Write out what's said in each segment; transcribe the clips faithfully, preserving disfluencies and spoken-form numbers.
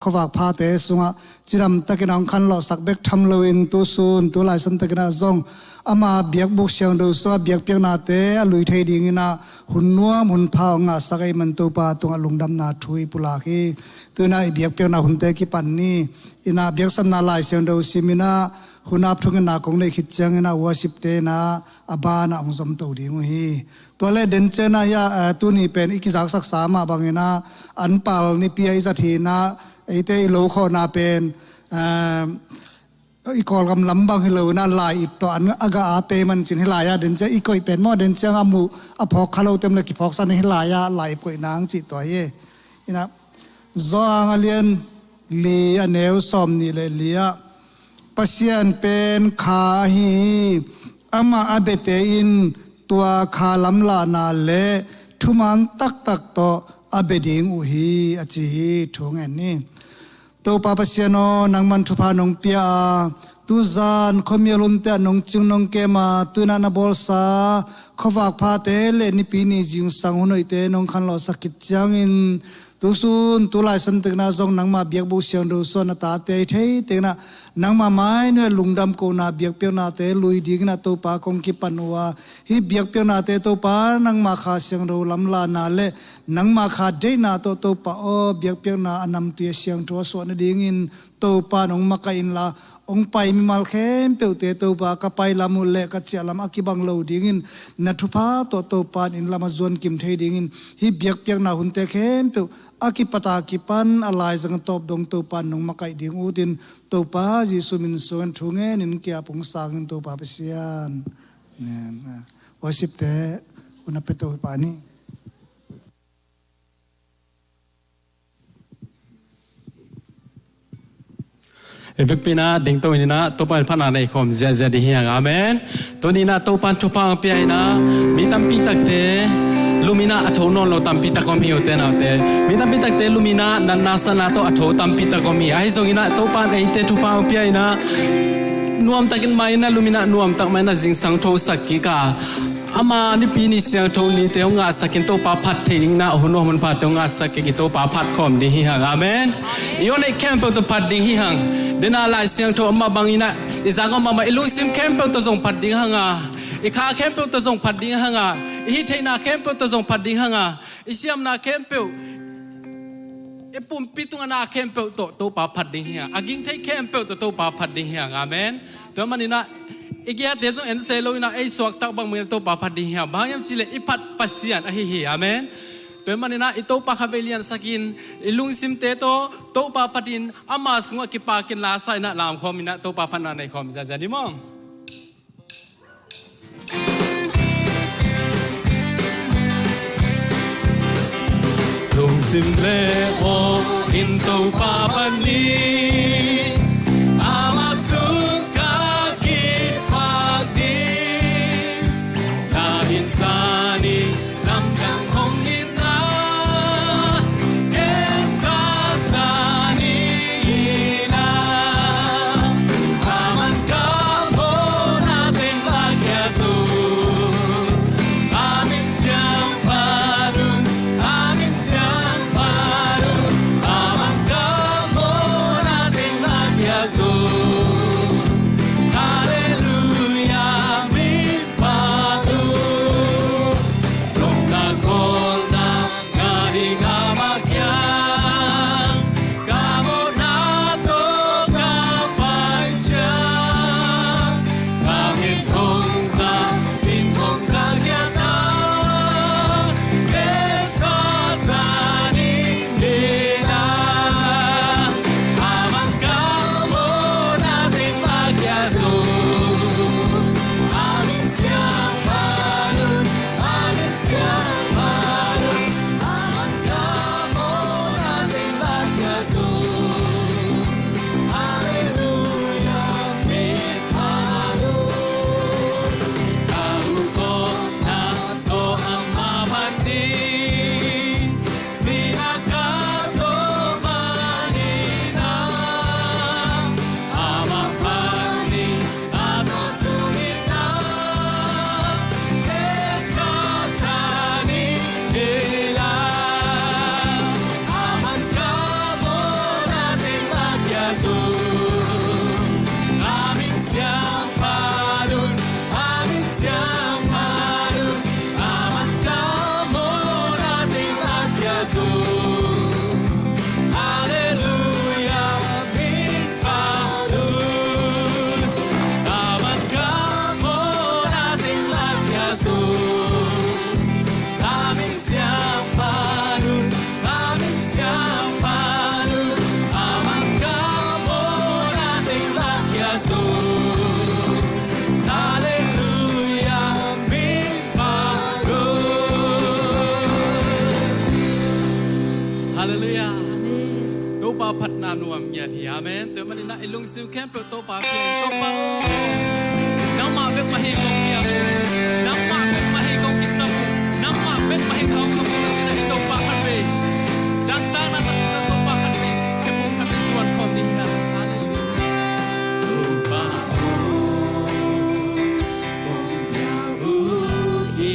khuavak phate sungah cidamtakin a hong khanlawhsak bek tham loin, tusun tu laisan takin ah zong ama biakbuk siangtho sungah biakpiaknate a lui thei dingin ah hun nuam hun pha hong ngahsak ahih man Topa tungah lungdamna thu i pulak hi. Tu-in ah i biakpiakna hunte kipan ni. In ah biaksapna Lai Siangtho simin ah hun ap thong in ah kong neih khit ciangin ah worship-te in ah a banah hong zomto ding uh hi. Tua leh den ciangin ah hia, eh, tuni pen i kizaksaksa mah bangin ah anpal nipi ah i zat hi in ah eite i lo khawhna pen, eh, i Kawlgam lam bang hi lo in ah lai-ip tawh an a gah a tei man cin hi lai ah den ciang i koih pen maw den ciang a muh a phawk kha lo tem leh kiphawksak ni hi lai ah lai-ip koih nang cih tua hi. In ah Johan a lian li a neu sawmnih leh li ah Pasian pen kha ahi hi. Amah a biate in tua kha lamlahna leh thuman taktak tawh a bia ding uh hi, a ci hi. Thu ngen ni. Topa Pasian aw, nangman thupha nong pia a, tuzan khuamial hunte ah nong cing nong kem a, tu-in ah na bawlsa khuavak phate leh nipi ni zingsang hun hoihte nong khanlawhsak khit ciangin, tusun tu laisan takin ah zong nangma biakbuk siangtho sungah na tate i thei takin ah nangma mai nuai lungdam kohna biakpiaknate lui dingin ah Topa kong kipan uh a, hih biakpiaknate Topa nangma kha siangtho lamlahna leh nangma kha deihna tawh Topa aw, biakpiakna a namtui a siangtho a suah nadingin Topa in hong makaih inla, hong pai mimal khempeuhte Topa ka pai lam uh leh ka ciah lam a kibang lo dingin na thupha tawh Topa in inn lam a zuan kim thei dingin hih biakpiakna hunte khempeuh a kipat a kipan a laizang a tawp dong Topa in hong makaih ding ut in Topa Jesu min sungah thu ngenin ki-ap hong sang ing Topa Pasian. Amen. Worship-te hun a pia to hi pah ni. I vekpi in ah dingto in ah Topa in phatna nei khawm ziahziah ding hi hang. Amen. Tuni in ah Topa in thupha hong pia in ah mi tampi takte lum in ah a tho nawn lo tampi tak om hi, ute naute. Mi tampi takte lum in ah natna satna tawh a tho tampi tak om hi. Ahi zongin ah Topa in eite thupha hong pia in ah nuamtakin mai in ah lum in ah nuamtak mai in ah zingsang thosak kik a, ama nipi ni siangtho nite hong ngahsak in Topa phat thei dingin ah hun nuam hun phate hong ngahsak kik i Topa phat khawm ding hi hang. Amen. I hong neih khempeuh tawh phat ding hi hang. Den a Lai Siangtho a mah bangin ah i zak a mah mah i lungsim khempeuh tawh zong phat ding hang a, i kha khempeuh tawh zong phat ding hang a, i hih theihna khempeuh tawh zong phat ding hang a, i siamna khempeuh, i pumpi tungah na khempeuh tawh Topa phat ding hi hang. A ging thei khempeuh tawh Topa phat ding hi hang. Amen. Tua manin ah i giate zong en se lo in ah ei suaktak bang manin ah Topa phat ding hi hang. Bang hang hiam cih leh i phat Pasian ahi hi. Amen. Tua manin ah i Topa kha vei liansak in i lungsimte tawh Topa phat in ama sungah kipak in la sa in ah lam khawm in ah Topa phatna nei khawm ziahziah ni maw. Lungsim le aw in Topa phat ni, ama sung ka kipak ding. Na inn sa ni, lamdang hong itna, ken sa sa ni in ah, a man ka mawhna teng la kia zo. A min siangpahrun, a min siangpahrun, a man ka mawhna teng la Halleluia, min phat un. Aman ka mawhna teng la kia zo. A min siam phat un, a min siam phat un. Aman ka mawhna teng la kia zo. Halleluia, min phat un. Halleluia. Amen. Topa phatna nuam ngiat hi. Amen. Tua manin ah i lungsim khempeuh Topa kiang, Topa aw, nangmah bek mah hi kong piak uh, nangmah bek mah hi kong kisam uh, nangmah bek mah hi kong tung uh, ci-in ah i Topa khatvei, dangtakna taktak Topa khatvei, khe pong khatvei tuan khawm ding hi. Halleluia. Topa aw, kong piak uh hi.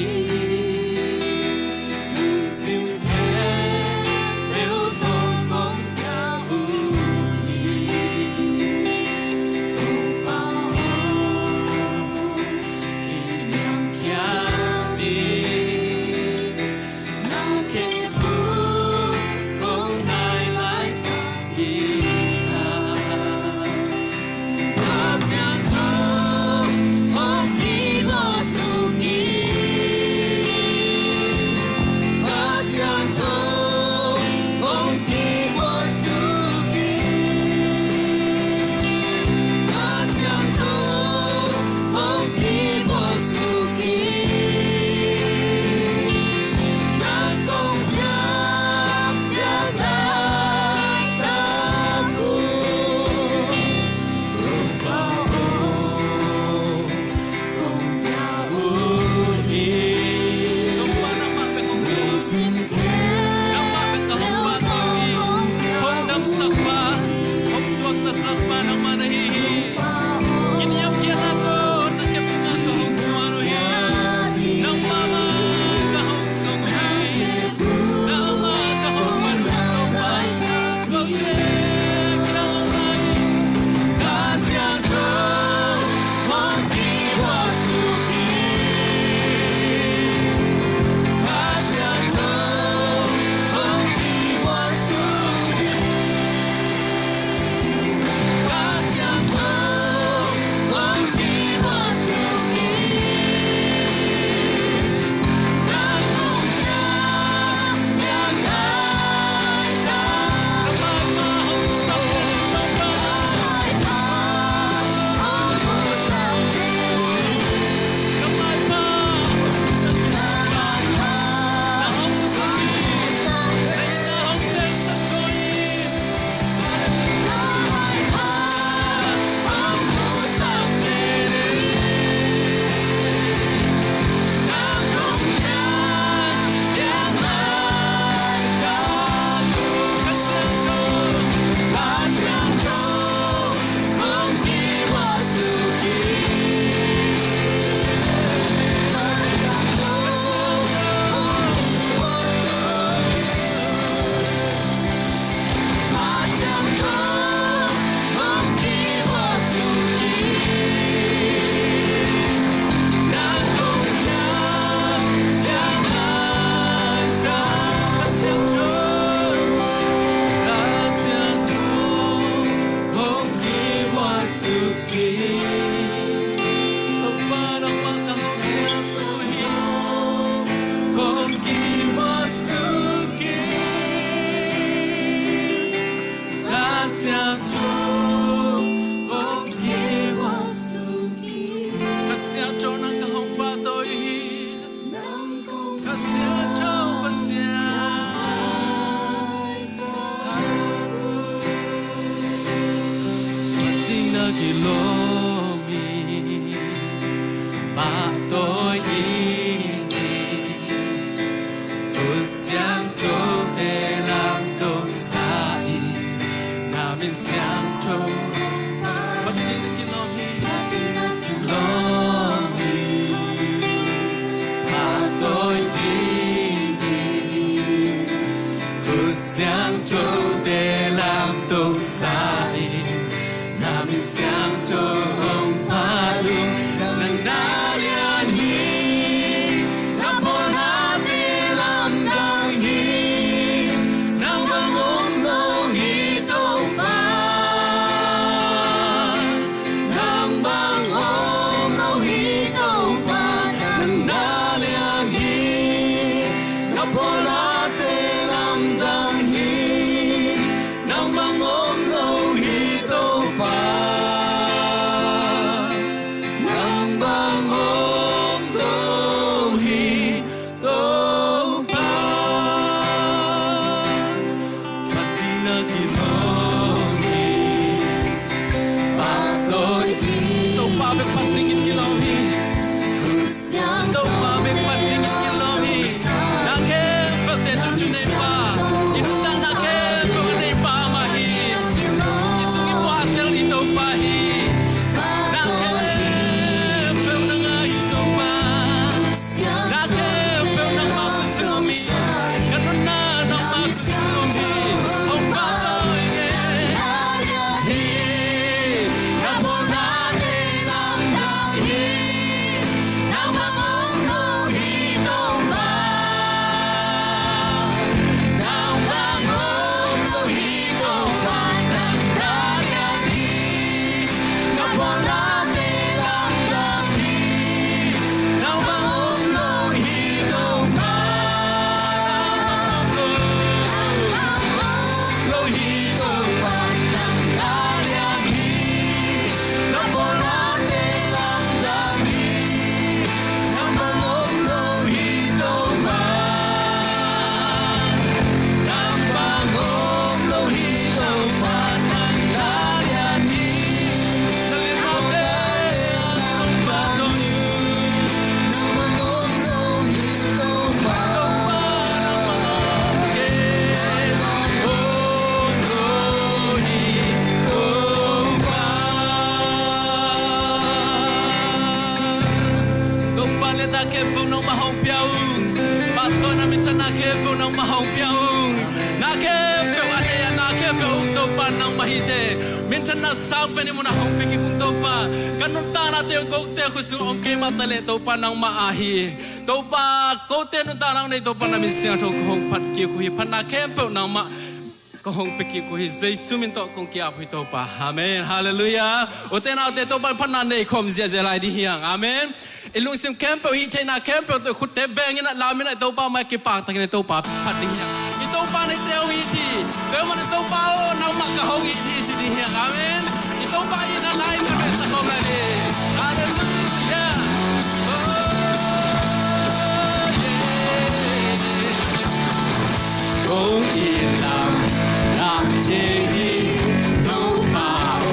Ka Siangtho, nang ka hong pahtawi hi. Ka Siangtho Pasian, a ding na kilawm hi, pahtawi ding hi. Khut siangthote lamdang sa in, na min siangtho. Pahtawi ding na kilawm hi. Pahtawi ding na kilawm hi. Pahtawi ding hi. Khut siangthote lamdang sa in, na min siangtho hong phat ung. Nang na lian hi, na pawlnate lamdang hi. hong pia ung. Na khempeuh a lei a, na khempeuh ung Topa nangmah hi teh. Minthanna sang pen i munah hong pia kik ung Topa. Ka nuntaknate ung kote khut sung ong keimah ta leh Topa nangmah ahi. Topa kote nuntakna ung nei Topa na min siangtho ka hong phat kik uh hi. Phatna khempeuh nangmah ka hong pia kik uh hi. Jesu min tawh kong ki-ap uh hi Topa. Amen. Halleluiah. Ute naute Topa phatna nei khawm ziahziah lai ding hi hang. Amen. I lungsim khempeuh hih theihna khempeuh tawh khutte beng in a lam in a Topa mai kipaktakin a Topa phat ding hi hang. I Topa na i teu hi ti. Teu man a Topa aw nangmah ka hong it hi ci ding hi hang. Amen. I Topa i na lai na resa khawm lai ding. Halleluiah. Oh, yeah. Kong it lam nang thei hi Topa aw,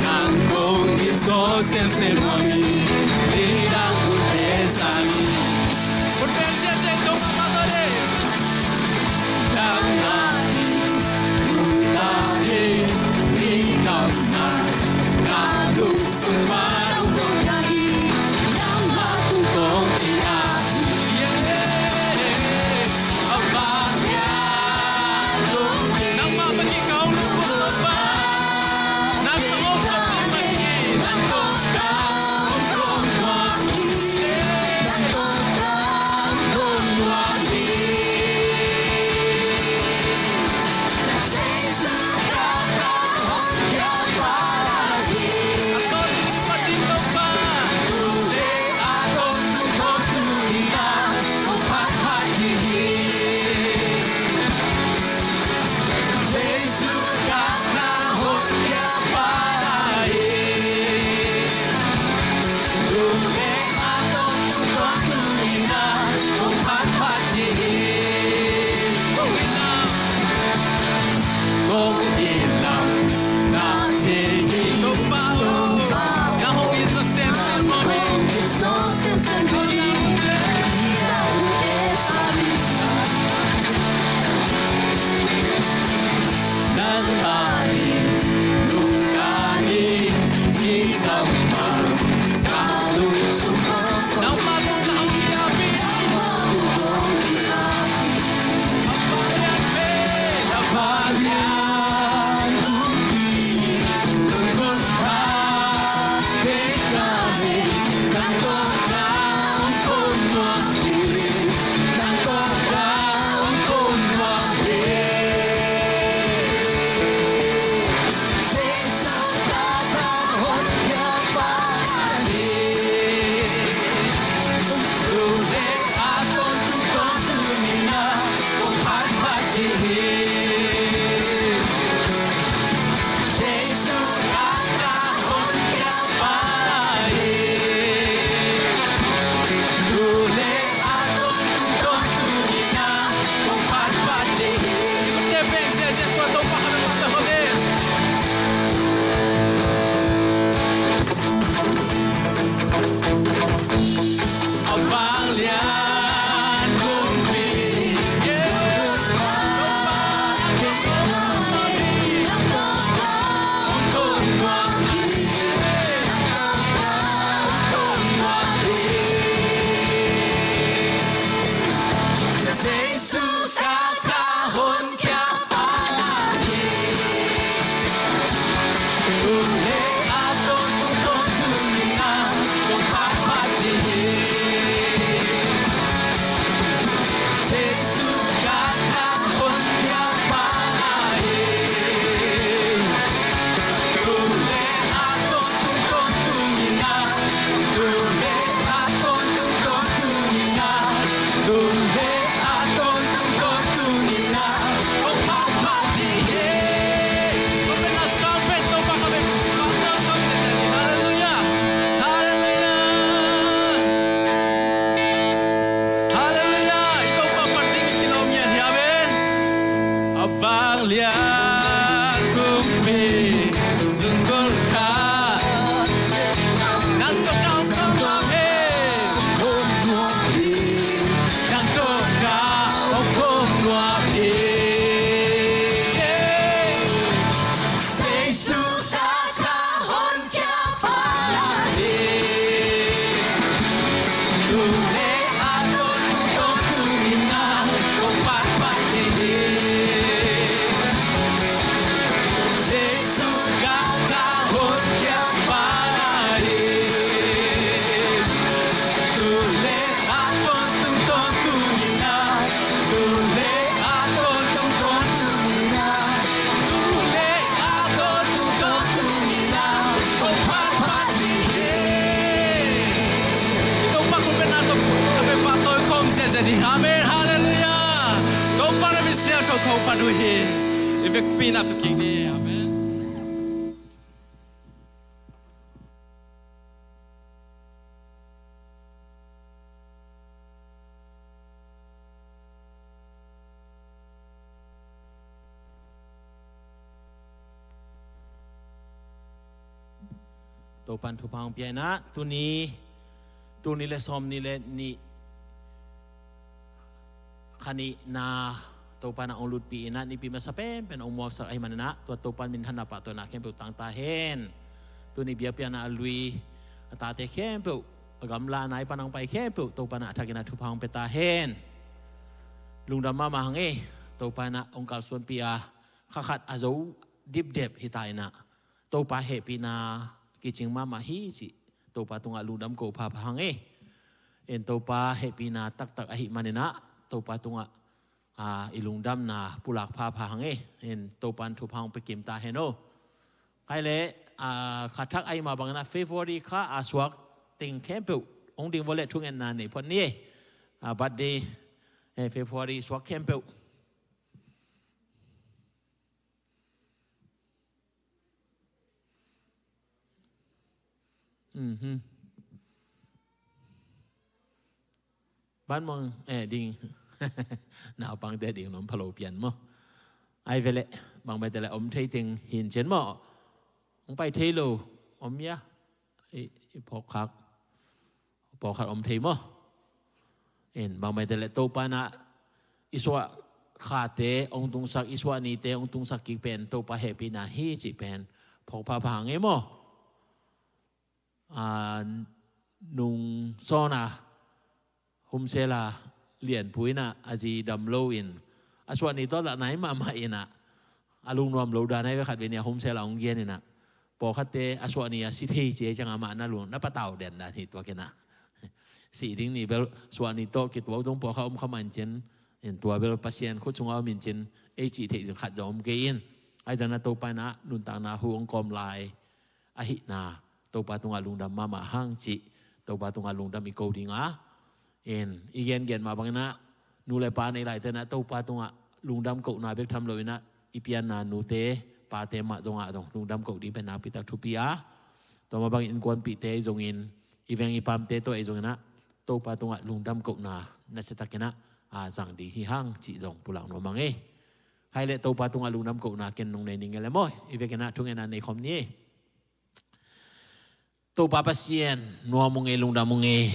nang kong it zaw semsem mah hi, nidang hun te san. Hun bel ziahziah Topa mah tawh ding. Nang a ding, nang a ding, nidang na, na lung sung mah nong kong na hi, nang mah kong kong ci a hi. Yeah. Halleluiah. Halleluiah. I Topa phat ding i kilawm hi a, amen. A vanglian kumpi lunggulh kha, nang tawh ka hong kawm nuam hi. Nang tawh ka hong kawm nuam hi. Thotho pan uh hi. I vekpi na tu kik ni. Amen. Topan thupha hong pia in ah, tuni, tuni le sawm ni le nih kha nihna Topan ah hong lutpih in ah, nipi masa penpen hong muaksak ahih manin ah, tua Topan minthanna pahtawina khempeuh tang ta hen. Tuni biakpiakna a lui a tate khempeuh, a gamla a nai pan hong pai khempeuh Topan ah a thakin ah thupha hong pia ta hen. Lungdam mahmah hang e. Topan ah hong kalsuanpih a, kha khat a zo dipdep hi ta in ah, Topa hehpihna kicing mahmah hi cih Topa tungah lungdam ko phapha hang e. En, Topa hehpihna taktak ahih manin ah Topa tungah, a, i lungdamna pulak phapha hang e. En, Topan thupha hong pia kim ta hen aw. Khaile, a, kha thak ahih mah bangin ah February kha a suak teng khempeuh hong ding vawh leh thungetna nei phot ni e. A, birthday, eh, February suak khempeuh. Mhm. Ban mong, eh, ding. Naupangte ding nuam phalo pian maw. Ai ve leh, bang bai te leh om thei teng hin cen maw. Hong pai thei lo, om ia. I, i phawk khak. Pawlkhat om thei maw? En, bang bai te leh Topa in ah i suah khate hong tungsak, i suah nite hong tungsak kik pen Topa hehpihna hi cih pen phawk phapha hang e maw? A, nung sawn a, humsel a, Lian Pui in ah a zi dam lo in, a suah ni tawh lah nai mahmah in ah, a lungnuam lo dan ai ve, khat ve ni a humsel a hong gen in ah, pawlkhatte a suah ni a si thei ci ei ciangah amah na lung, na patau den dan hi tuak in ah. Sih ding ni bel suah ni tawh kituak zong pawlkhat om kha man cin, in tua bel Pasian khut sungah om in cin, ei cih theih ding khat zong om kei in. Ai zang na Topa in ah nuntakna hu hong kawm lai ahihna, Topa tungah lungdam mahmah hang cih, Topa tungah lungdam i ko ding a. In, i gengen mah bangin ah, nu le pa nei laite in ah Topa tungah lungdam kohna bek tham lo in ah, i pianna nute pate mah zongah zong lungdam koh ding pen nakpi tak thupi a. Tua mah bangin innkuanpihte ahi zongin, i veng i pamte tawh ahi zongin ah, Topa tungah lungdam kohna nasia takin ah, a, zang ding hi hang cih zong pulak nuam hang e. Khaile Topa tungah lungdam kohna ken nong nei ning e le maw, i vekin ah thungetna nei khawm ni e. Topa Pasian, nuam ung ei, lungdam ung ei.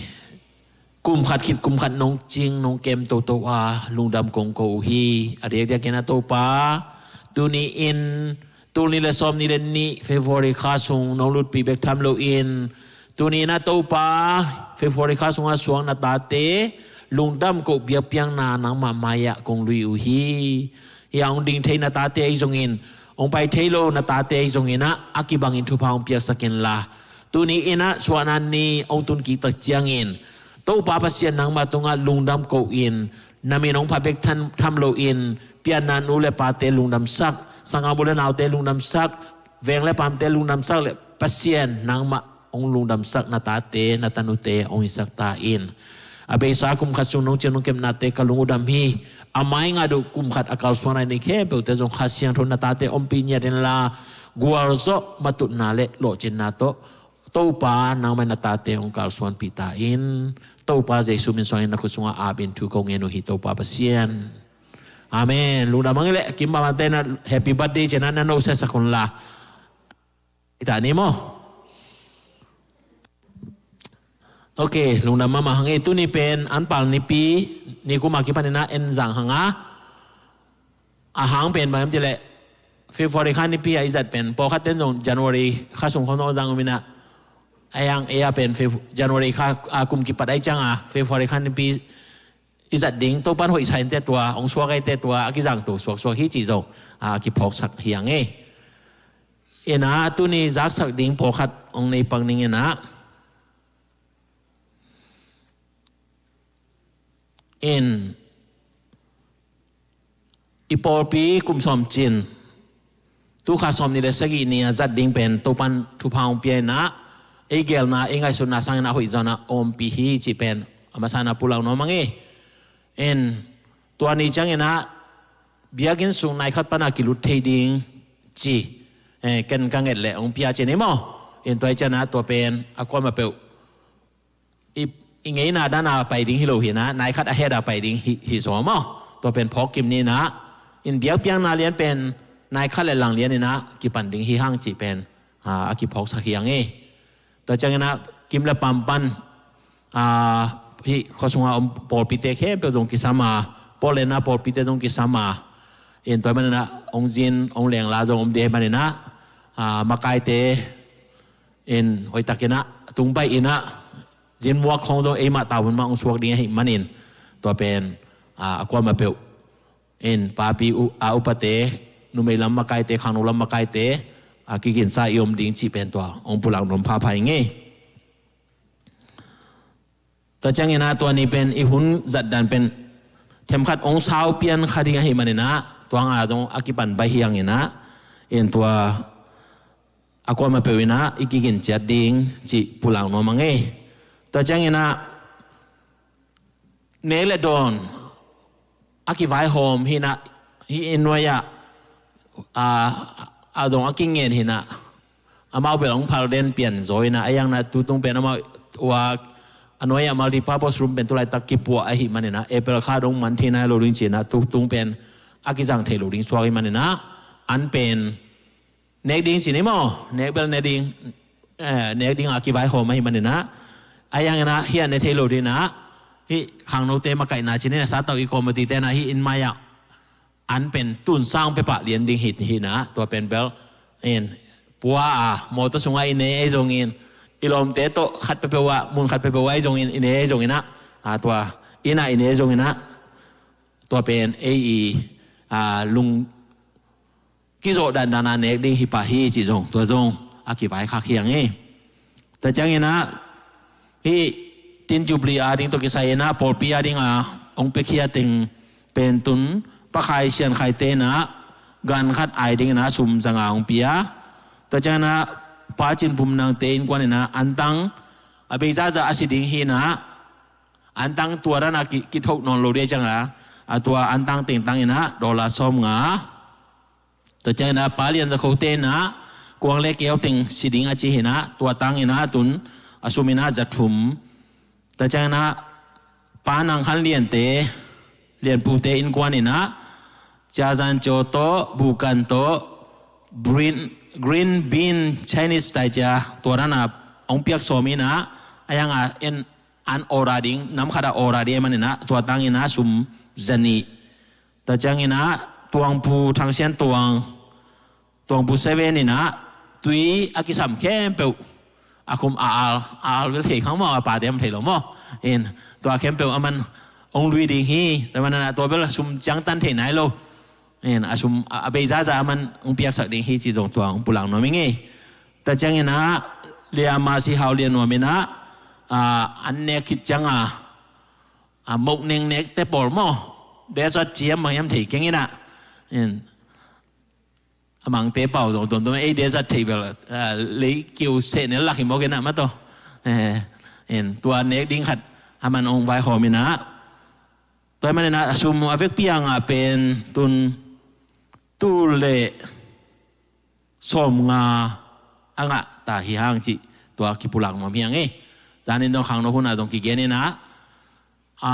Kum khat khit kum khat nong cing, nong kem toto a, lungdam kong ko uh hi. A diakdiakin ah Topa, tuni-in, tul nih le sawm nih le nih February kha sung nong lutpih bek tham loin, tuni-in ah Topa, February kha sungah suak na tate lungdam koh biakpiakna nangmah mai-ah kong lui uh hi. Hih a hong ding thei na tate ahi zongin, hong pai thei lo na tate ahi zongin ah, a kibangin thupha hong piaksak inla, tuni-in ah suahna ni hong tun kik tak ciangin, Topa Pasian nangmah tungah lungdam ko-in, na min hong pha bek tham, tham loin, pianna nu le pate lungdamsak, sanggam u le naute lungdamsak, veng le pamte lungdamsak le Pasian nangmah hong lungdamsak na tate, na tanute hong hisak ta in. A beisa kum khat sung nong cing nong kepnate ka lung uh dam hi. A mai ngat uh kum khat a kalsuan lai ni khempeuhte zong Kha Siangtho na tate ompih ngiat inla, gualzawh matutna le lawhcinna tawh Topa nangmah na tate hong kalsuanpih ta in. Topa Jesu min suangin na khut sungah apin thu ko ngen uh hi Topa Pasian. Amen. Lungdam hang e le, kim bamate na happy birthday ci-in ah na no siasak unla. Ita ni maw? Ok, lungdam mahmah hang e. Tuni pen anpal nipi, ni kum a kipanin ah en zang hang a. A hang pen bang hiam cih leh, February kha nipi a i zat pen, pawlkhat ten zong January kha sung khawng zong zang om in ah. A yang e a pen Feb-, January kha a kum kipat a i ciang a, February kha nipi i zat ding, Topan hoih sa in teh tua, hong suak a i teh tua, a kizangto suaksuak hi cih zong, a kiphawksak hi hang e. In ah, tuni zaksak ding pawlkhat hong nei pak ning in ah. In, i pawlpi kum sawm cin, tu kha sawm nih le sagih ni a zat ding pen Topan thupha hong pia in ah, ei geelna, ei ngaihsutna sangin a hoih zaw in ah ompih hi cih pen a masa in ah pulak nuam hang e. In, tua ni ciangin ah, biakinn sung nai khat pana kilut thei ding ci, eh, ken ka nget leh hong pia ci ni maw. In tua hi ciangin ah tua pen a kuamah peuh i, i ngeina dana pai ding hi lo hi-in ah, nai khat a heta pai ding hi, hi zaw maw. Tua pen phawk kim ni-in ah, in biakpiakna lian pen nai khat le lang lian in ah kipan ding hi hang cih pen, ah, a kiphawksak hi hang e. Tua ciangin ah kim le pam pan, ah, hih khua sunga om pawlpite khempeuh zong kisam a, Portland-a pawlpite zong kisam a, in tua manin ah hong zin hong lengla zong om ding ahih manin ah, ah, makaite in hoihtakin ah tung baih in ah, zin muak khawng zong eimah tavuan mah hong suak ding ahih manin, tua pen, ah, a kuamah peuh in papi u-, a upate, numei lam makaite, khangno lam makaite, a kiginsa i om ding cih pen tua hong pulak nuam phapha ing e. Tua ciangin ah tua ni pen i hun zatdan pen themkhat hong sau pian kha ding ahih manin ah, tua nga zong a kipan baih hi hangin ah, in tua a kuamah peuh in ah i kigin ciat ding cih pulak nuam ing e. Tua ciangin ah nek le dawn a kivaihawm hi-in ah, hih i nuai-ah, a, a dong a kingen hi-in ah, amau bel hong phal den pian zaw in ah, a hiang in ah tutung pen amau ua a nuai-ah multipurpose room pen tulaitak kipuah ahih manin ah, April kha dong man thei nai lo ding ci-in ah tutung pen a kizang thei lo ding suak ahih manin ah, an pen nek ding ci ni maw, nek bel ne ding, eh, nek ding a kivaihawm ahih manin ah, a hiang in ah hih a ne thei lo ding in ah, hih khangnote makaihna ci ni, a satau i committee-te in ah hih inn mai-ah an pen tun sang pia pah lian ding hi, hi-in ah, tua pen bel in pua a mawtaw sungah i ne ahi zongin, i lawmte tawh khat peuhpeuh ah, mun khat peuhpeuh ah ahi zongin, i ne ahi zongin ah, a, tua inn ah i ne ahi zongin ah, tua pen ei i, a, lung kizawh dandan a nek ding hi pah hi cih zong, tua zong a kivaikhak hi hang e. Tua ciangin ah hih Tin Jubilee ading tawh kisai in ah pawlpi ading a hong piakhia teng pen tun Pa Khai Sian Khaite in ah gan khat ai dingin ah sum za nga hong pia. Tua ciangin ah Pa Cin Pum Nangte innkuan in ah antang a bei zaza a si ding hi-in ah, antang tua dan a ki, kithoh nawn lo ding ciangin ah, a tua antang tengtang in ah dollar sawm nga. Tua ciangin ah Pa Lian Za Khote in ah kuang le keu teng si ding a ci hi-in ah, tua tang in ah tun a sum in ah za thum. Tua ciangin ah Pa Nang Khan Liante, Lianpute innkuan in ah Cia Zan Cio tawh, Bukan tawh, Green, Green Bean Chinese tai cia, tua dan a hong piak sawm in ah, a hiang a en an order ding, nam khat a order ding ahih manin ah, tua tang in ah sum za nih. Tua ciangin ah Tuangpu Thang Sian Tuang, Tuangpu Seven in ah tui a kisam khempeuh a khum a al, a al bel thei khang maw, a pate om thei lo maw. In tua khempeuh aman hong lui ding hi, tua manin ah tua bel sum ciangtan thei nai lo. In a sum a, a bei zaza aman hong piaksak ding hi cih zong tua hong pulak nuam ing e. Tua ciangin ah Lia Masi Hau Lian Nuam in ah, a, an nek khit ciang a, a, mok neng nekte pawl maw, desert ci hiam bang hiam thei keng in ah, in a mangte pau zong tuamtuam ei desert thei bel, a, lei kiu seh nel lak hi mawk in ah mah tawh. Eh, in tua nek ding khat aman hong vaihawm in ah, tua ahih manin ah a sum a vekpi a ngah pen tun tul le sawm nga a ngah ta hi hang cih tua kipulak nuam hi hang e. Zanin zong khangno hun ah zong kigen in ah, a,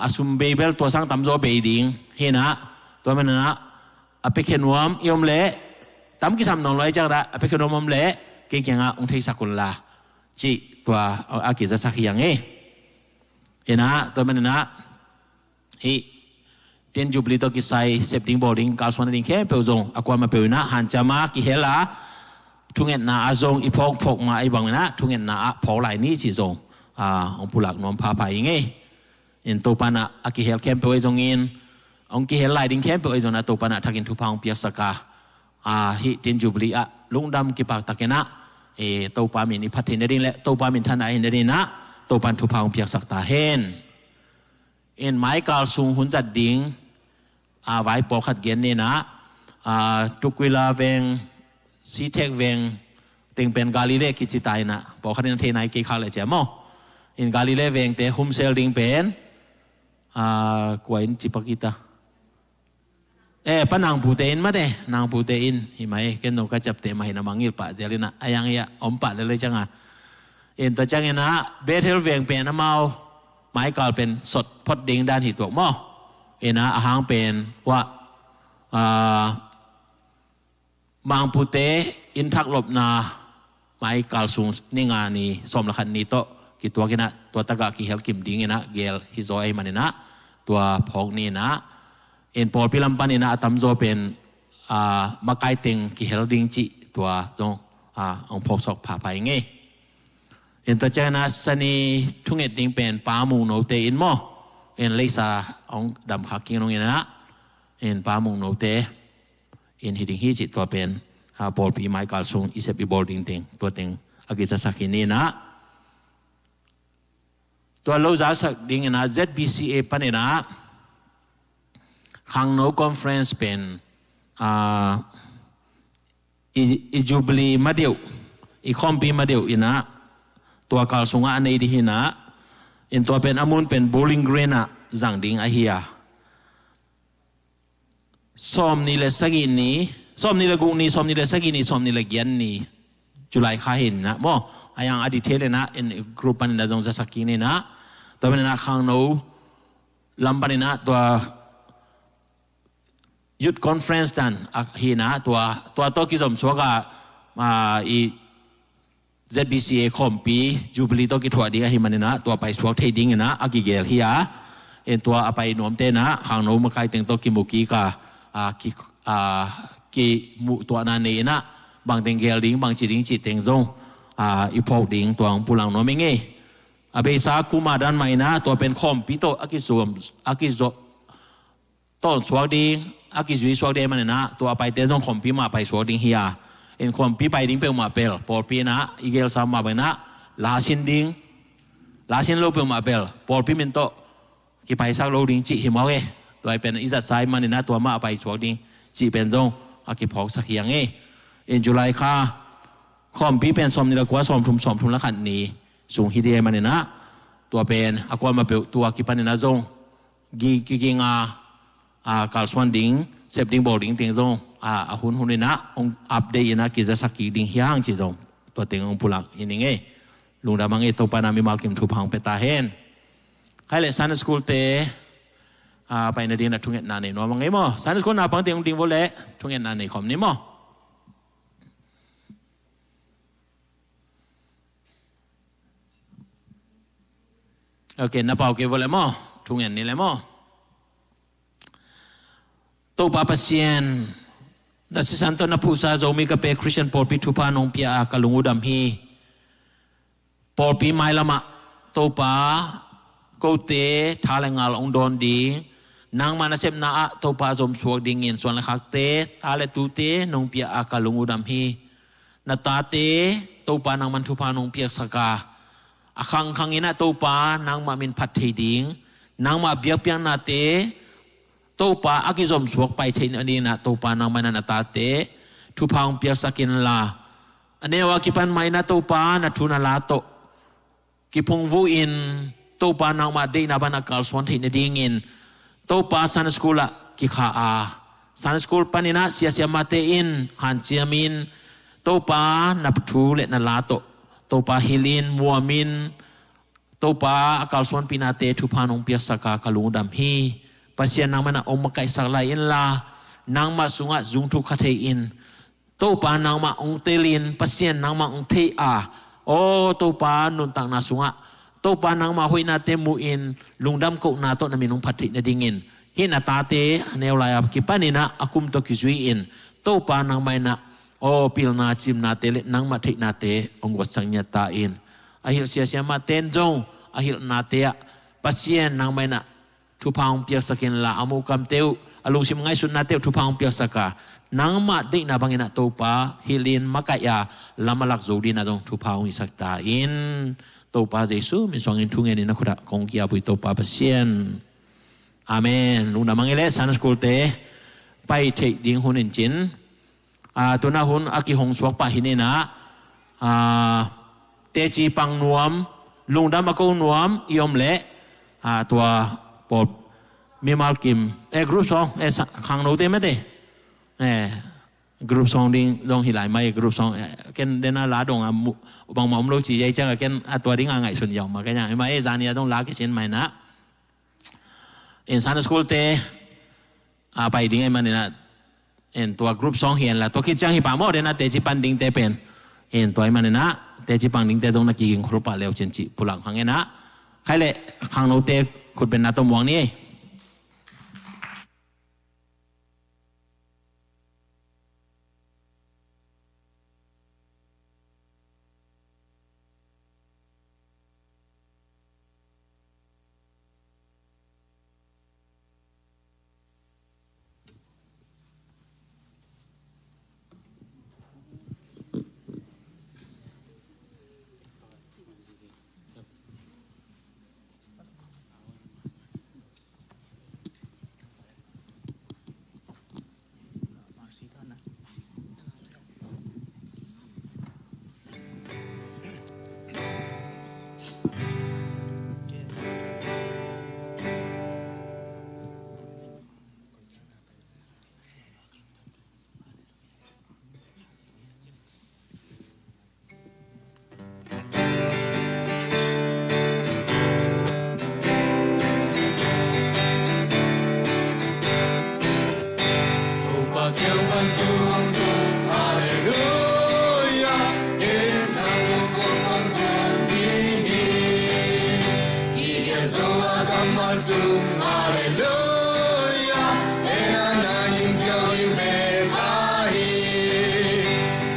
a sum bei bel tua sang tamzaw bei ding hi-in ah, tua manin ah a piakhia nuam i om leh, tam kisam nawn lo ahih ciangin ah a piakhia nuam om leh kei kiangah hong theisak un la cih tua a kizasak hi hang e. In ah tua manin ah hih Tin Jubilee tawh kisai sep ding bawl ding kalsuan ding khempeuh zong a kuamah peuh in ah hanciam a kihel a, thungetna ah zong i phawk phawk mah ahi bangin ah thungetna ah phawk lai ni cih zong, a, hong pulak nuam phapha ing e. In Topa in ah a kihel khempeuh ahi zongin, hong kihel lai ding khempeuh ahi zongin ah Topa in ah thakin thupha hong piaksak a, a, hih Tin Jubilee ah lungdam kipaktakin ah, e, Topa min i phat theih nading le Topa minthanna ahi nading in ah Topa in thupha hong piaksak ta hen. In maikal sung hun zat ding, a, vai pawlkhat gen ni in ah, a, Tukwila veng, Sitek veng teng pen Galilee kici ta in ah, pawlkhat in a thei nai kei khak leh cia maw. In Galilee vengte humsel ding pen, a, kua in ci pak hi ta. Eh, pa Nangpute in mate, Nangpute in hi mai, ken dong ka ciapteh mah hi na, mangngilh pah zel in ah, a yang hi ah, om pah lel hi ciang a. In tua ciangin ah Bethel veng pen amau maikal pen sot phot ding dan hi tuak maw. In ah a hang pen uah, ah, Mangpute inn thak lopna maikal sung ni nga ni sawm le khat ni tawh kituak in ah, tua tagah kihel kim ding in ah gel hi zaw ahih manin ah, tua phawk ni in ah, in pawlpi lam pan in ah a tamzaw pen, ah, makai teng kihel ding cih tua zong, ah, hong phawk suak phapha ing ei. In tua ciang in ah Sani thunget ding pen Pa Mung Note in maw, in Leisa hong dam khak kik nung in ah, in Pa Mung Note in hi ding hi cih tua pen, ah, pawlpi maikal sung i sep i bawl ding teng, tua teng a kizasak hi ni in ah. Tua lo zaksak ding in ah Z B C A pan in ah khangno conference pen, ah, i, i Jubilee madeuh, i khawmpi madeuh in ah tua kal sungah a nei ding hi in ah, in tua pen a mun pen Bowling Green ah zang ding ahi a. Sawm ni le sagih ni, sawm ni le guk ni, sawm ni le sagih ni, sawm ni le giat ni, July kha hi in ah maw. A yang a detail in ah, in group pan in ah zong zasak kik ni in ah. Tua pan in ah khangno lam pan in ah tua youth conference dan a hi in ah, tua, tua tawh kizom suak a, ah, i Z B C A khawmpi Jubilee tawh kithuah ding ahih manin ah, tua paisuak thei ding in ah a kigel hi a. In tua a pai nuamte in ah khangno makai teng tawh kimu kik a, a, ki, a, kimuh tuahna nei in ah, bang teng gel ding, bang ci ding cih teng zong, a, i phawk ding tua hong pulang nuam ing ei. A beisa kum a dan mah in ah tua pen khawmpi tawh a kizom, a kizom, tawn suak ding, a kizui suak ding ahih manin ah, tua a paite zong khawmpi mah paisuak ding hi a. In khawmpi pai ding peuhmah bel pawlpi in ah i gelsa mah bang in ah, lasin ding, lasin lo peuhmah bel pawlpi min tawh kipaisak lo ding cih hi mawk e. Tua i pen i zatsa ahih manin ah tua mah a paisuak ding cih pen zong a kiphawksak hi ang e. In July kha khawmpi pen sawm ni le kua, sawm thum, sawm thum le khat ni sung hi ding ahih manin ah, tua pen a kuamah peuh tua kipan in ah zong gi, kiging a, a, kalsuan ding, sep ding bawl ding teng zong, a, a hun hun in ah hong update in ah kizasak kik ding hi hang cih zong tua teng hong pulak hi ning ei. Lungdam ang ei. Topa in ah mimal kim thupha hong pia ta hen. Khai le Sunday school te, a, paina ding in ah thungetna nei nuam ang ei maw. Sunday school naupang teng hong ding vo le thungetna nei khawm ni maw. Ok, na pau kei vo le maw. Thungen ni le maw. Topa Pasian, na sisan tawh na phuhsa Zomi Kape Khristian pawlpi thupha nong pia a ka lung uh dam hi. Pawlpi mailamah Topa, kote tha le ngal hong dawn ding, nangmah nasepna ah Topa zomsuak dingin suan le khakte, ta le tute nong pia a ka lung uh dam hi. Na tate Topa nangman thupha nong piaksak a, a khangkhang in ah Topa nangmah min phat thei ding, nangmah biakpiaknate Topa a kizomsuak pai theih nading in ah Topa nangmah in ah na tate thupha hong piaksak inla, a neu a kipan mah in ah Topa na thu na la tawh kiphungvuh in, Topa nangmah deihna bangin a kalsuan theih nadingin, Topa Sunday School ah kikha a, Sunday School panin ah sia siamahte in hanciam in, Topa na thu le na la tawh Topa hilh in, muam in, Topa a kalsuanpihnate thupha nong piaksak a ka lungdam hi. Pasian nangmah in ah hong makaihsak lai inla, nangmah sungah zungthuk kha thei in, Topa nangmah hong tel in, Pasian nangmah hong thei a, aw Topa nuntakna sungah Topa nangmah hoihnate mu in, lungdam kohna tawh na min hong phat theih nadingin, hih na tate a neu lai a kipan in ah a kum tawh kizui in, Topa nangmah in ah aw pilna cimnate le nangmah theihnate hong guatsak ngiat ta in, a hilh sia siamahte in zong a hilhnate ah Pasian nangmah in ah thupha hong piaksak inla, a muhkamte uh, a lungsim ngaihsutnate uh thupha hong piaksak a, nangmah deihna bangin ah Topa hilh in, makaih a, lam a lak zo dingin ah zong thupha hong hisak ta in. Topa Jesu min suangin thungen in na khut ah kong ki-ap uh hi Topa Pasian. Amen. Lungdam ang ei le Sunday School te pai theih ding hun in cin. A, tu-in ah hun a kihong suak pah hi ni in ah, a, teci pang nuam, lungdam a ko nuam i om leh, a, tua pawl Mimal Kim, eh, group song, eh, sa-, khangnote mate. Eh, group song ding dong hi lai mai, group song, eh, ken dena la dong a mu-, bangmah om lo ci ei ciang a ken a tua ding a ngaihsun yau ma ken a. Mai, eh, zani a dong la kisin mai na. In Sunday school te, a pai ding ei manin a, en tua group song hi en la, tua khit ciang hi pah maw, den a teci pan dingte pen. En tua ei manin a, teci pan dingte dong na kiging khol pah leu cin ci pulang khang en a. Khai le, khangnote khut ben na tom wang ni ei. Hallelujah, en a na in ziau ding bek ahi.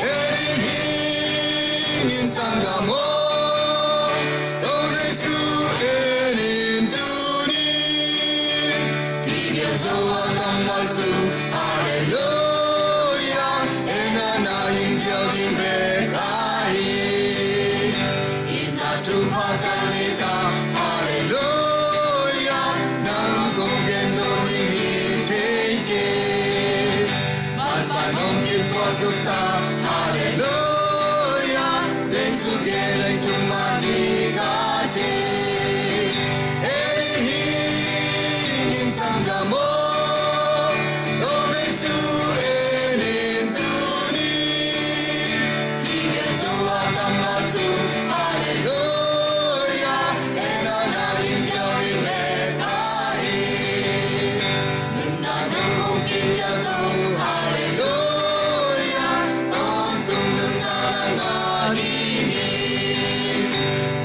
En in hing in sanggam aw, Topa Jesu en in tuni. Kidian zo a kammal sung, Hallelujah, en a na in ziau ding bek ahi. Itna thupha kan nei ta, Hallelujah, nang kong gen dawh ding hi thei kei. Manpha nong kipkhawl suk ta, Hallelujah, Jesu gen lei thum mah ding ka thei. En in hing in sanggam aw, Topa Jesu en in tuni. Kidian zo a kammal sung, Hallelujah, en a na in ziau ding bek ahi. Nunna nong hong kipiak zo, Hallelujah, tawntung nunna nang a ding hi.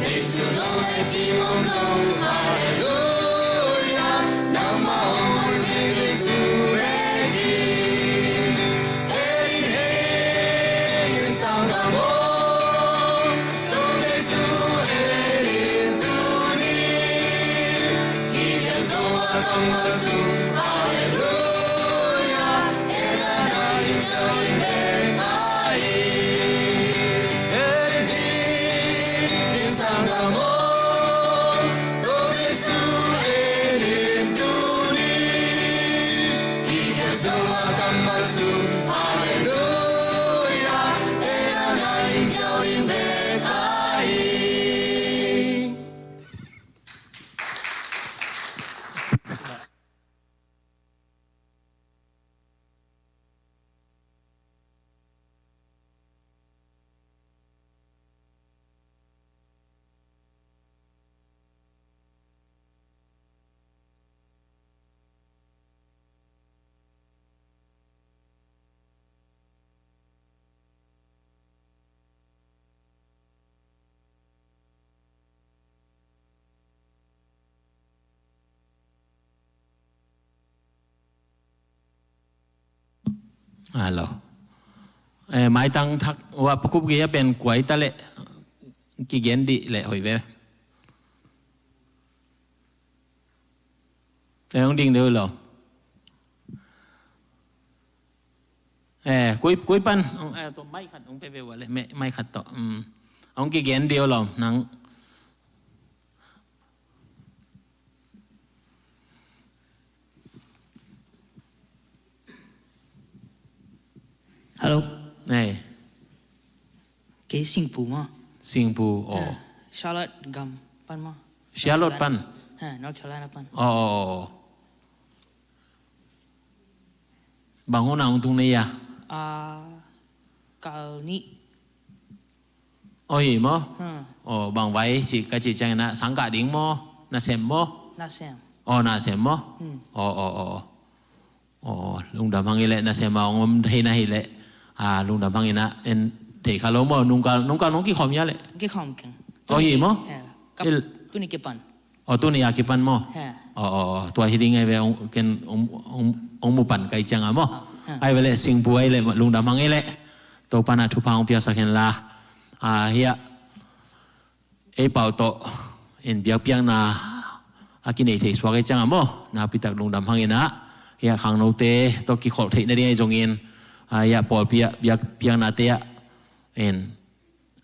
Jesu lo leh thim om lo, Hallelujah, nangmah hong muang Jesu bek hi. En in hing in sanggam aw, Topa Jesu en in tuni. Kidian zo a kammal sung, Hallelujah, en a na in ziau ding bek ahi. En in hing in sanggam aw, Topa Jesu en in tuni. Kidian zo a kammal sung, Hallelujah, en a na in ziau ding bek ahi. Hello. Eh, maitang thak, wa pakhup gei a pen kuai ta leh, kigen dih leh hoih ve. Eh, hong ding deuh lo. Eh, koi, koi pan, hong, eh, to mai khat, hong pe ve wa leh, mai, mai khat to. Um, hong kigen deuh lo, nang. Hello. Hey. Kei Singpu maw. Singpu, oh. Ah, Charlotte gam pan maw. Charlotte pan. Ha, North Carolina pan. Oh, oh, oh. Bang hun a hong tung na hia? Ah, kal nih. Aw hi maw? Hmm. Aw, bang vai cih ka cih ciangin ah sang kah ding maw? Nasem maw? Nasem. Aw, nasem maw? Hmm. Aw, aw, aw, aw. Aw, lungdam hang hi leh, nasem a hong om thei na hi leh. Ah, lungdam hang in ah, en thei kha lo maw? Nungkal, nungkal nong kikhawm hia leh? Kikhawm keng. Aw hi maw? Ya. Kap, il- tuni kipan. Aw, tuni a kipan maw? He. Aw, aw, aw, tua hi ding ngai ve, ong, ken, ong, ong, ong mu pan kai ciang a maw? Aw, he. Ai ve le, singpu ai le, lungdam hang ei le. Topa na thupha ong piaksak hen la. A, hia. Ei pau tawh. In biakpiakna. A kinei thei suak ei ciang a maw? Na pitak lungdam hang in a. Hia khangnote, tawh kikholh theih na ding ei zongin. A, hia pawlpi a, biakpiaknate a. In.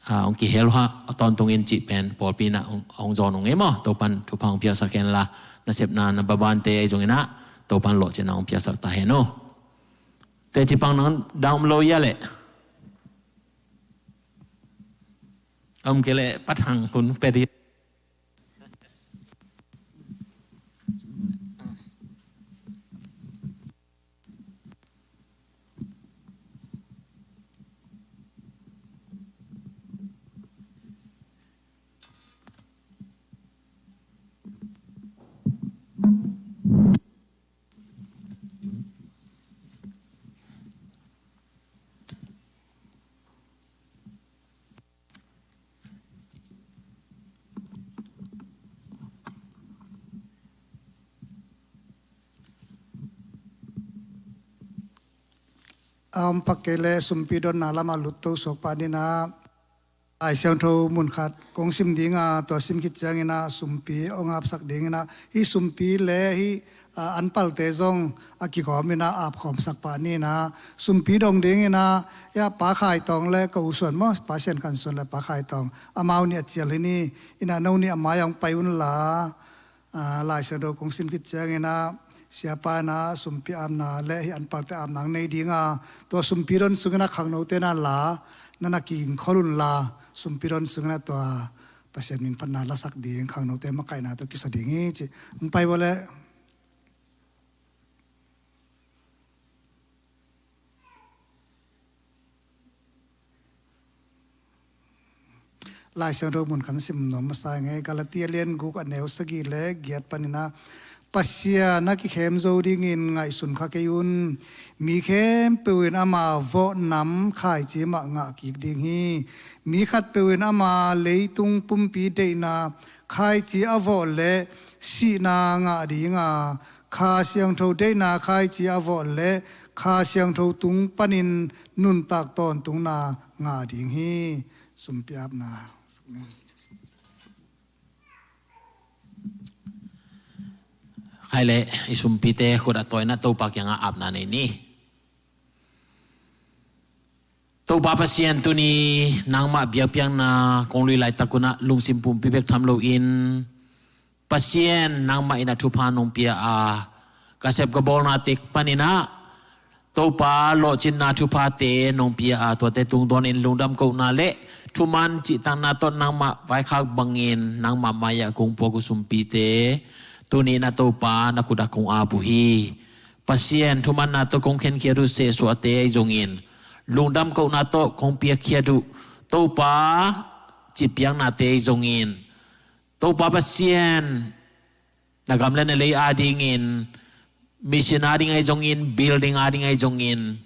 A, hong kihel ha, a tawntungin cih pen, pawlpi na hong, hong zawn hong ei maw, Topan thupha hong piaksak hen la, nasepna, na babante ei zongin ah, Topan lawhcinna hong piaksak ta hen aw. Teci pang nang dang om lo hia leh. Om kei leh, pat hang hun pia di. A om pak kei leh sumpi donna lamah lutto suak pah ni in ah, Lai Siangtho mun khat kong sim ding a, tua sim khit ciangin ah sumpi hong apsak ding in ah, hih sumpi le hih, a, anpalte zong a kikhawm in ah apkhawmsak pah ni in ah, sumpi dong ding in ah, hia Pa Khai Tawng le ka u Suan maw, Pa Sian Khan Suan le Pa Khai Tawng, amau nih a cial hi ni in ah, no nih a mai ah hong pai un la. A, Lai Siangtho kong sim khit ciangin ah, siapa in ah sumpi apna le hih anpalte apna hong nei ding a, tua sumpi don sungin ah khangnote na la, na na kingkhol un la, sumpi don sungin ah tua Pasian min phatna lasak ding, khangnote makaihna tawh kisa ding hi ci. Hong pai vua leh. Lai Siangtho mun khat sim nuam masa ing ei, Galatia lian guk a neu sagih le giat panin ah, Pasian a kikhem zo dingin ngaihsun kha kei un. Mi khempeuh in ama vawh nam khaici mah ngah kik ding hi. Mi khatpeuh in ama leitung pumpi deihna khaici a vawh leh sihna ngah ding a, Kha Siangtho deihna khaici a vawh leh Kha Siangtho tung panin nuntak tawntungna ngah ding hi. Sumpi apna. Khai leh, i sumpite khut a tawi in ah Topa kiangah apna nei ni. Topa Pasian, tuni nangmah biakpiakna kong lui laitak un ah lungsim pumpi bek tham loin, Pasian nangmah in ah thupha nong pia a, ka sep ka bawlna tek panin ah Topa lawhcinna thuphate nong pia a, tuate tungtawnin lungdam kohna le thuman cihtakna tawh nangmah vaikhak bangin nangmah mai-ah kong puak uh sumpite, tuni in ah Topa na khut ah kong ap uh hi. Pasian, thumanna tawh kong khenkhiat uh sehsuahte ahi zongin, lungdam kohna tawh kong piakkhiat uh Topa cihpiaknate ahi zongin, Topa Pasian, na gam le na lei adingin, mission ading ahi zongin, building ading ahi zongin,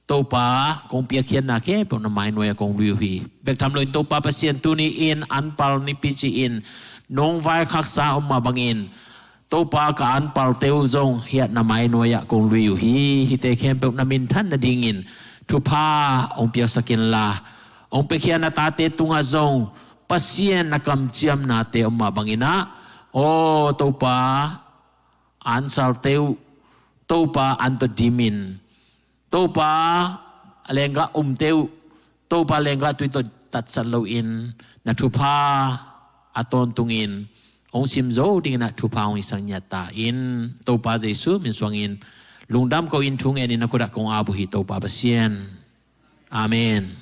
Topa, kong piakkhiatna khempeuh na mainuai-ah kong lui uh hi. Bek tham loin Topa Pasian, tuni-in anpal nipi ci-in nong vaikhaksa om mah bangin, Topa, ka anpalte uh zong hiah na mainuai-ah kong lui uh hi. Hihte khempeuh na minthan nadingin thupha hong piaksak inla, hong piakhia na tate tungah zong Pasian na kamciamnate om mah bangin ah, aw Topa, ansalte uh Topa an tawh dimin, Topa a lenggah umte uh Topa lenggah tui tawh tatsat loin, na thupha a tawntungin hong sim zo dingin ah thupha hong hisak ngiat ta in, Topa Jesu min suangin lungdam ko-in thu ngenin na khut ah kong ap uh hi, Topa Pasian. Amen.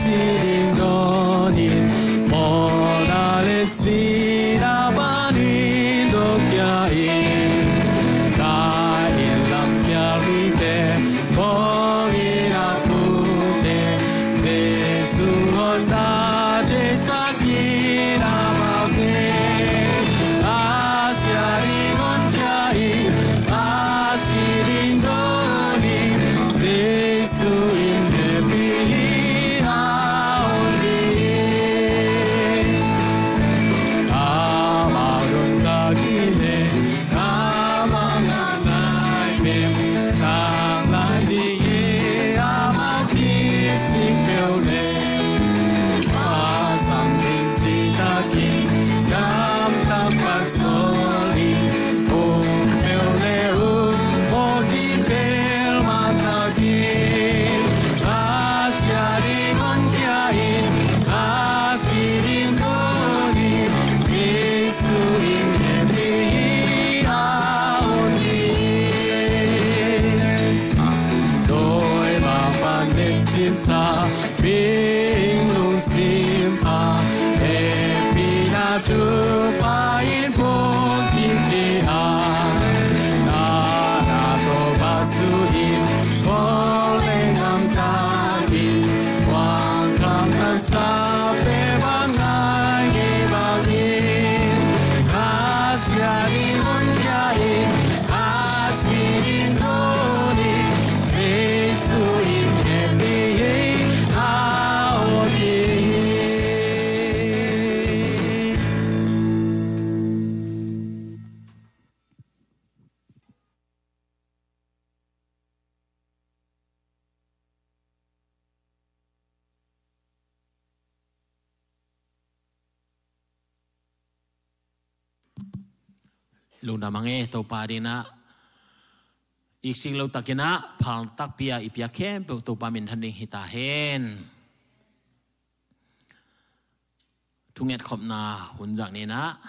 Siling dawnin, mawhna le sihna panin dawkia in, ka inn lam khial mite, kong inn a pute, Jesu honda theisak in amau pen, a sia ding honkhia in, a si ding dawn in, Jesu in hehpih hi a om hi. Amau nuntak in, amau nuntak in, sang lai ding hi, amau kisik peuh leh, a sang ding citakin, gamtak pasal in, um peuh le um mawk in, pel matakin, a sia ding honkhia in, a si ding dawn in, Jesu in hehpih hi a om hi. Dawi mah pan ding cimsa, mihing lungsim a, hehpihna Topa in kong kipia. Na, na Topa su in, kong leng gamtakin, wang kam na sa pe bang ngai nge bangin, a sia ding honkhia in, a si ding dawn in, Jesu in hehpih hi a om hi. Lungdam hang e, Topa dingin ah iksik lo takin ah phal takpi a i piak khempeuh Topa minthan ding hi ta hen. Thungetkhopna hun zang ni in ah,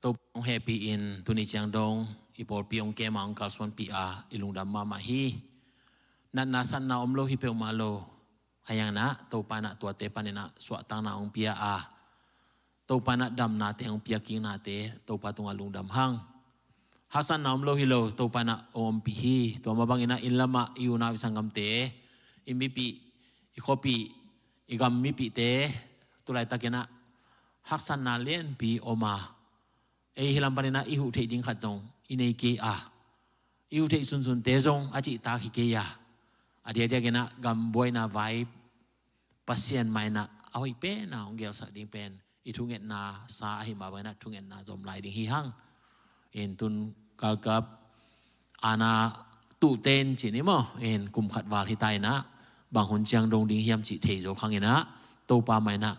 Topa hong hehpih in tuni ciang dong i pawlpi hong kem a, hong kalsuanpih a, i lungdam mahmah hi. Natna satna om lo hi peuhmah lo. Ahi zongin ah Topa in ah tuate panin ah suahtakna hong pia a, Topa in ah damnate hong pia kiknate Topa tungah lungdam hang. Haksatna om lo hi lo, Topa in ah hong ompih hi. Tua mah bangin ah inn lamah i unau i sanggamte, i mipih, i khuapih, i gam mipihte, tu laitakin ah haksatna lianpi om a, ei hih lam panin ah i huh theih ding khat zong i nei kei a, i huh theih sunsunte zong a cihtak hi kei a, a diakdiakin ah gam buaina vai Pasian mah in ah a hoih pen a hong gelsak ding pen i thungetna sa ahi mah bangin ah thungetna zom lai ding hi hang. In tun galkap ana tuh ten ci ni maw, in kum khat val hi ta in ah, bang hun ciang dong ding hiam cih thei zo khang in ah, Topa mah in ah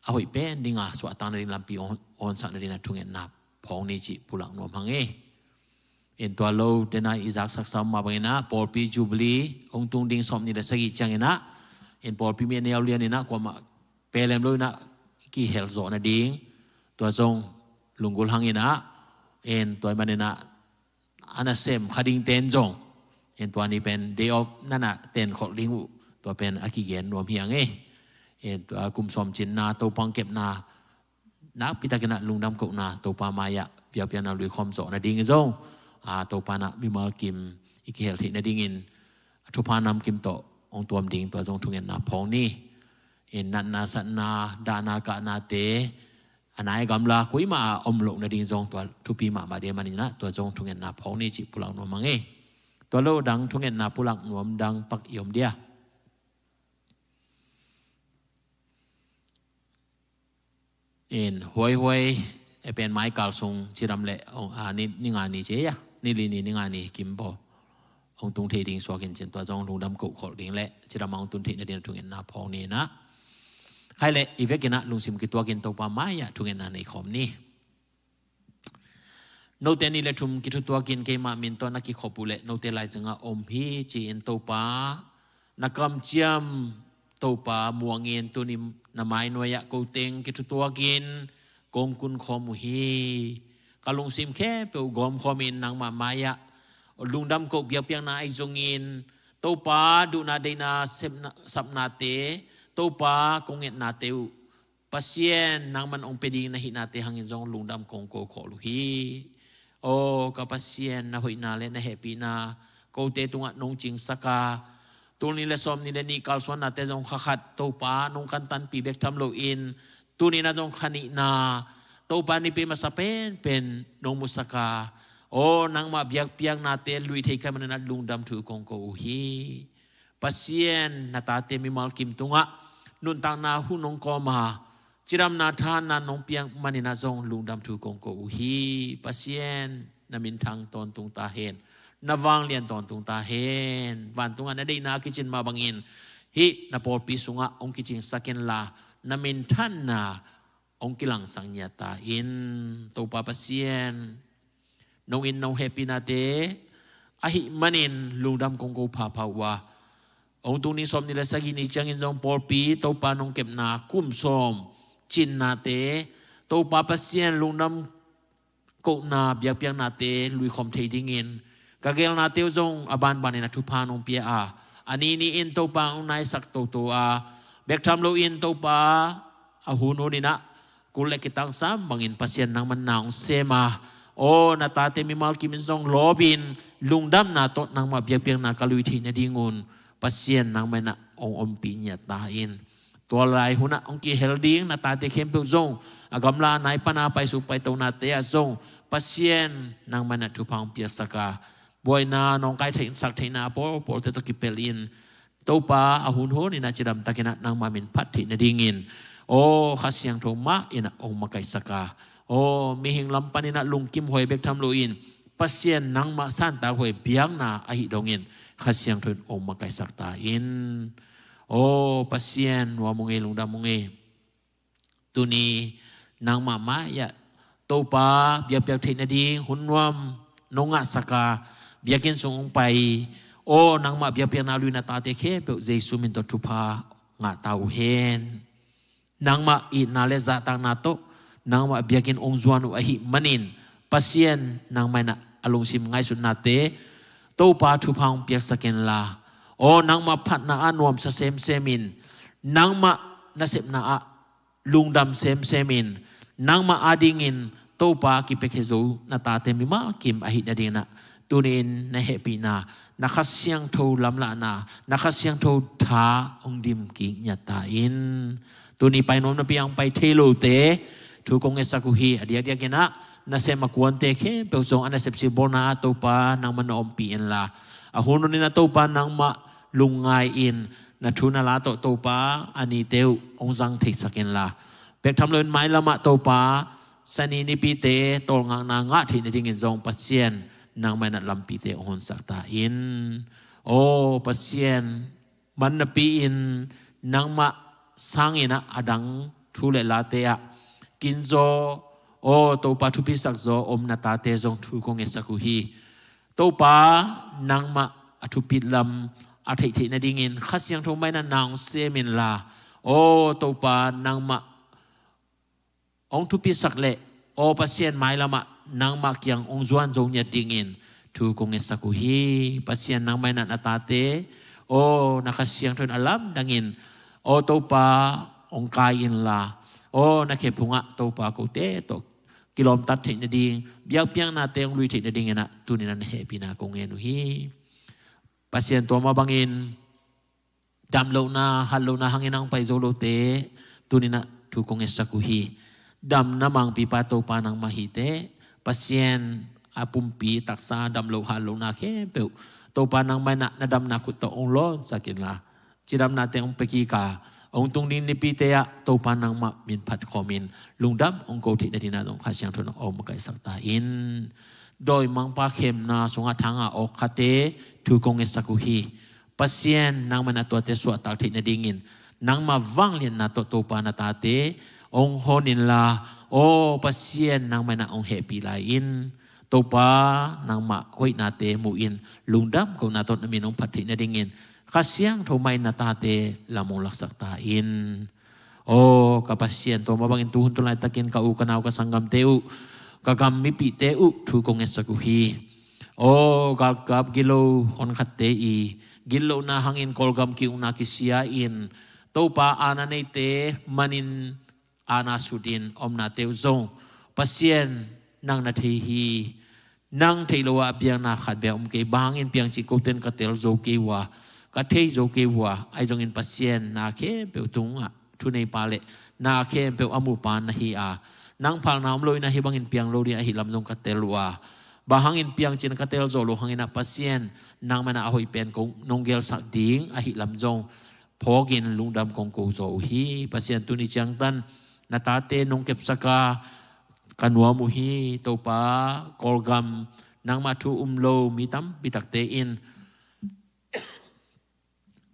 a hoih pen ding a suahtakna ding lampi hong, hong honsak nading a thungetna phawk ni cih pulak nuam hang e. In tua lo, dena i zaksak sa mah bangin ah pawlpi Jubilee hong tung ding sawm nih le sagih ciangin ah, in pawlpi mi a neu lian in ah kuamah pelem lo in ah kihel zawh nading, tua zong lunggulh hang in ah, in tua ahih manin ah a nasem kha dingte in zong, in tua ni pen day off na na ten khol ding uh, tua pen a kigen nuam hi hang e. In tua kum sawm cinna Topa hong kepna nakpi takin ah lungdam kohna, Topa mai-ah biakpiakna luikhawm zawh nading zong, a, Topa in ah mimal kim i kihel theih nadingin a thupha namkim tawh hong tuam ding, tua zong thungetna phawk ni. In natna satna, dahna kahnate, a nai a gamla kuamah a om loh nading zong tua thupi mahmah ding ahih manin ah tua zong thungetna phawk ni cih pulak nuam hang e. Tua lo dang thungetna pulak nuam dang pak i om dia. In huaihuai, e, pen mai kal sung cidam le, ong, a, ni, ni nga ni ci a, ni li ni, ni nga ni kim baw hong tung thei ding suak in cin, tua zong lungdam kohkholh ding le cidam a hong tun theih nading a thungetna phawk ni in ah. Khai le i vekin ah lungsim kituakin Topa mai-ah thungetna nei khawm ni. Note nih le thum kithutuakin keimah min tawh na kikhop uh leh note laizangah om hi ci-in Topa na kamciam Topa muangin tuni na mainuai-ah ko teng kithutuakin kong kunkhawm uh hi. Ka lungsim khempeuh gawmkhawmin nangmah mai-ah lungdam koh biakpiakna ahi zongin Topa duhna deina sepna, sapnate, Topa kong ngetnate uh Pasian nangman hong pia ding na hihnate hangin zong lungdam kong ko khol uh hi. O ka Pasian, na hoihna le na hehpihna kote tungah nong cingsak a, tul nih le sawm nih le nih kalsuannate zong kha khat Topa nong kantanpih bek tham loin, tuni-in ah zong kha nihna Topa nipi masa penpen nong musak a, o nangmah biakpiaknate lui thei ka hih manin ah lungdam thu kong ko uh hi. Pasian, na tate mimal kim tungah nuntakna hun hong kawm a, cidamna thahatna nong piak manin ah zong lungdam thu kong ko uh hi. Pasian, na minthang tawntung ta hen, na vanglian tawntung ta hen. Vantungah na deihna a kicin mah bangin hih na pawlpi sungah hong kicingsak inla, na minthanna hong kilangsak ngiat ta in. Topa Pasian, nong it nong hehpihnate ahih manin lungdam kong ko phapha uh a, hong tung ni sawm nih le sagih ni ciangin zong pawlpi Topa nong kepna kum sawm cinnate, Topa Pasian, lungdam kohna biakpiaknate luikhawm thei dingin ka geelnate uh zong a banbanin a thupha nong pia a, a nini in Topa hong naisak toto a, bek tham loin Topa a hunhun in ah kul le kitangsam bangin Pasian nangman na hong sem a, o na tate mimal kim in zong lawpin lungdamna tawh nangmah biakpiakna ka lui theih nadingun Pasian nangman ah hong ompih ngiat ta in. Tua lai hunah hong kihel ding na tate khempeuh zong a gamla a nai pana paisuk paitonate ah zong Pasian nangman ah thupha hong piaksak a, buaina nawngkai theihsak theihna a pawlpawlte tawh kipelh in Topa a hunhun in ah cidamtakin ah nangmah min phat theih nadingin, o Kha Siangtho mah in ah hong makaihsak a, o mihing lam panin ah lungkim huai bek tham loin Pasian nangmah santak huai biakna ahih dongin Kha Siangtho in hong makaihsak ta in. O Pasian, nuam ung ei, lungdam ung ei. Tuni nangmah mai-ah Topa biakpiak theih nading hun nuam nong ngahsak a, biakinn sung hong pai, o nangmah biakpiakna lui na tate khempeuh Jesu min tawh thupha ngah ta uh hen. Nangmah itna le zahtakna tawh nangmah biakinn hong zuan uh ahih manin Pasian, nangmah in ah a lungsim ngaihsutnate Topa thupha hong piaksak inla, o nangmah phatna ah nuamsa semsem in, nangmah nasepna ah lungdam semsem in, nangmah adingin Topa kipiakhia zo na tate mimal kim ahih nadingin ah tuni-in na hehpihna, na Kha Siangtho lamlahna, na Kha Siangtho tha hong dim kik ngiat ta in. Tuni pai nuam napi-in ah hong pai thei lote thu kong ngetsak uh hi. A diakdiakin ah nasem a kuante khempeuh zong a nasep sibawlna ah Topa nangmah na ompih inla, a hunhun in ah Topa nangmah lungngai in, na thu na la tawh Topa a nite uh hong zang theisak inla, bek tham loin mailam ah Topa Sani nipite tawlngakna ngah theih nadingin zong Pasian, nangmah in ah lampite hong honsak ta in. O Pasian, man napi-in nangmah sangin ah a dang thu le late ah kinzaw, o Topa thupisak zaw om na tate zong thu kong ngetsak uh hi. Topa, nangmah a thupit lam a theihtheih nadingin Kha Siangtho mah in ah na hong sem inla, o Topa, nangmah hong thupisak leh, o Pasian, mailam ah nangmah kiang hong zuan zo ngiat dingin thu kong ngetsak uh hi. Pasian, nangmah in ah na tate, o na Kha Siangtho in a lamdangin, o Topa, hong kai inla, o na khe phungah Topa kote tawh kilawmtat theih nading, biakpiaknate hong lui theih nadingin ah tuni-in ah na hehpihna kong ngen uh hi. Pasian, tua mah bangin damlohna, hatlohna hangin ah hong pai zo lote tuni-in ah thu kong ngetsak uh hi. Damna mangpipa Topa nangmah hi teh, Pasian, a pumpi taksa damloh hatlohna khempeuh Topa nangmah in ah na damna khut tawh hong lawnsak inla, cidamnate hong pia kik a, hong tung ding nipite ah Topa nangmah min phat khawmin lungdam hong ko theih nadingin ah zong Kha Siangtho in hong makaihsak ta in. Dawimangpa khemna sungah thang a awk khate thu kong ngetsak uh hi. Pasian, nangmah in ah tuate suahtak theih nadingin nangmah vangliatna tawh Topa na tate hong hon inla, aw Pasian, nangmah in ah hong hehpih lai in. Topa, nangmah hoihnate muhin lungdam kohna tawh na min hong phat theih nadingin Kha Siangtho mah in na tate lam hong laksak ta in. Aw ka Pasian, tua mah bangin tuhun tu laitakin ka u ka nau ka sanggamte uh, ka gam mipihte uh thu kong ngetsak uh hi. Aw galkap gilo honkhatte i gitlohna hangin Kawlgam ki-ukna kisia in, Topa aana neite manin aana sutin omnate uh zong Pasian nang na thei hi. Nang theih lo ah a piangna khat bek om kei, bang hangin piang cih koten ka tel zo kei uh a, ka thei zo kei uh a, ahi zongin Pasian na khempeuh tungah thuneipa le na khempeuh a mupa na hi a, nang phalna om lo in ah hih bangin piang lo ding ahih lam zong ka tel uh a, bang hangin piang cih na ka tel zo lo hangin ah Pasian nangmah in ah a hoih pen kong nong gelsak ding ahih lam zong phawkin lungdam kong ko zaw uh hi. Pasian, tuni ciangtan na tate nong kepsak a ka nuam uh hi. Topa, Kawlgam nangmah thu um lo mi tampi takte in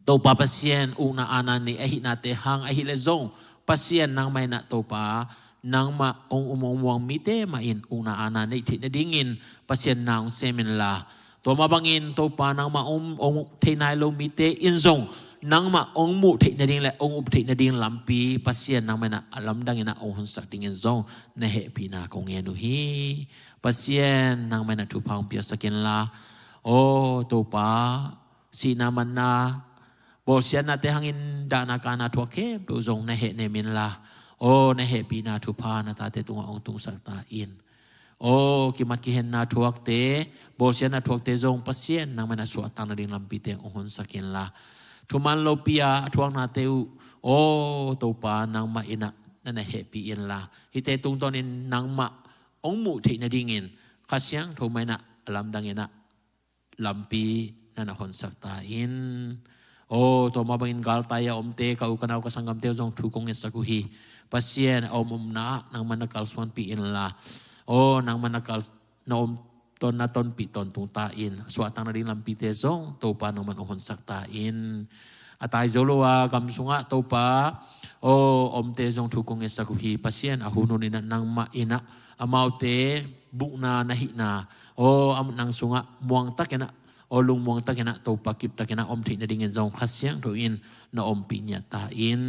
Topa Pasian ukna aana nei ahihnate hang ahih leh zong Pasian nangmah in ah Topa nangmah hong um hong muang mite mah in ukna aana neih theih nadingin Pasian na hong sem inla, tua mah bangin Topa nangmah hong um hong theih nai lo mite in zong nangmah hong muh theih nading le hong up theih nading lampi Pasian nangmah in ah a lamdang in ah hong honsak dingin zong na hehpihna kong ngen uh hi. Pasian nangmah in ah thupha hong piaksak inla, aw Topa, sihna manna, bawlsiatnate hangin dahna kahna thuak khempeuh zong na hehnem inla, aw na hehpihna thupha na tate tungah hong tungsak ta in. Aw kimat kihenna thuakte, bawlsiatna thuakte zong Pasian nangmah in ah suahtak nading lampite hong honsak inla, thuman lopi a a thuaknate uh, aw Topa nangmah in ah na na hehpih inla, hihte tungtawnin nangmah hong muh theih nadingin Kha Siangtho mah in ah a lamdang in ah lampi na na honsak ta in. Aw tua mah bangin galtai a omte, ka u ka nau ka sanggamte uh zong thu kong ngetsak uh hi. Pasian, a om omna ah nangmah na kalsuanpih inla, aw nangmah na kal na om ton na tonpih tawntung ta in. Suahtak nading lampite zong Topa nangmah na honsak ta in. A tai zo lo a gam sungah Topa, aw omte zong thu kong ngetsak uh hi. Pasian, a hun hun in ah nangmah in ah amaute bukna na hihna, aw am nang sungah muangtak in ah, aw lungmuang tak in ah Topa kip tak in ah om theih nadingin zong Kha Siangtho in na ompih ngiat ta in.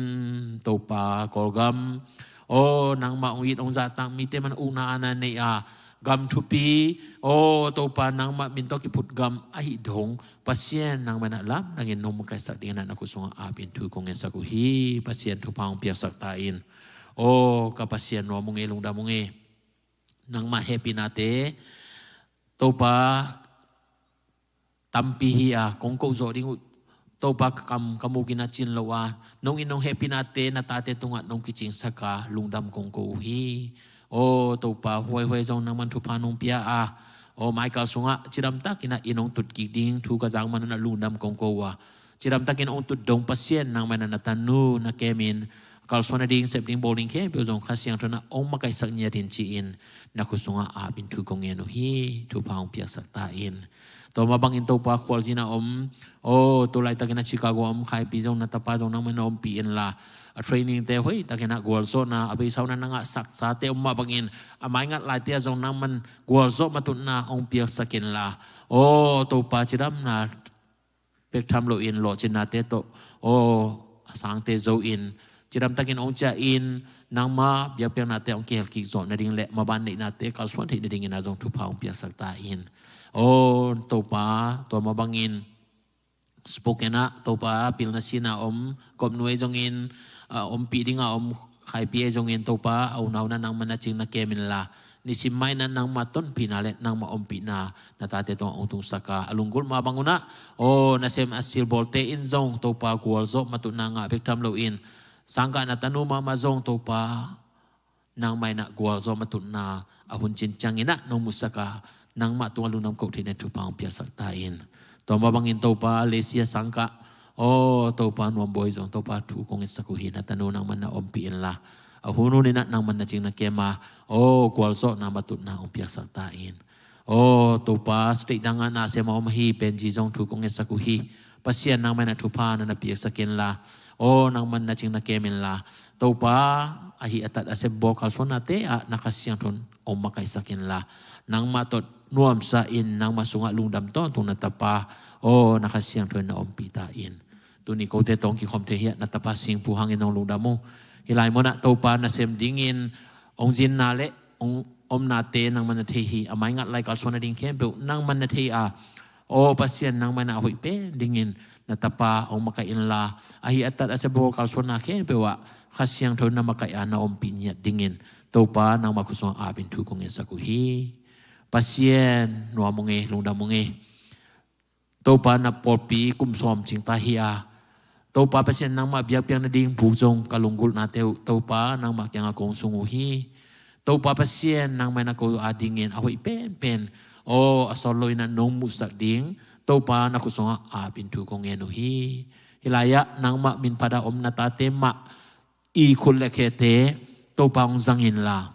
Topa, Kawlgam, aw nangmah hong it hong zahtak mite mah in ukna aana nei a, gam thupi, aw Topa nangmah min tawh kiphut gam ahih dong Pasian nangmah in ah lamdangin nong makaihsak dingin ah na khut sungah apin thu kong ngetsak uh hi. Pasian, thupha hong piaksak ta in. Aw ka Pasian, nuam ung ei, lungdam ung ei. Nangmah hehpihnate Topa tampi hi a, kong koh zawh ding uh Topa, ka kam ka muk in ah cin lo a, nong it nong hehpihnate na tate tungah nong kicingsak a, lungdam kong ko uh hi. Aw Topa, huaihuai zong nangmah in thupha nong pia a, aw Michael sungah cidamtak in ah inn hong tut kik ding thu ka zak man un ah lungdam kong ko uh a, cidamtakin hong tut dong Pasian nangmah in ah na tanu na kemin kalsuan nading, sep ding, bawl ding khempeuh zong Kha Siangtho in ah hong makaihsak ngiat in ci-in na khut sungah apin thu kong ngen uh hi. Thupha hong piaksak ta in. Tua mah bangin Topa, khualzin a om, aw tu laitakin ah Chicago a om Khaipi zong, na tapa zong nangmah in na ompih inla, a trainingte hoihtakin ah gualzawhna, a beisa un ah na ngahsak sate om mah bangin a maingat laite ah zong nangmah in gualzawh matutna hong piaksak inla, aw Topa, cidamna pektham loin lawhcinnate tawh, aw a sangte zo in cidamtakin hong ciah in, nangmah biakpiaknate hong kihel kik zawh nading le maban neihnate kalsuan theih nadingin ah zong thupha hong piaksak ta in. Aw Topa, tua mah bangin Spokane ah Topa, pilna sihna om Gop Nu ei zongin, ah, ompih ding a om Khaipi ei zongin Topa, a unau in ah nangmah in na cing na kem inla, nisim mah in ah nangmah tonpihna le nangmah ompihna na tate tungah hong tungsak a, a lunggulh mah bang un ah, aw nasem a silbawlte in zong Topa, gualzawh matutna ngah bek tham loin, sangkah na tanu mahmah zong Topa, nangmah in ah gualzawh matutna a hun cin ciangin ah nong musak a, nangmah tungah lungdam koh theihna thupha hong piaksak ta in. Tua mah bangin Topa, Lesia sangkah, aw Topa, Nuam Bawi zong Topa, thu kong ngetsak uh hi, na tanu nangmah in na ompih inla, a hun hun in ah nangmah in na cing na kem a, aw gualzawhna matutna hong piaksak ta in. Aw Topa, state dangah nasem a om ahi Benji zong thu kong ngetsak uh hi. Pasian, nangmah in ah thupha na na piaksak inla, aw nangmah in na cing na kem inla, Topa, ahi a tat a sep bawl kalsuannate ah na Kha Siangtho in hong makaihsak inla, nangmah tawh nuamsa in nangmah sungah lungdam tawntung na tapa, aw na Kha Siangtho in na ompih ta in. Tuni kote tawh hong kikhawm thei hi a, na tapa Singpu hangin hong lungdam uh. Hih lai mun ah Topa, nasem dingin hong zinna le hong omnate nangmah in na thei hi. A maingat lai kalsuan nading khempeuh nangmah in na thei a, Aw Pasian, nangmah in a hoih pen dingin na tapa hong makaih inla, ahi a tat a sia bawl kalsuanna khempeuh ah Kha Siangtho na makaih a na ompih ngiat dingin Topa nangmah khutsungah apin thu kong ngetsak uh hi. Pasian, nuam ung ei, lungdam ung ei. Topa, na pawlpi kum sawm cing ta hi a, Topa Pasian, nangmah biakpiak nading buk zong ka lunggulhnate uh Topa nangmah kiangah kong sung uh hi. Topa Pasian, nangmah in a ko adingin a hoih penpen, aw a sawt loin ah nong muhsak ding Topa na khutsungah apin thu kong ngen uh hi. Hih lai-ah nangmah min phat a om na tate mah i khut le khete Topa hong zang inla,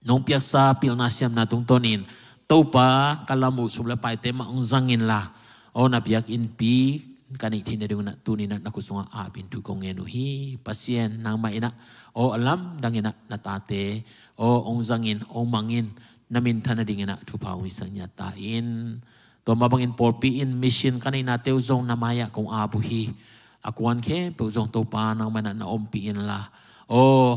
nong piaksa pilna siamna tungtawnin Topa ka lam uh sum le paite mah hong zang inla, aw na biakinnpi ka neih theih nadingun ah tuni-in ah na khutsungah apin thu kong ngen uh hi. Pasian, nangmah in ah aw a lamdangin ah na tate aw hong zangin hong mangin na minthan nadingin ah thupha hong hisak ngiat ta in. Tua mah bangin pawlpi in mission ka neihnate uh zong na mai-ah kong ap uh hi. A kuan khempeuh zong Topa nangmah in ah na ompih inla, aw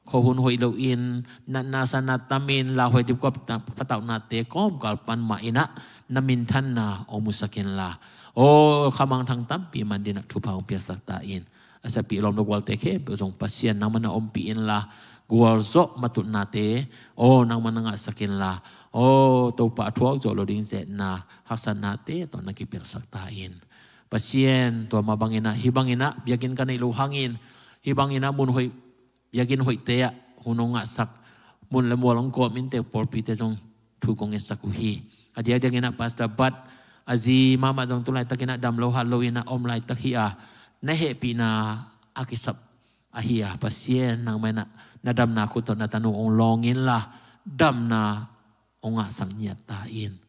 khuahun hoih loin natna satna tamin lauhuai dipkuap patauhnate kawmkal pan mah in ah na minthanna hong musak inla, aw kha mangthang tampi man dingin ah thupha hong piaksak ta in. A siapih lawm le gualte khempeuh zong Pasian nangmah na ompih inla, gualzawh matutnate aw nangmah na ngahsak inla, aw Topa a thuak zawh lo ding ze-etna haksatnate tawh na kipelsak ta in. Pasian, tua mah bangin ah hih bangin ah biakinn ka neih loh hangin hih bangin ah mun hoih, biakinn hoihte ah hun hong ngahsak, mun le mual hong kawm innte uh pawlpite zong thu kong ngetsak uh hi. A diakdiakin ah Pastor Bat a zi mahmah zong tu laitakin ah dam lo hat loin ah om laitak hi a, na hehpihna a kisap ahi a, Pasian nangmah in ah na damna khut tawh na tanu hong lawng inla, damna hong ngahsak ngiat ta in.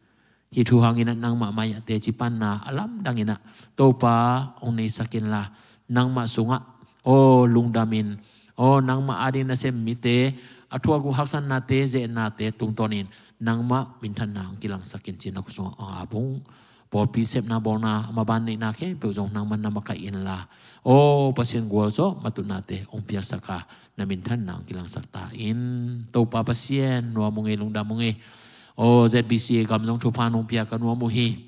Hih thu hangin ah nangmah mai-ah teci panna a lamdangin ah Topa hong neisak inla, nangmah sungah aw lungdamin, aw nangmah ading nasem mite a thuak uh haksatnate ze-etnate tungtawnin nangmah minthanna hong kilangsak in ci-in na khutsungah hong ap ung. Pawlpi sepna bawlna a maban neihna khempeuh zong nangmah na makaih inla, aw Pasian, gualzawh matutnate hong piaksak a, na minthanna hong kilangsak ta in. Topa Pasian, nuam ung ei, lungdam ung ei. Aw Z B C A gam zong thupha nong pia ka nuam uh hi.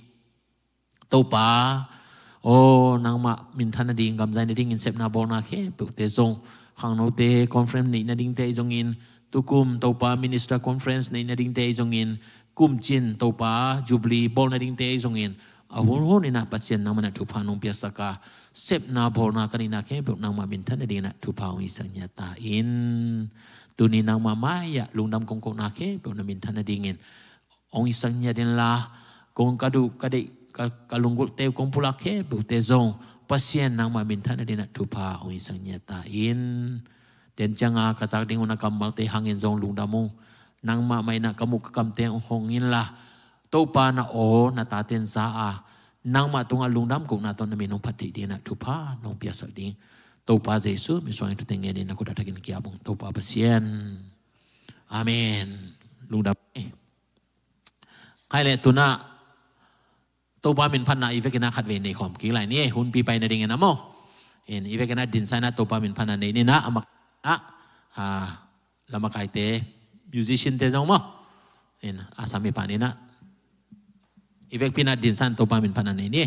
Topa, aw nangmah minthan nading, gam zai nadingin sepna bawlna khempeuhte zong, khangnote conference neih nadingte ahi zongin, tukum Topa minister conference neih nadingte ahi zongin, kumcin Topa jubilee bawl nadingte ahi zongin, a hunhun in ah Pasian nangmah in ah thupha nong piaksak a, sepna bawlna ka neihna khempeuh nangmah minthan nadingin ah thupha hong hisak ngiat ta in. Tuni nangmah mai-ah lungdam kong kohna khempeuh na minthan nadingin hong hisak ngiat inla, kong ka duh ka deih ka, ka lunggulhte uh kong pulak khempeuhte zong Pasian nangmah minthan nadingin ah thupha hong hisak ngiat ta in. Den cianga ka zak ding uh na kammalte hangin zong lungdam ung. Nangmah mah in ah ka muk ka kamte hong hong inla, Topa na aw na taten za a, nangmah tungah lungdam kohna tawh na min hong phat theih dingin ah thupha nong piaksak ding Topa Jesu min suangin thute ngenin na khut a thakin ki-ap ung Topa Pasian. Amen. Lungdam. Khai le tu-in ah Topa min phatna i vekin ah khatvei nei khawm kik lai ni, hunpi pai nadingin ah maw. In i vekin ah dinsa in ah Topa min phatna nei ni in ah, a mak ah, a, lamakaite, musician te zong maw. In a sami pan in ah i vekpi in ah dinsa in Topa min phatna nei ni.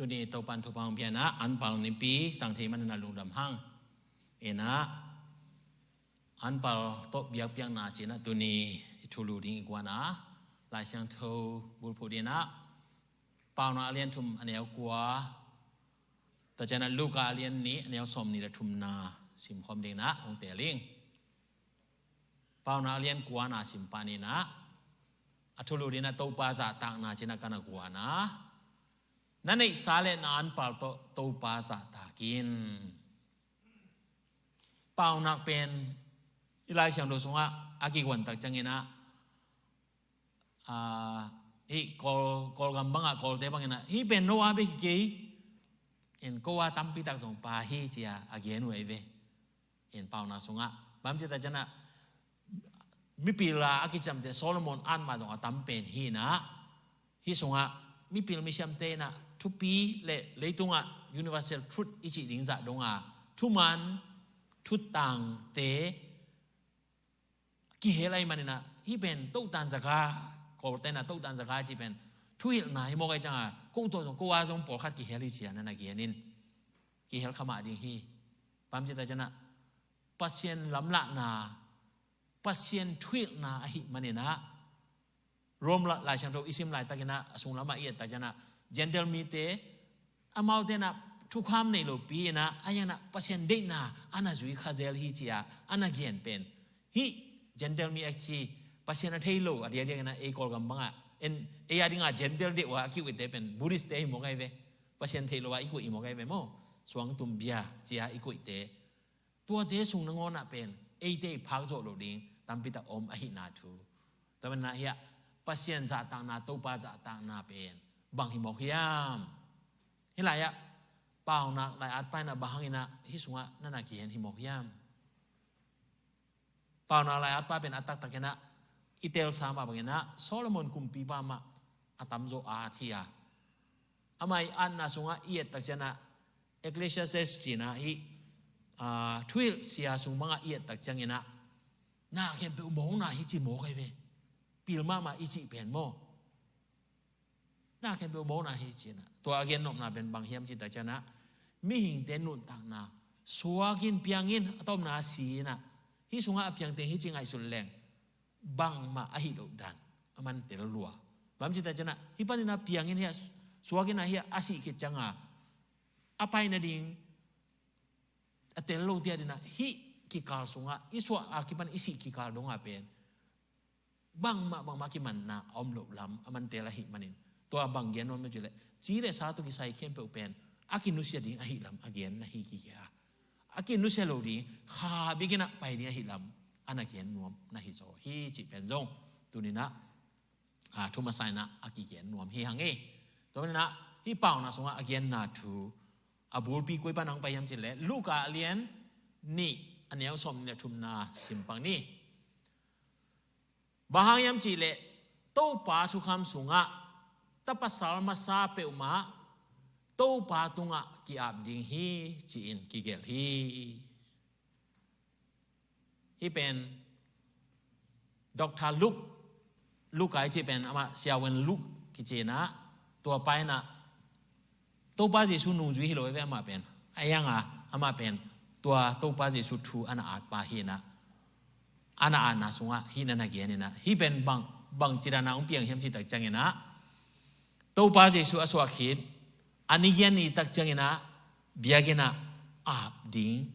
Tuni Topan thupha hong pia in ah, Anpal Nipi sang thei manin ah lungdam hang. In ah, Anpal tawh biakpiakna ci-in ah tuni i thulu ding i guan ah, Lai Siangtho bulphuh ding in ah, Paunak a lian thum a neu kua, tua ciangin ah Luka a lian nih a neu sawmnih le thumna simkhawm ding in ah hong teel ing. Paunak a lian kuana sim pan in ah, a thulu ding in ah Topa zahtakna ci-in ah ka na guan ah, na neihsa le na anpal tawh Topa zahtak in. Paunak pen i Lai Siangtho sungah a kiguan tak ciangin ah, ah, hih Kawl, Kawlgam bangah Kawlte bangin ah, hih pen no a bek hi kei, en, ko a tampi tak zong pha hi ci-a a gen uh ahi ve. En, Paunak sungah bang hiam cih tak ciangin ah, mipil a a kiciamteh Solomon at mah zong a tam pen hi in ah, hih sungah mipil misiamte in ah thupi le leitungah universal truth i cih ding zah dong a, thuman, thutangte kihel ahih manin ah, hih pen totan zaka, Kawlte in ah totan zaka cih pen thuhilhna hi mawk ahih ciangin ah, ko tawh zong, ko a zong pawlkhat kihel hi ci-a na na gen in, kihel kha mah ding hi. Bang hiam cih tak ciangin ah, Pasian lamlahna, Pasian thuhilhna ahih manin ah, Rom la-, Lai Siangtho i sim laitakin ah, a sung lamah i et tak ciangin ah, Gentile mite, amaute in ah thukham nei lopi in ah, a hiang ah Pasian deihna a na zui kha zel hi ci-a a na gen pen, hih Gentile mi a ci, Pasian a thei lo, a diakdiakin ah ei Kawlgam bangah, en, ei a dingah Gentile deuh a a ki-uite pen Buddhist-te hi mawk ahi ve. Pasian theih lo a i koih hi mawk ahi ve maw. Suangtum bia ci-a i koihte, tuate sung nangawn ah pen eite i phak zawh loh ding tampi tak om ahihna thu. Tua manin ah hiah Pasian zahtakna, Topa zahtakna pen bang hi mawk hiam? Hih lai-ah Paunak lai-atpa in ah bang hangin ah hih sungah na na gen hi mawk hiam? Paunak lai-atpa pen a taktakin ah i telsam mah bangin ah Solomon kumpipa mah a tamzaw a at hi a, amah i atna sungah i et tak ciangin ah, Ecclesiastes ci-in ah hih, ah, thuhilh sia sung bangah i et tak ciangin ah, na khempeuh mawkna hi ci mawk ahi ve. Pil mahmah i cih pen maw, na khempeuh mawkna hi ci-in ah. Tua a gen nopna pen bang hiam cih tak ciangin ah, mihingte nuntakna, suak in, piang in, a tawpna si in ah, hih sungah a piangte hih ci ngaihsun leng bangmah ahi loh dan a man tel lua. Bang hiam cih tak ciangin ah, hih panin ah piang in, hiah suak in ah, hiah a sih khit ciangin ah, a pai nading a tel lote adingin ah, hih kikal sungah, i suah a kipan i sih kikal dongah pen bangmah, bangmah kimanna a om loh lam a man tel ahih manin, tua bang gen nuam hiam cih leh, ci le sa tawh kisai khempeuh pen a kinusia ding ahih lam a gen na hi kikei a, a kinusia lo ding, kha bek in ah pai ding ahih lam a na gen nuam na hi zaw hi cih pen zong tuni-in ah, ah, thu masa in ah a kigen nuam hi hang e. Tua manin ah hih Paunak sungah a genna thu, a bulpi koi pan hong pai hiam cih leh, Luka a lian nih a neu sawmnih le thumna sim pak ni. Bang hang hiam cih leh, Topa thukham sungah, ta pasal masa peuhmah Topa tungah ki-ap ding hi, ci-in kigelh hi. Hih pen Doctor Luke, Luka i cih pen amah Siavuan Luke kici-in ah, tua pa in ah Topa Jesu nungzui hi lo ve amah pen. A hiang a, amah pen tua Topa Jesu thu a na at pa hi-in ah, a na atna sungah hih na na gen in ah, hih pen bang, bangci dan a hong piang hiam cih tak ciangin ah, Topa Jesu a suah khit a ni giat ni tak ciangin ah, biakinn ah ap ding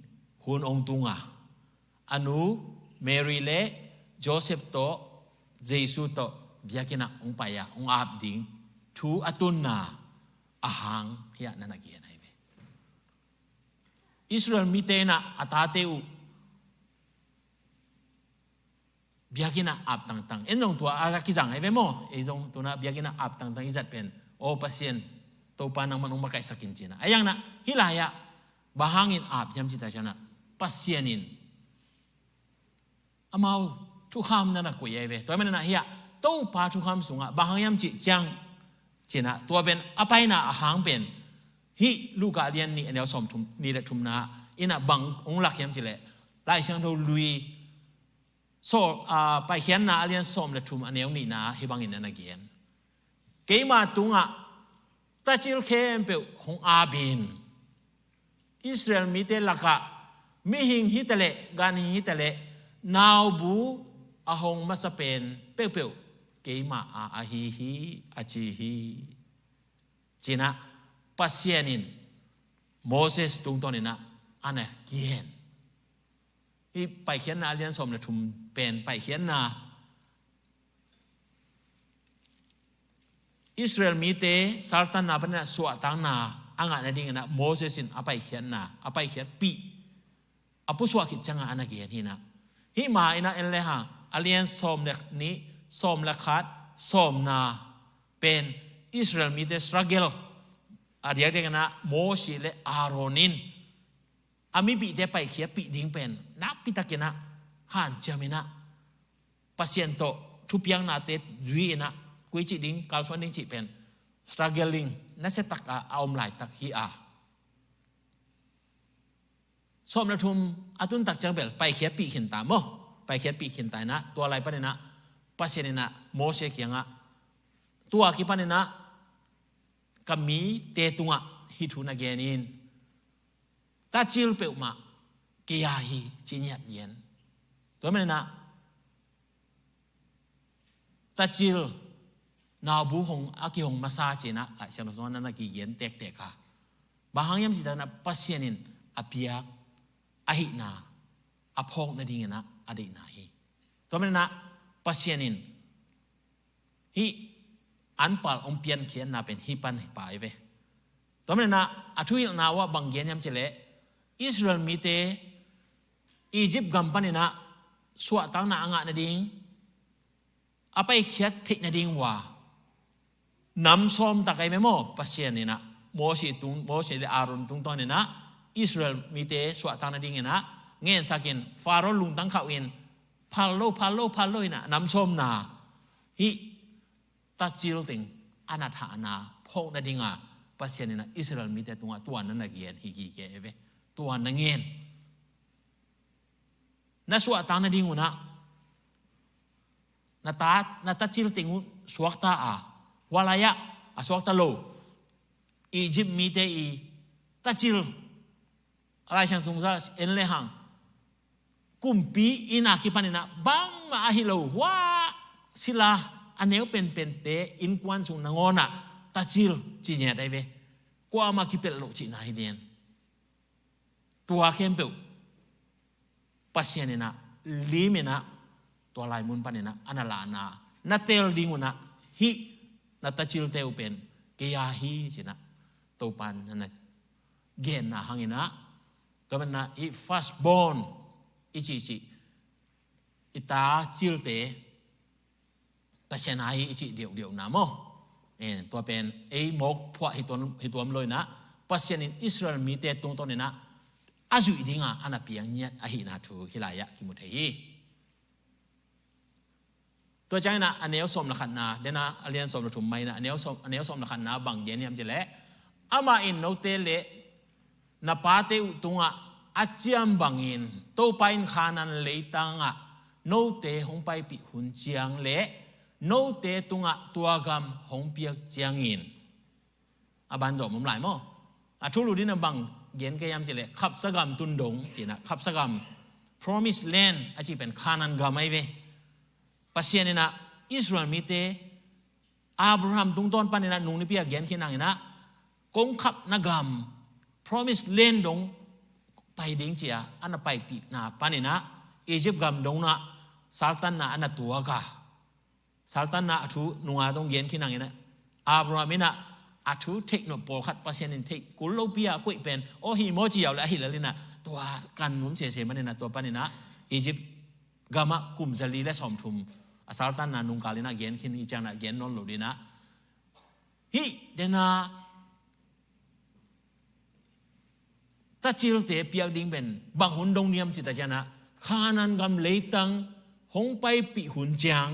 hun hong tung a, a nu Mary le Joseph tawh, Jesu tawh biakinn ah hong pai a, hong ap ding thu a tunna a hang hiah na na gen ahi ve. Israel mite in ah a tate uh biakinn ah ap tangtang. En zong tua a kizang ahi ve maw. Ei zong tu-in ah biakinn ah ap tangtang i zat pen, aw Pasian, Topa nangman hong makaihsak in, ci-in ah. A hiang ah, hih lai-ah bang hangin ap hiam cih tak ciangin ah, Pasian in amau thukham na na koih ahi ve. Tua manin ah hiah Topa thukham sungah bang hang hiam cih ciang, ci-in ah, tua pen a paina a hang pen, hih Luka lian nih a neu sawmthum, nih le thumna in ah bang hong lak hiam cih leh, Lai Siangtho Lui, so, ah, Paikhiatna a lian sawm le thum a neu nihna hih bangin a na gen. Keima tungah tacil khempeuh hong apin, Israel mite lakah mihing hi taleh, ganhing hi taleh, naubu a hong masa pen peuhpeuh keima a ahi hi, a ci hi. Cinah Pasian in Moses tungtawninah a na gen. Hih Paikhiatna a lian sawm le thum pen Paikhiatna, Israel mite saltanna paninah suahtakna a ngah nadinginah Moses in a paikhiatna, a paikhiatpih, a pusuah khit ciangah a na gen hinah. Hih ma inah en le hang a lian sawm le nih, sawm le khat, sawmna pen Israel mite struggle, a diakdiakinah Moses le Aaron in a mipihte paikhiatpih ding pen nakpitakinah hanciaminah Pasian tawh thupiaknate zui-inah, koi cih ding, kalsuan ding cih pen struggling nasiatak a, a om laitak hi a. Sawm le thum a tuntak ciang bel paikhiatpih khinta maw. Paikhiatpih khinta inah, tua lai paninah Pasian inah Moses kiangah, tua kipaninah ka mite tungah hih thu na gen in, tacil peuhmah kei a hi, ci ngiat gen. Tua maninah tacil, naubu hong, a kihong masa cinah Lai Siangtho sungah na na kigen tektek a. Bang hang hiam cih taknah Pasian in a piak ahihna a phawk nadinginah a deihna hi. Tua maninah Pasian in hih anpal hong piankhiatna pen hih pan hi pai ve. Tua maninah a thuhilhna uh ah bang gen hiam cih leh, Israel mite Egypt gam paninah suahtakna a ngah nading, a paikhiat theih nading uh a nam sawm tak ai ve maw. Pasian inah Moses tung, Moses le Aaron tungtawninah Israel mite suahtak nadinginah ngensakin Pharaoh lungtang khauh in, phal lo, phal lo, phal lo inah nam sawmna, hih tacil teng a na thahna phawk nadinga Pasian inah Israel mite tungah tua na na gen hi kike ai ve. Tua na ngen. Na suahtak nading unah na ta, na tacil teng uh suakta a, hua lai-ah a suakta lo Egypt mite i tacil, a Lai Siangtho sungah en le hang, kumpi inn a kipaninah bangmah ahi lo, hua sila a neu penpente innkuan sung nangawnah tacil ci ngiat ai ve. Kuamah kipelh loh cihna hi ding. Tua khempeuh Pasian inah, lim inah, tua lai mun paninah a na lahna na teel ding unah, hih na tacilte uh pen kei a hi cinah Topa in na na genna hanginah, tua maninah hih firstborn i cihcih, i tacilte Pasian a hi i cih deuhdeuhna maw. Eh, tua pen ei mawk phuah hi tuam, hi tuam lo inah, Pasian in Israel mite tungtawninah a zuih dinga a na piang ngiat ahihna thu hih lai-ah kimu thei hi. Tua cianginah a neu sawm le khatna, dena a lian sawm le thum mah inah a neu sawm, a neu sawm le khatna bang gen hiam cih leh, amah in note le na pate uh tungah a ciam bangin Topa in Khanaan leitangah note hong paipih hun ciang le note tungah tua gam hong piak ciangin, a banzawm om lai maw. A thulu dina bang gen kei hiam cih leh, khapsa gam tun dong cinah, khapsa gam, promised land a cih pen Khanaan gam ai ve. Pasian inah Israel mite Abraham tungtawn paninah nung nipi a gen khin hanginah kong khapna gam, promised land dong pai ding ci-a a na paipihna paninah Egypt gam dong nah saltanna a na tuak a, saltanna a thu nunga zong gen khin hanginah, Abraham inah a thu theih nop pawlkhat Pasian in theih kul lopi a koih pen aw hi maw ci yau le ahi lel inah, tua kan nuam sese maninah tua paninah Egypt gamah kum zali le sawmthum a saltanna nungkal inah gen khin hi cianginah gen nawn lo dinah, hih dena tacilte piak ding pen bang hun dong niam cih tak cianginah, Khanaan gam leitang hong paipih hun ciang,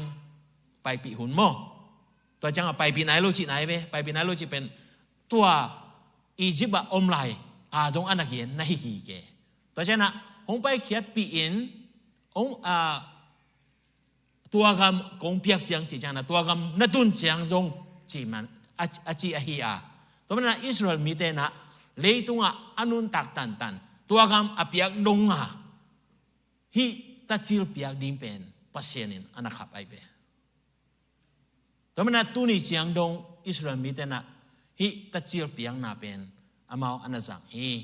paipih hun maw. Tua ciangah paipih nai lo cih nai ve, paipih nai lo cih pen tua Egypt ah om lai a zong a na gen na hi hi ke. Tua cianginah hong paikhiatpih in, hong, a, tua gam kong piak ciang cih cianginah tua gam na tun ciang zong cih man a, a cih ahi a. Tua manin ah Israel mite in ah leitungah a nuntak tantan, tua gam a piak dong a hih tacil piak ding pen Pasian in a na khap ahi ve. Tua manin ah tuni ciang dong Israel mite in ah hih tacil piakna pen amau a na zang hi.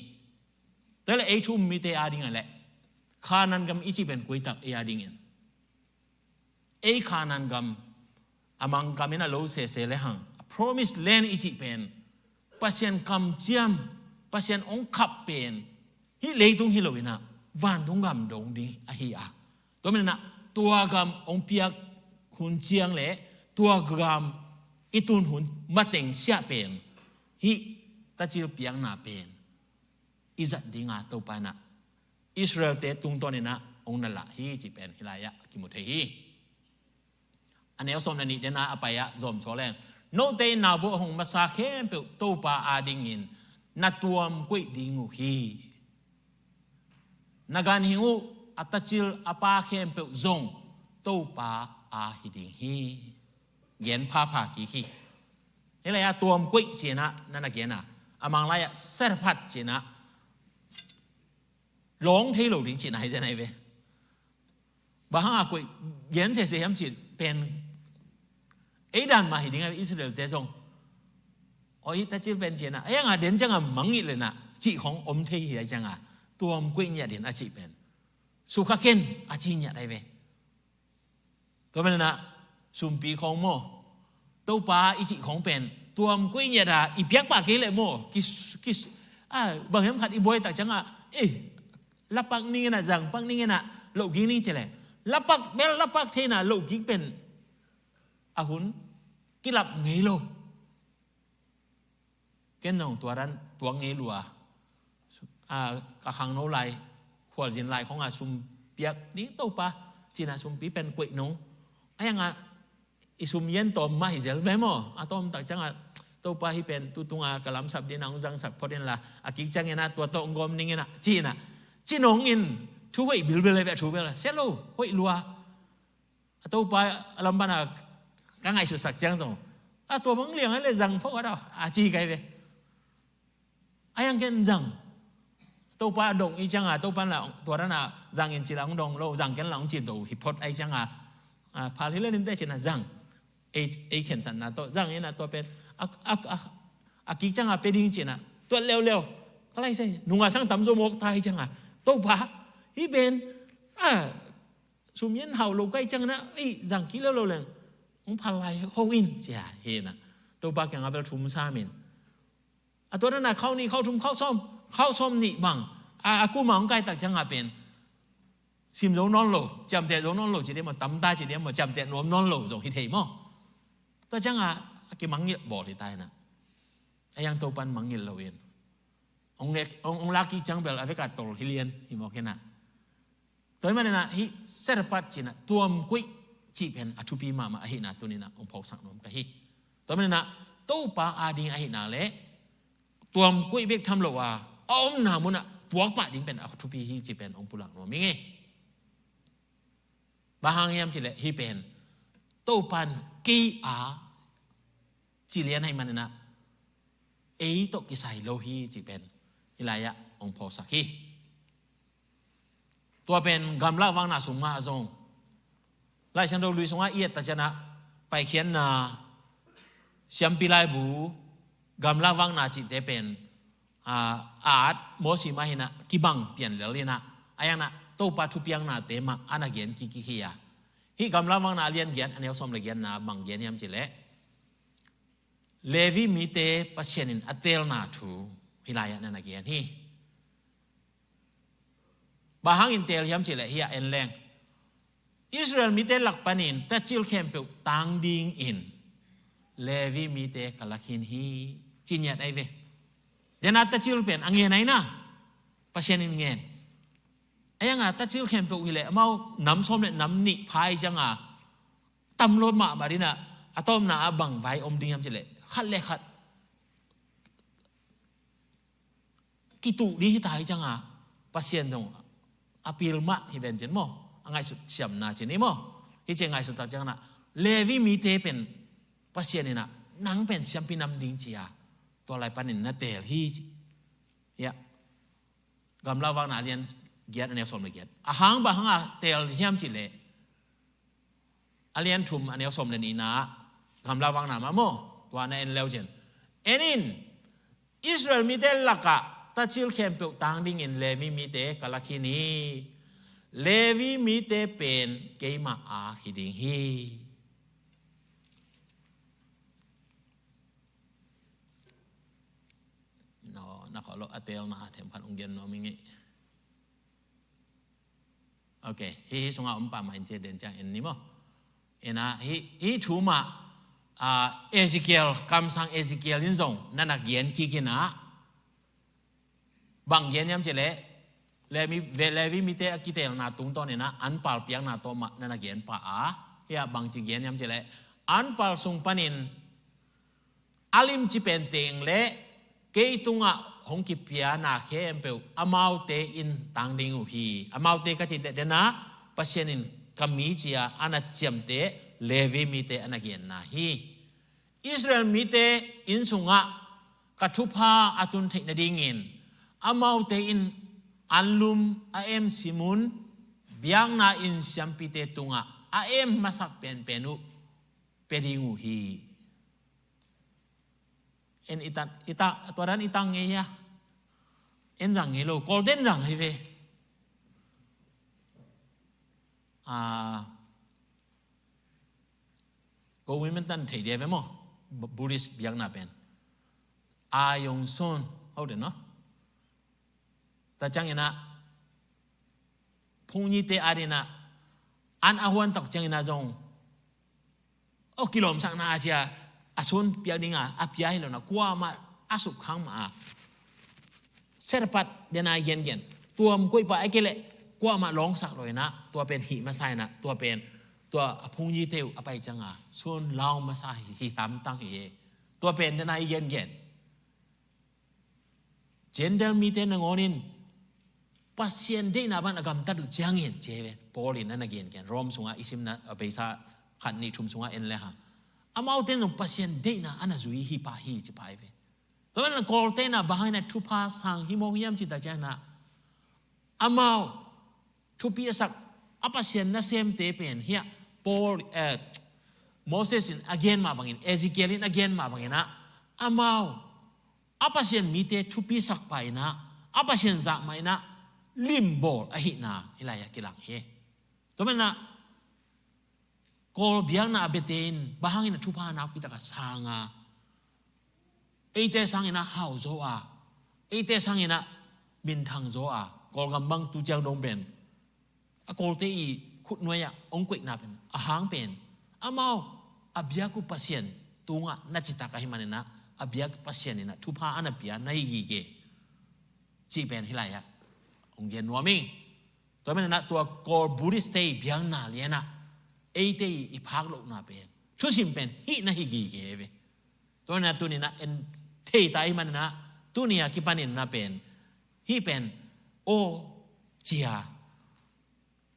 Tua leh ei thu-um mite ading a leh Kanaan gam i cih pen koi tak ei adingin, ei Kanaan gam a mang gam in a lo sese le hang, a promised land i cih pen Pasian kamciam, Pasian hong khap pen hih leitung hi lo in ah vantung gam dong ding ahi a. Tua manin ah tua gam hong piak hun ciang leh tua gam i tun hun mateng siah pen hih tacil piakna pen i zat ding a Topa in ah Israel-te tungtawn in ah hong na lah hi cih pen hih lai-ah kimu thei hi. A neu sawm le nih den a a pai-ah zom sawm leng, note in nau buah hong masa khempeuh Topa adingin na tuamkoih ding uh hi. Na ganhing uh a tacil a pa khempeuh zong Topa a hi ding hi. Gen phapha kik hi. Hih lai-ah tuamkoih ci-in ah na na gen a, a mang lai-ah seraphat ci-in ah lawng thei lo ding cihna hi zen ahi ve. Bang hang a koih gen sese hiam cih pen ei dan mah hi ding ahi ve, Israel-te zong. Aw, hih tacil pen ci-in ah, a yang a den ciang a mangngilh le-in ah cih khong om thei hi a, ciang a tuamkoih ngiat in a cih pen sukha ken a ci ngiat ahi ve. Tua manin ah sumpi khong maw, Topa i cih khong pen tuamkoih ngiat a i piak pah kei leh maw, ki, ki, a, bang hiam khat i buai tak ciang a, eh, la pak ning in ah, zang pak ning in ah, loh kik ning ci leh, la pak bel la pak thei in ah, loh kik pen a hun kilap ngei lo. Ken zong tua dan tuak ngei lua. A, ka khangno lai, khualzin lai khong a sum piak ding Topa ci-in ah sumpi pen koih nong. A yang a i sum yen tawm mah hi zel ve maw. A tawm tak ciang a, Topa, hih pen tu tung a ka lamsap ding in ah hong zangsak phot in la, a kik ciangin ah tua tawh hong gawm ning in ah ci-in ah, ci nong in thu hoih bilbil ahi ve, thu bel a sia lo, hoih lua. A Topa a lam pan a ka ngaihsutsak ciang zong, a, tua bang liang ahi leh zang phot a daw a ci kai ve. A yang ken zang. Topa a dong i ciang a, Topa in la tua dan a zang in ci la hong dong lo, zang ken la hong ci do hi phot ahi ciang a, a, phal hi le nin te ci-in ah zang. Ei, ei khensatna tawh zang in ah tua pen a, a, a, a kik ciang a pia ding ci-in ah tua leuleu. Ka lai sai nung a sang tam zo mawk ta hi ciang a, Topa, hih pen, a, sum yen hau lo kai ciang in ah, ei, zang kik leuleu leng hong phal lai ho in ci a hi in ah, Topa kiang a bel thum sam in. A tua dan a khau nih, khau thum, khau sawm, khau sawm nih bang a, a kum a hong kai tak ciang a pen sim zo nawn lo, ciamteh zo nawn lo ci diam maw, tam ta ci diam maw, ciamteh nuam nawn lo zong hi thei maw. Tua ciang a, a kimangngilh bawl hi ta in ah, a yang Topa in mangngilh lo in hong lak, hong, hong lak kik ciang bel a vek a tol hi lian hi mawk in ah. Tua ahih manin ah hih seraphat ci-in ah tuamkoih cih pen a thupi mahmah ahihna tuni-in ah hong phawksak nuam ka hi. Tua manin ah Topa ading ahihna leh tuamkoih bek tham lo a, a omna munah puak pah ding pen a thupi hi cih pen hong pulak nuam ing e. Bang hang hiam cih leh hih pen Topa in kei a ci lian ahih manin ah ei tawh kisai lo hi cih pen hih lai-ah hong phawksak hi. Tua pen gamlak vakna sung mah zong, Lai Siangtho Lui sungah i et tak ciang ah, Paikhiatna, Siampi Laibu, gamlak vakna cihte pen, a, a at Mosi mah hi-in ah kibang pian lel in ah, a yang ah Topa thupiaknate mah a na gen kik hi a. Hih gamlak vakna a lian giat, a neu sawm le giatna bang gen hiam cih leh, Levi mite Pasian in a teelna thu hih lai-ah na na gen hi. Bang hangin teel hiam cih leh, hih ah en leng, Israel mite lak panin tacil khempeuh tang dingin Levi mite ka lakhin hi, ci ngiat ahi ve. Tua-in ah tacil pen a ngen ahi na, Pasian in ngen. A yang ah tacil khempeuh hi leh amau nam sawm le nam nih pha ahi ciang a, tam lo mahmah ding in ah, a tawpna ah bang vai om ding hiam cih leh, khat le khat kituh ding hi ta hi ciang a, Pasian zong a pil mah hi ven cin maw, a ngaihsut siamna cin hi maw. Hih ci ngaihsut tak ciang ah, Levi mite pen Pasian in ah, nang pen siampi nam ding ci a, tua lai panin na teel hi. Ya. Gamla vakna a lian giat a neu sawm le giat. A hang bang hanga teel hiam cih leh, a lian thum a neu sawm le nihna, Gamla vakna mah maw, tua na en leu cin. En in, Israel mite lakah tacil khempeuh tang dingin Levi mite ka lak hi ni. Levi mite pen keimah a hi ding hi. No, na khawh lo a teelna themkhat ong gen nuam ing ei. Ok, hih, hih sungah om pah mah in ci den ciang en ni maw. Ina, hih, hih thu mah, ah, Ezekiel, kamsang Ezekiel in zong na na gen kik ina. Bang gen hiam cih leh, Levi, ve Levi mite a kiteelna tungtawn ina, anpal piakna tawh mah na na gen pah a. Hih ah bangci gen hiam cih leh, anpal sung panin, a limci penteng le kei tungah hong kipia na khempeuh amaute in tang ding uh hi. Amaute ka cih teh dena, Pasian in ka mi ci-a a na ciamteh Levi mite a na genna hi. Israel mite inn sungah ka thupha a tun theih nadingin amaute in anlum a em simun, biakna inn siampite tungah a em masak penpen uh pia ding uh hi. En i tan, i tan, tua dan i tan ngei hia? En zang ngei lo, Kawlte en zang hi ve. Ah, ko women tan thei dia ve maw. Bu-, Buddhist biakna pen. A yong son, hau den no. Ta ciang ina, phung nyi te a dina, an a huan tak ciang ina zong. O kilawmsakna a cia, a sun piak dinga, a pia hi lo na, kuamah a suk khang mah a. Serpat dena i gengen. Tuam kuih pa a kile, kuamah lawngsak lo ina, tua pen hih masa ina, tua pen, tua a phung nyi te uh a pai cianga, sun lau masa hi, hi hamtang hi he. Tua pen dena i gengen. Gentile mite nangawn in Pasian deihna bang a gamtat uh ciangin ci ve. Paul in a na gengen. Rome sungah i simna a beisa khat nih thum sungah en le hang. Amaute in zong Pasian deihna a na zui hi pah hi ci pah hi ve. Tua manin Kawlte na bang hangin a thupha sang hi mawk hiam ci ta ciangin a, amau thupi a sak a Pasian nasemte pen hia Paul, eh, Moses in a gen mah bangin, Ezekiel in a gen mah bangin a, amau a Pasian mite thupi sak pah ina, a Pasian zah mah ina, limbawl ahihna hih lai-ah kilang hi. Tua manin a, Kawl biakna a biate in bang hangin a thupha nakpi taka sang a, eite sangin a hau zaw a, eite sangin a minthang zaw a, Kawlgam bang tu ciang dong pen a Kawlte i khutnuai-ah hong koihna pen a hang pen amau a biak uh Pasian tungah na citak ahih manin a, a biak Pasian in a thupha a na pia na hi gige cih pen hih lai-ah hong gen nuam ing. Tua manin a tua Kawl Buddhist te i biakna lian a, eite i phak lohna pen, thusim pen hih na hi gige ve. Tua manin a tuni-in a en thei ta ahih manin a, tuni a kipanin na pen, hih pen, aw cia,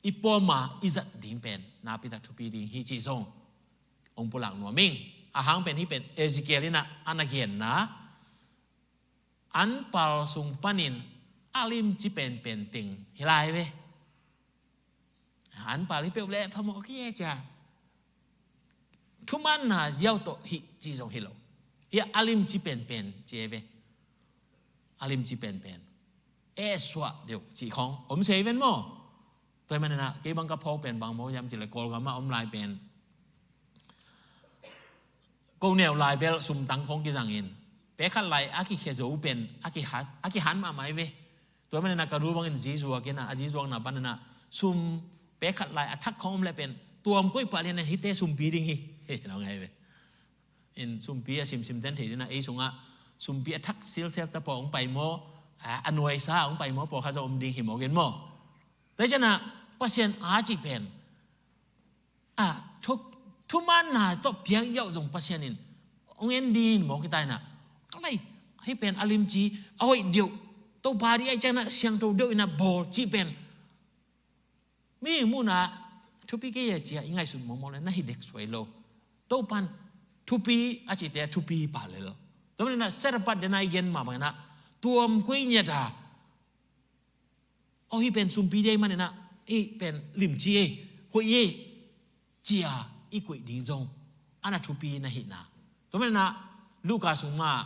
i pawlma i zat ding pen nakpi tak thupi ding hi cih zong hong pulak nuam ing. A hang pen hih pen Ezekiel in a, a na genna, anpal sung panin a limci penpen teng hi lai ve. Anpal hi peuh leh phamawh kei e cia. Thumanna ziau tawh hih ci zong hi lo. Hih a limci penpen ci e ve. A limci penpen. E suah deuh cih khawng om sei ven maw? Tua ahih manin a, kei bang ka phawk pen bang maw hiam cih leh Kawlgam ah om lai pen. Ko neu lai bel sumtang khawng kizangin, pek khat lai a kikhia zo pen a kihat, a kihat mahmah hi ve. Tua manin a ka nu bangin zi zuak in a, a zi zuakna panin a, sum pek khat lai a thak khawng om leh pen, tuam koih pah lian a hihte sumpi ding hi. He, nong ngai ve. In sumpi a simsim ten thei ding a, ei sungah sumpi a thak silsel ta pawh hong pai maw, a, a nuaisa hong pai maw, pawlkhat zong om ding hi mawk in maw. Tua hi ciangin a, Pasian a cih pen a, thu, thumanna tawh piak ziau zong Pasian in hong en ding in mawk hi ta in a, ka lai, hih pen a limci, a hoih deuh, Topa ding ahih ciangin a siangtho deuh in a bawl cih pen, mi muhna thupi kei e cia i ngaihsut mawkmawk leh na hi dek suai lo. Topan thupi a cihte a thupi hi pah lel. Tua maninah set apart dena i gen mah banginah tuam koi ngiata, aw hih pen sumpi dei maninah hih pen limci ei, hoih ei, cia i koih ding zong ana thupi na hihna. Tua maninah Luka sung mah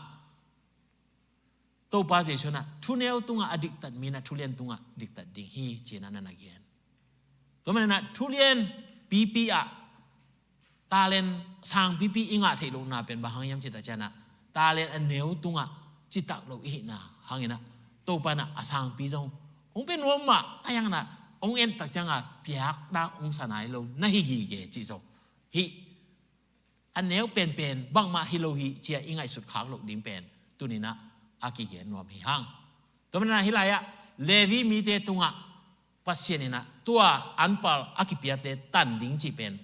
Topa Jesu inah thuneu tungah a diktat mi inah thulian tungah diktat ding hi ci-inah na na gen. Tua maninah thulian pipi ah talent sangpipi i ngah theih lohna pen bang hang hiam cih tak cianah talent a neu tungah citak lo i hihna hanginah Topa inah a sangpi zong hong pia nuam mah a hianginah hong entak cianga piaktak hong sa nai lo na hi gige cih zong hih a neu penpen bangmah hi lo hi cia i ngaihsut khak loh ding pen tuninah a kigen nuam hi hang. Tua maninah hih lai-ah Levi mite tungah Pasian inah tua anpal a kipiate tan ding cih pen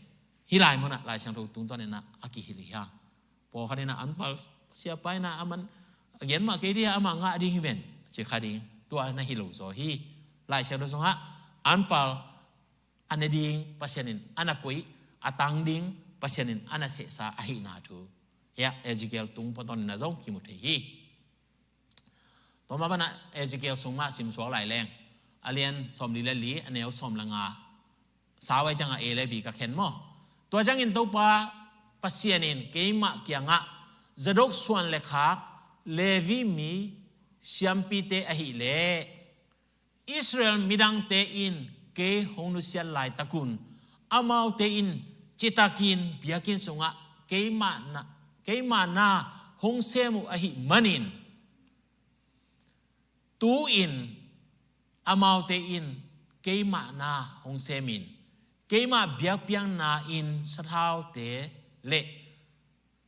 hih lai munah Lai Siangtho tungtawninah a kihilh hi hang. Pawlkhat inah anpal siapa inah aman a gen mah kei dia ama ngah ding hi ven ci kha ding, tua na hi lo zaw hi. Lai Siangtho sungah anpal a ne ding Pasian in a na koih, a tang ding Pasian in a na sehsa ahihna thu hiah Ezekiel tung pawtawninah zong kimu thei hi. Tua mah banah Ezekiel sung mah simsuak lai leng a lian sawmli le li a neu sawm le nga sau ai ciangah A le B ka khen maw? Tua ciangin Topa Pasian in keimah kiangah Zadok suan le khak Levi mi siampite ahileh Israel midangte in kei hong nusiat laitakun amaute in citakin biakinn sungah keimah na, keimah na hong sem uh ahih manin tu-in amaute in keimah na hong semin keimah biakpiakna in sathaute le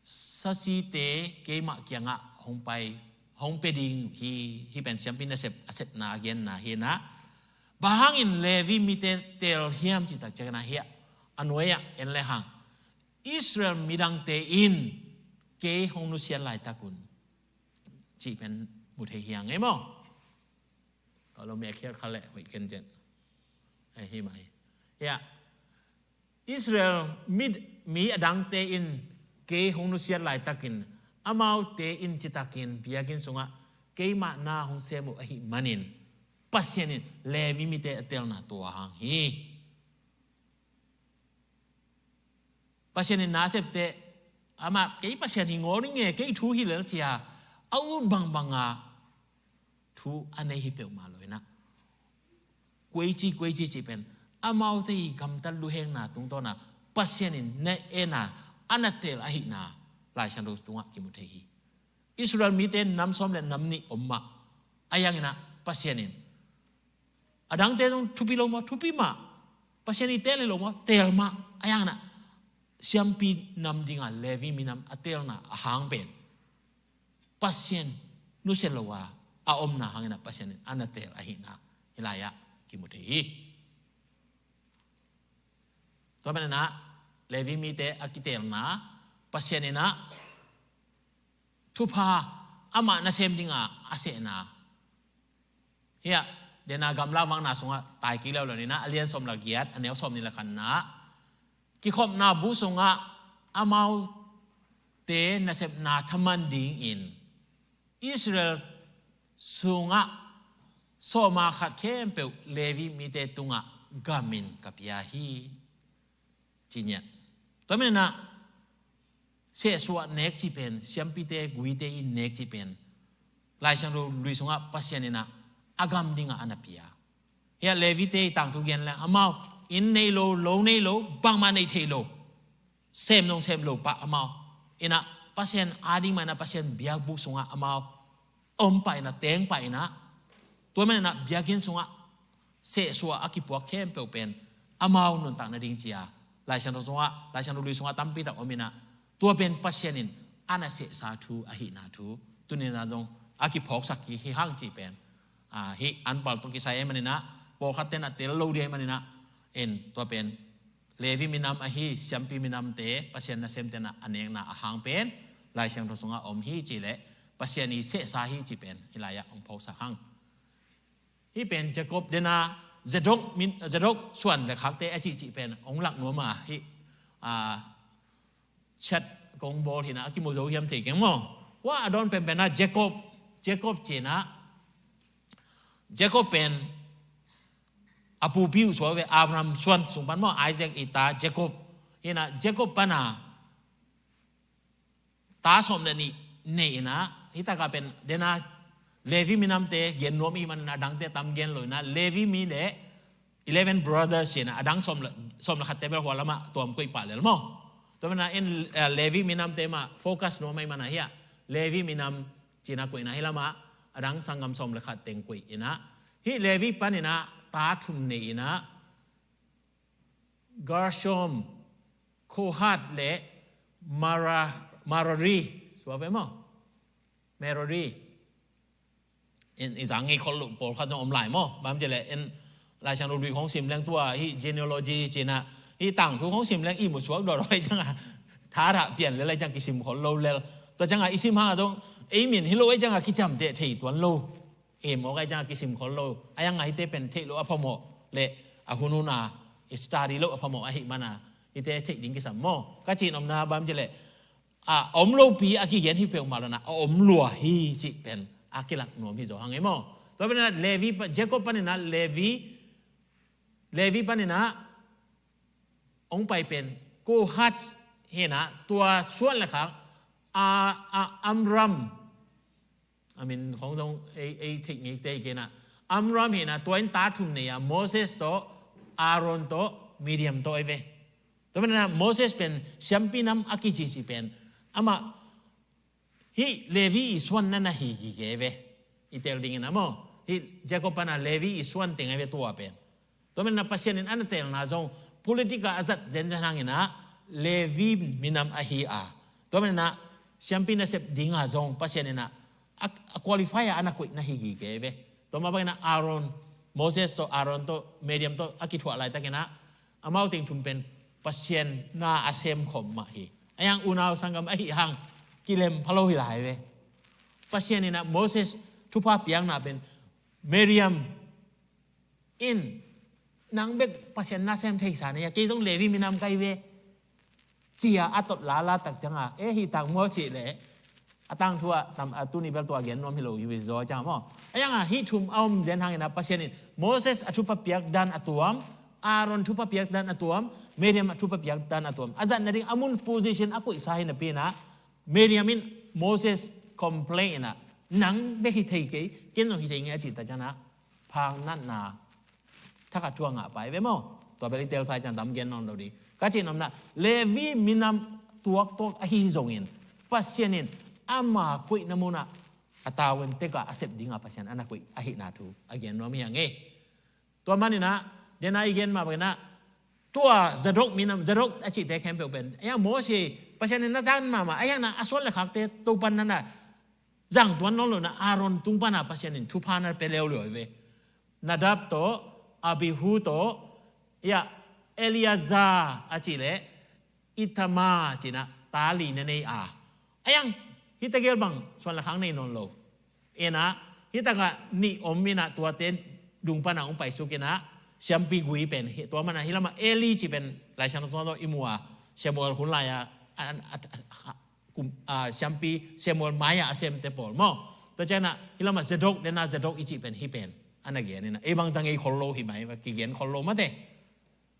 sasite keimah kiangah hong pai hong pia ding hi. Hih pen siampi nasep a sepna a genna hinah bang hangin Levi mite tel hiam cih tak ciangin ah hiah a nuai-ah en le hang Israel midangte in kei hong nusiat laitakun cih pen mu thei hi hang ei maw? Ka lo mi a khial kha leh hoih ken zen. Ai hi mah hi. Hiah Israel mi, mi a dangte in kei hong nusiat laitakin amaute in citakin biakinn sungah keimah na hong sem uh ahih manin Pasian in Levi mite a telna tua hang hi. Pasian in na a septe amah kei Pasian hi ngawl ing e, kei thu hi lel cia a ut bangbanga thu a nei hi peuhmah lo inah kuaici kuaici cih pen amaute i gamtat luhengna tungtawna Pasian in na ena a na tel ahihna Lai Siangtho tungah kimu thei hi. Israel mite nam sawm le nam nih om mah a hianginah Pasian in a dangte zong thupi lo maw, thupi mah. Pasian i tel hi lo maw, tel mah a hianginah siampi nam dinga Levi minam a telna a hang pen Pasian nusia lo a a omna hanginah Pasian in a na tel ahihna hih lai-ah kimu thei hi. Tua maninah Levi mite a kitelna Pasian inah thupha amah nasem dinga a sehna hiah dena gamla vangna sungah tai kik leuleu ninah a lian sawm le giat a neu sawm nih le khatna kikhopna bu sungah amaute nasepna thaman dingin Israel sungah sawma khat khempeuh Levi mite tungah gamin ka pia hi. Ci ngiat. Tua maninah sehsuah nek cih pen siampite guite in nek cih pen Lai Siangtho lui sungah Pasian inah a gam dingah a na pia. Hiah Levite i tangthu gen le amau inn nei lo, lo nei lo, bangmah nei thei lo, sem dong sem lo pah amau inah Pasian ading mah inah Pasian biakbuk sungah amau om pah inah teng pah inah tua maninah biakinn sungah sehsuah a kipuak khempeuh pen amau nuntak nading cia Lai Siangtho sungah, Lai Siangtho lui sungah tampitak om inah tua pen Pasian in a na sehsa thu ahihna thu tuninah zong a kiphawksak hi, hi hang cih pen hih anpal tawh kisai ahih maninah pawlkhatte na tel lo ding ahih maninah en tua pen Levi minam ahi siampi minamte Pasian nasemte na a nekna a hang pen Lai Siangtho sungah om hi cih leh Pasian i sehsa hi cih pen hih lai-ah hong phawksak hang. Hih pen Jacob dena Zadok min, Zadok suan le khakte a cihcih pen hong lak nuam a hih chat kong bawl hinah a kimu zo hiam thei keng maw? Tua a dawn penpen ah Jacob, Jacob ci-in ah, Jacob pen a pupi uh suak ve, Abraham suan sung pan maw, Isaac i ta Jacob. Hi-in ah Jacob pan a ta sawm le nih nei-in ah, hih takah pen den a Levi minamte gen nuam i hih manin ah a dangte tam gen lo-in ah, Levi mi le eleven brothers ci-in ah, a dang sawm le, sawm le khatte bel hua lamah tuam koih pah lel maw. Tua manin ah en, eh, Levi minamte mah focus nuam ahih manin ah hiah Levi minam ci-in ah koihna, hih lamah a dang sanggam sawm le khat teng koih-in ah, hih Levi panin ah ta thum nei-in ah, Gershom, Kohath le Mara-, Merari, suak ve maw? Merari. En, i zang ngei khol lo pawlkhat zong om lai maw? Bang ci leh en, Lai Siangtho lui khong sim leng, tua hih genealogy ci-in ah, hih tangthu khong sim leng ihmu suak dawhdawh ahih ciangah, thadah pian lel ahih ciang kisim khol lo lel. Tua ciangah i sim hangah zong ei min hi lo ahih ciangah kiciamteh thei tuan lo. Ei mawk ahih ciangah kisim khol lo. Ahih hangah hihte pen theih loh a phamawh le a hun hun a i study loh a phamawh ahih manin ah hihte theih ding kisam maw? Ka cih nopna bang ci leh, a om lopi a kigen hi peuhmah lo-in ah, a om lua hi cih pen a kilak nuam hi zaw hang e maw? Tua pen ah Levi pa-, Jacob panin ah Levi, Levi panin ah hong pai pen Kohath hi-in ah, tua suan le khak a, a, Amram, a min khong zong ei, ei theih ngei te hi kei-in ah, Amram hi-in ah, tua in ta thum nei a, Moses tawh, Aaron tawh, Miriam tawh ahi ve. Tua manin ah Moses pen siampi nam a kicici pen, amah hih Levi i suan na na hi gige ve. I tel dingin ah maw, hih Jacob pan ah Levi i suan teng ahi ve tua pen. Tua manin ah Pasian in a na teelna zong politic ah a zat zenzen hangin ah Levi minam ahi a, tua manin ah siampi nasep dingah zong Pasian in ah a, a qualify a a na koih na hi gige ve. Tua mah bangin ah Aaron, Moses tawh, Aaron tawh, Miriam tawh a kithuah laitakin ah amau teng thum pen Pasian na a semkhawm mah hi. Ahih hang unau sanggam ahih hang kilem pha lo hi lai ve. Pasian in ah Moses thupha piakna pen, Miriam in, "Nang bek Pasian na sem theisa na hia, kei zong Levi minam ka hi ve," ci-a a tot lala tak ciangah, "E, hi tang maw," cih leh a tangthu ah tam, a tuni bel tua gen nuam hi lo hi zaw ciangah maw. Ahih hangah hih thum a om zen hangin ah Pasian in Moses a thupha piak dan a tuam, Aaron thupha piak dan a tuam, Miriam a thupha piak dan a tuam. A zat nading a mun position a koihsa hi napi-in ah Miriam in Moses complain in ah, "Nang bek hi thei kei, ken zong hi thei ngei," a cih tak ciangah phang natna thakhat thu a ngah pai ve maw? Tua bel i teel sa ahih ciang tam gen nawn lo ding. Ka cih nopna, Levi minam tuaktuak ahi zongin Pasian in ama koihna munah a tavuan tekah a sep dinga Pasian a na koih ahihna thu a gen nuam hi hang e. Tua manin ah, den a i gen mah bangin ah, tua Zadok minam, Zadok a cihte khempeuh pen, ahih hang Moses, Pasian in na zat mahmah, ahih hang na a suan le khakte Topa'n na na zang tuan nawn lo-in ah Aaron tung pan ah Pasian in thupha na pia leuleu hi ve. Nadab tawh, Abihu tawh, ya, Eleazar a cih leh Ithamar ci-in ah ta li na nei a. Ahih hang hih tegel bang suan le khak nei nawn lo. In ah hih takah nih om in ah tuate dung pan ah hong paisuk in ah siampi gui pen hi, tua manin ah hih lamah Eli cih pen Lai Siangtho sungah i mu a, Samuel hun lai-a, a, a, a, a, kum, a, siampi Samuel mai-ah a semte pawl maw. Tua ciangin ah hih lamah Zadok, den ah Zadok i cih pen hih pen a na gen in ah, ei bang zang ei khol lo hi mai, kigen khol lo mate.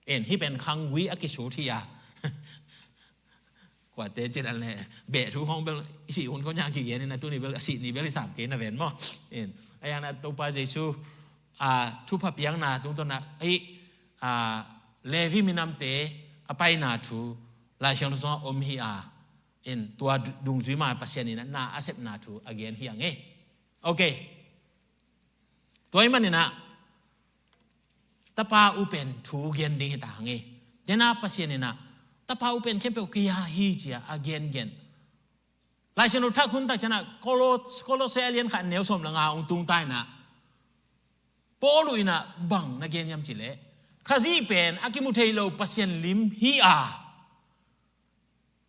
En, hih pen khanggui a kisut hi a. Kuate cih dan leh beh thu khong bel i sih hun khong ciang kigen in ah, tuni bel a sih ni bel i sam kei na ven maw. En, ahih hang na Topa Jesu, a, thupha piakna tungtawn ah hih, a, Levi minamte a paina thu Lai Siangtho sungah om hi a. In tua du-, dungzui mah Pasian in ah na a sepna thu a gen hi hang e. Ok. Tua ahih manin ah tapa upen thu gen ding hi ta hang e. Den ah Pasian in ah tapa upen khempeuh kei a hi ci-a a gengen. Lai Siangtho thak hun tak ciangin ah Kolos-, Kolose a lian khat neu sawm le nga hong tung ta in ah, Paul in ah bang na gen hiam cih leh, Khazih pen a kimu thei lo Pasian lim hi a,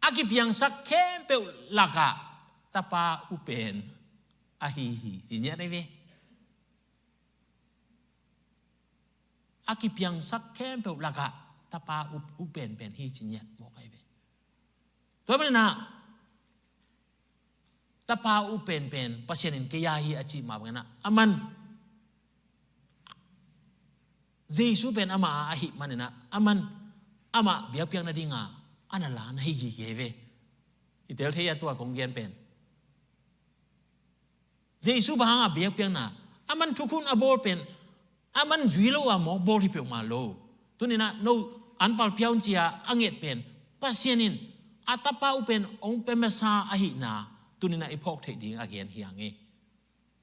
a kipiangsak khempeuh lakah tapa upen ahi hi, ci ngiat ahi ve. A kipiangsak khempeuh lakah tapa up, upenpen hi, ci ngiat mawk ahi ve. Tua manin ah Tapa uh penpen Pasian in kei a hi a cih mah bangin ah, aman Jesu pen amah a ahih manin ah, aman amah biakpiakna dingah a na la na hi gige ve. I tel thei a tua kong gen pen. Jesu bang hanga biakpiakna, aman thukhun a bawl pen, aman zui lo a mawk bawl hi peuhmah lo. Tuninah no an palpia un cia a nget pen, Pasian in a tapa uh pen hong pia masa ahihna, tuninah i phawk theih ding a gen hi hang e.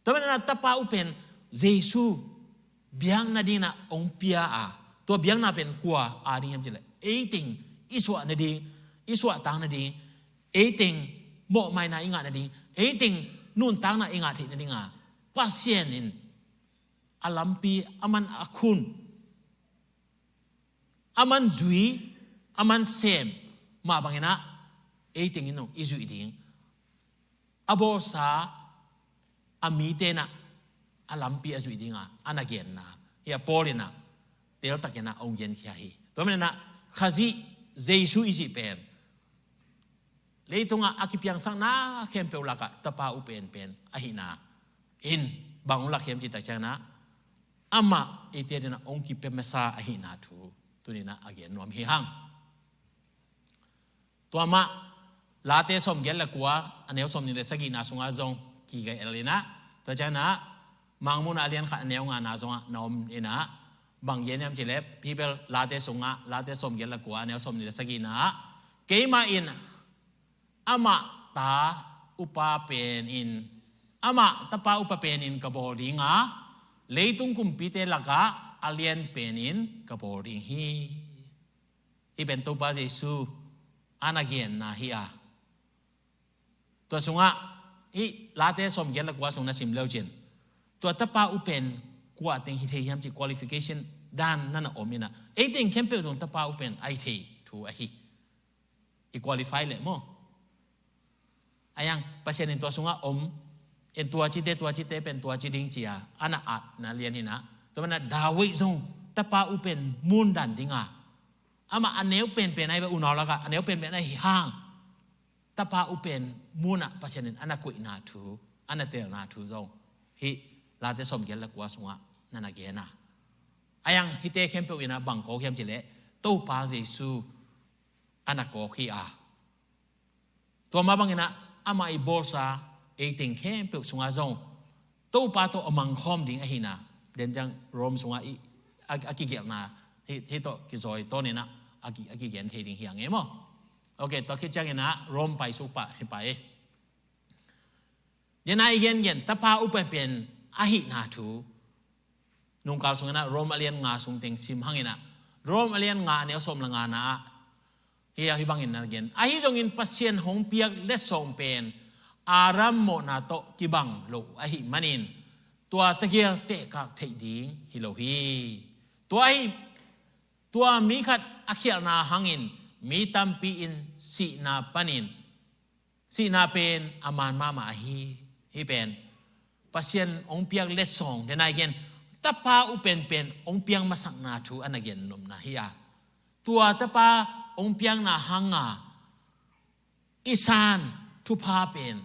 Tua maninah tapa uh pen Jesu biakna dinginah hong pia a, tua biakna pen kua a ding hiam cileh, eiteng i suah nading, i suahtak nading, eiteng mawhmaina i ngah nading, eiteng nuntakna i ngah theih nadinga Pasian in a lampi, aman a khun, aman zui, aman sem mah banginah eiteng in i zuih ding, a bawlsa a mite inah a lampi a zuih dinga a na genna hi a Paul inah teltakinah hong genkhia hi. Tua maninah Khazih Jesu i cih pen leitungah a kipiangsakna khempeuh lakah tapa uh penpen ahihna in bang hong lak hiam cih tak cianginah amah eite dinah hong kipia masa ahihna thu tuninah a gen nuam hi hang. Tua mah Late sawmgiat le kua a neu sawmnih le sagihna sungah zong kiga el inah, tua cianginah Mangmuhna a lian khat a neu ngana zongah na om inah, bang gen hiam cileh, Hebrew Late sungah, Late sawmgiat le kua a neu sawmnih le sagihna ah, keimah in amah ta upa penin, amah tapa upa penin ka bawl dinga, leitung kumpite lakah a lian penin ka bawl ding hi. Hih pen Topa Jesu a na genna hi a. Tua sungah hih Late sawmgiat le kua sung na sim leucin, tua tapa uh pen kua teng hi thei hiam cih qualification dan na na om inah, eiteng khempeuh zong tapa uh pen a hi thei thu ahi. I qualify leh maw? A yang Pasian in tua sungah om, en tua cite, tua cite pen tua ci ding cia a na at na lian hinah. Tua mana David zong tapa uh pen mun dan dinga, amah a neu penpen ahi ve, unau lakah a neu penpen ahi hang, tapa uh pen munah Pasian in a na koihna thu, a na telna thu zong hih Late sawmgiat le kua sungah na na gena. A yang hihte khempeuh inah bang kawk hiam cileh, Topa Jesu a na kawk hi a. Tua mah banginah amah i bawlsa eiteng khempeuh sungah zong Topa tawh a mangkhawm ding ahihna, den ciang Rome sungah i, a, a kigelhna hih, hih tawh kizawi tawninah a ki, a kigen thei ding hi a ngei maw? Ok, tua khit cianginah Rome paisuk pah hi pah e. Dena i gengen tapa upa pen ahihna thu nungkal sunginah Rome a lian nga sung teng sim hanginah, Rome a lian nga a neu sawm le ngana ah hi a, hih bangin na gen. Ahi zongin Pasian hong piak letsong pen Adam mawhna tawh kibang lo ahih manin tua tegel tehkak theih ding hi lo hi. Tua ahi, tua mi khat a khialhna hangin mi tampi in sihna panin, sihna pen a man mahmah ahi. Hih pen Pasian hong piak letsong, dena i gen tapa uh penpen hong piang masakna thu a na gen nopna hi a. Tua tapa hong piakna hanga i san thupha pen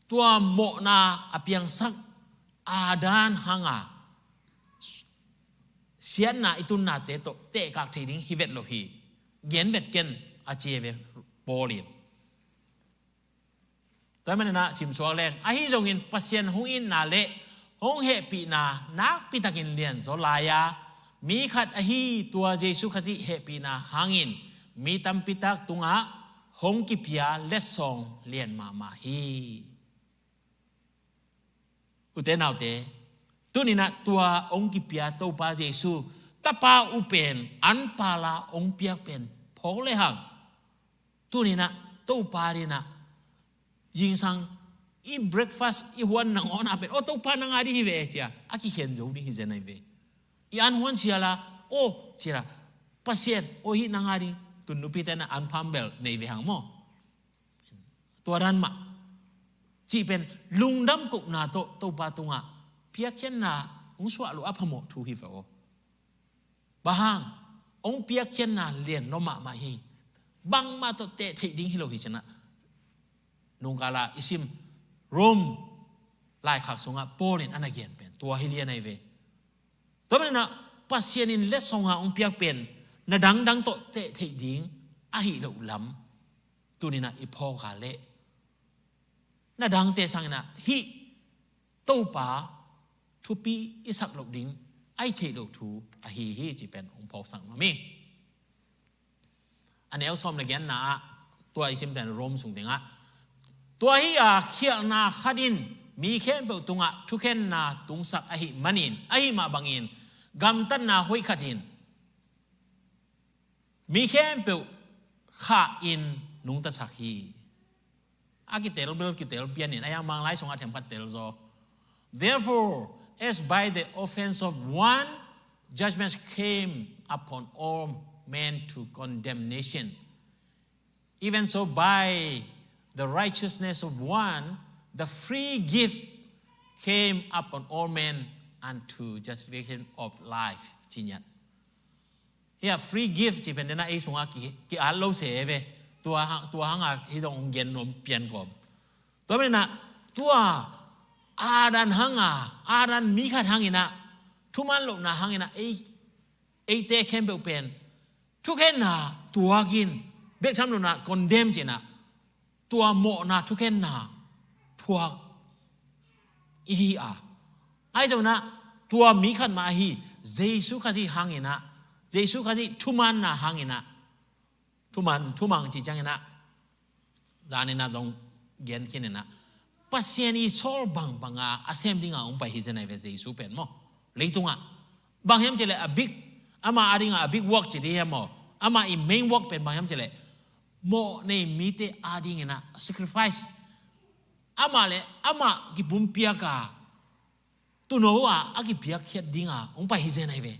tua mawhna a piangsak Adam hanga siatna i tunnate tawh tehkak thei ding hi vet lo hi. Gen vet ken a ci e ve Paul in. Tua maninah simsuak leng, ahi zongin Pasian hong itna le hong hehpihna nakpitakin lianzaw lai-a, mi khat ahi tua Jesu Khazih hehpihna hangin mi tampitak tungah hong kipia letsong lian mahmah hi. Ute naute, tuninah tua hong kipia Topa Jesu tapa uh pen an pala hong piak pen phawk lehang, tuninah Topa dinah zingsang i breakfast i huan nangawnah pen, aw Topa nanga ding hi ve cia a kikhen zo ding hi zen ahi ve. I an huan siala, aw cia la, Pasian, aw hih nanga ding, tun nupite na an pham bel nei ve hang maw? Tua dan mah cih pen lungdam kohna tawh Topa tungah piakkhiatna hong suah loh a phamawh thu hi ve aw. Bang hang, hong piakkhiatna lian lua mahmah hi. Bangmah tawh teh theih ding hi lo hi cinah, nungkala i sim Rome laikhak sungah Paul in a na gen pen tua hi lian ahi ve. Tua maninah Pasian in letsong a hong piak pen na dangdang tawh teh theih ding ahi loh lam tuninah i phawk a leh na dangte sanginah hih Topa thupi i sak loh ding a i theih loh thu ahi hi ci pen hong phawksak nuam hi. A neu sawm le giatna ah tua i sim pen Rome sung tengah tua hi a khialhna khat in mi khempeuh tungah thukhenna tungsak ahi manin ahi mah bangin gamtatna hoih khat in mi khempeuh khah in nungtasak hi. A kitel bel kitel pianin a yang Manglai sungah themkhat tel zaw. Therefore, as by the offense of one, judgment came upon all men to condemnation, even so by the righteousness of one, the free gift came upon all men unto justification of life. Ci ngiat. Hia free gift ci pen dena ei sungah ki, ki at lo se ve. Tua hang, tua hanga hi zong hong gen nuam pian kawm. Tua penah tua Adam hanga, Adam mi khat hanginah thuman lohna hanginah ei, eite khempeuh pen thukhenna tuakin bek tham lohna condemn cinah tua mawhna thukhenna thuak i hi a. Ahi zonah tua mi khat mah ahi Jesu Khazih hanginah, Jesu Khazih thumanna hanginah, thuman, thumang ci cianginah, zaninah zong gen khininah Pasian i sawl bangbanga a sem dinga hong pai hi zen ahi ve Jesu pen maw. Leitungah bang hiam cileh a big, ama a dinga a big work ci ding hiam maw. Ama i main work pen bang hiam cileh mawh nei mite a dinginah sacrifice. Amah le amah kipumpiaka tuuno a a kipiakkhiat dinga hong pai hi zen ahi ve.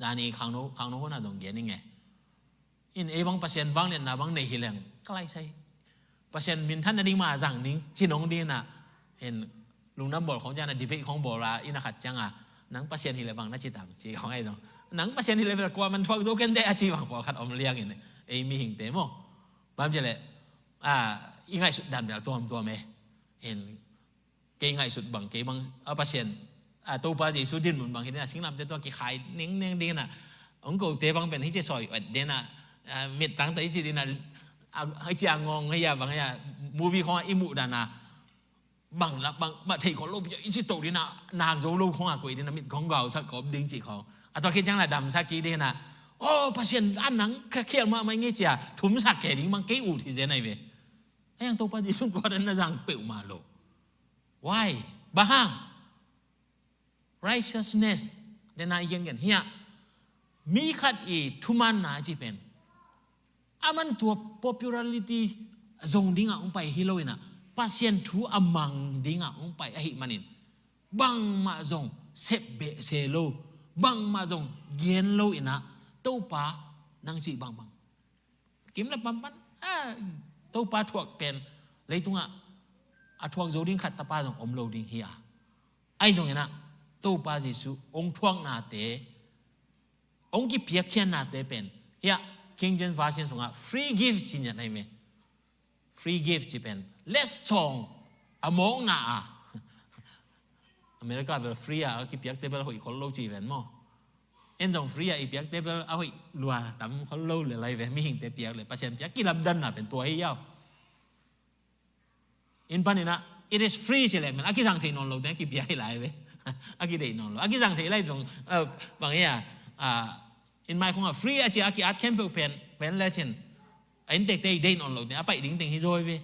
Zani khangno, khangno hona dong gen ing e. In ei bang Pasian vangliatna bang nei hi leng ka laisai Pasian minthan na ding ma zang ning ci nong dinginah. In lungdam bawl khong ciangah debate khong bawl a inn a khat cianga nang Pasian hileh bang na ci tam ci khong ahi dong. Nang Pasian hileh bel kua man thuak zo ken deh a ci bang pawlkhat om liangin ei mihingte maw. Bang cileh i ngaihsut dan bel tuamtuam e. In kei ngaihsut bang, kei bang a Pasian a Topa Jesu dinmun bang hi dena singlamte tua kikhai nengneng dinginah hong kote bang pen hici sawi et dinginah mittang ta hici dinginah hici a ngawng hia bang hia movie khongah i muh dana bang la bang mah thei khol lo pia i ci to dinginah nak zo lo khongah koih dinginah mit khong gausak kawp ding cih khong a tua khit ciang la damsak kik dinginah aw Pasian a nang ka khial mahmah i ngei cia thumsak kei ding bang kei ut hi zen ahi ve. A yang Topa Jesu tua dan na zang peuhmah lo. Why? Bang hang? Righteousness dena i gengen hiah mi khat i thumanna ci pen a man tua popularity zong dinga hong pai hi loinah Pasian thu a mang dinga hong pai ahi manin bangmah zong sepbeh se lo, bangmah zong gen lo inah Topa nang cih bangbang kim le pampan a Topa thuak pen leitungah a thuak zo ding khat tapa zong om lo ding hi a. Ahi zonginah Topa Jesu hong thuaknate hong kipiakkhiatnate pen hiah King James Version sungah free gift ci ngiat ahi me. Free gift ci pen letsong a mawkna a America vel free a kipiakte bel hoih khol lo ci ven maw. En zong free a i piakte bel a hoih lua tam khol lo le lai ve mihingte piak le Pasian piak kilamdanna pen tua hi yau. In paninah it is free ci le men a kizang thei nawn lo te a kipia hi lai ve. A kideih nawn lo a kizang thei lai zong bang hia in mai khongah free a ci a ki at khempeuh pen pen le cin a inntekte i deih nawn lo te a paih ding teng hi zawi ve.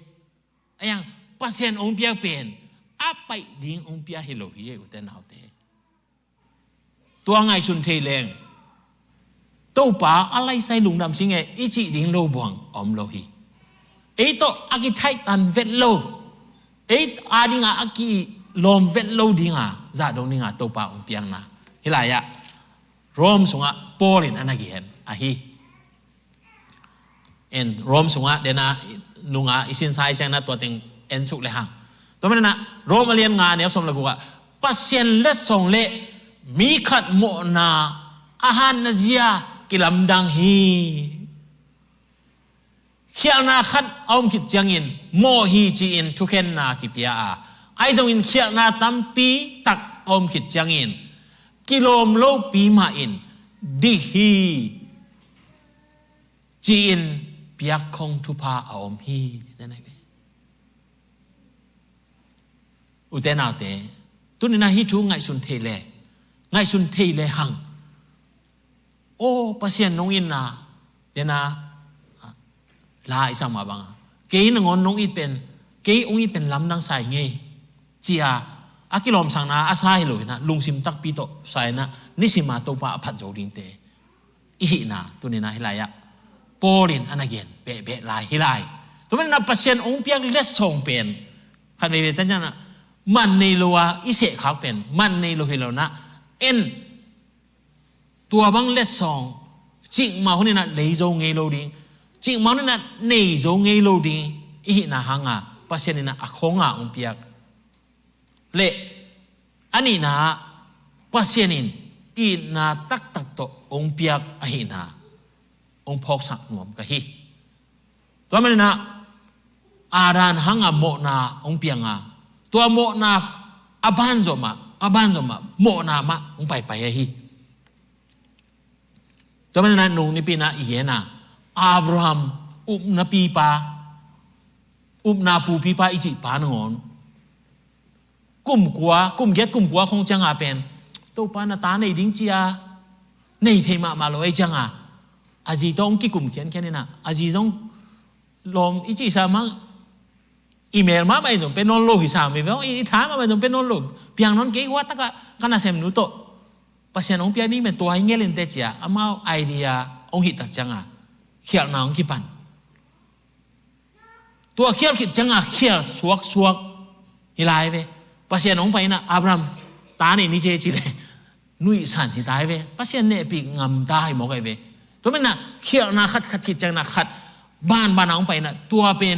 A yang Pasian hong piak pen a paih ding hong pia hi lo hi e ute naute. Tua ngaihsun thei leng Topa a laisai lungdam sing e i cih ding lo buang a om lo hi. Ei tawh a kithaihtan vet lo ei a dinga a kilawm vet lo dinga zah dong dinga Topa hong piakna hi lai-ah Rome sungah Paul in a na gen ahi. En Rome sungah dena nunga i sinsa i ciangna tua teng en suk le hang. Tua manena Rome a lian nga neu sawm le gukah Pasian letsong le mi khat mawhna a hanna zia kilamdang hi. Khialhna khat a om khit ciangin mawh hi ci-in thukhenna kipia a, ahi zongin khialhna tampi tak a om khit ciangin kilawm lopi mah in dik hi ci-in piakkhong thupha a om hi. Ute naute, tuni-in ah hih thu ngaihsun thei le, ngaihsun thei le hang. Aw, Pasian nong itna, dena, la i sak mah banga, kei nangawn nong it pen, kei hong it pen lamdang sa ing ei, ci-a a kilawmsakna a sa hi lo-in ah, lungsim takpi tawh sa-in ah, nisim a Topa a phat zo dingte i hihna tuni-in ah hih lai-ah Paul in a na gen behbeh lai hih lai. Tua manin ah Pasian hong piak letsong pen khat veivei tak ciangin ah, man nei lo a i sehkhak pen man nei lo hi lo-in ah, en, tua bang letsong cikmah hunin ah lei zo ngei lo ding, cikmah hunin ah nei zo ngei lo ding i hihna hanga Pasian in ah a khonga hong piak le, a nihna ah Pasian in itna taktak tawh hong piak ahihna hong phawksak nuam ka hi. Tua manin ah Adam hanga mawhna hong pianga, tua mawhna a banzom ah, a banzom ah mawhna mah hong paipai ahi. Tua manin ah nung nipi-in ah i gen a, Abraham upna pipa, upna pupipa i cihpa nangawn kum kua, kum giat kum kua khong cianga pen Topa na ta nei ding ci-a nei thei mahmah lo ahi cianga, a zi tawh hong kikum khiankhian in ah, a zi zong lawm i cihsa mang, i mel mahmah in zong pe nawn lo hi sam hi ve, i tha mahmah in zong pe nawn lo, piang nawn kei, hua takah ka nasemnu tawh Pasian hong piak ding pen tua hi ngel inteh ci-a amau idea hong hih tak cianga khialhna hong kipan. Tua khial khit cianga khial suaksuak hi lai ve. Pasian hong pai-in ah, Abraham, ta nei ni ci e ci leh nuihsan hi ta hi ve. Pasian nehpih ngam ta hi mawk ahi ve. Tua manin ah khialhna khat, khat khit ciangin ah khat banban a hong pai-in ah, tua pen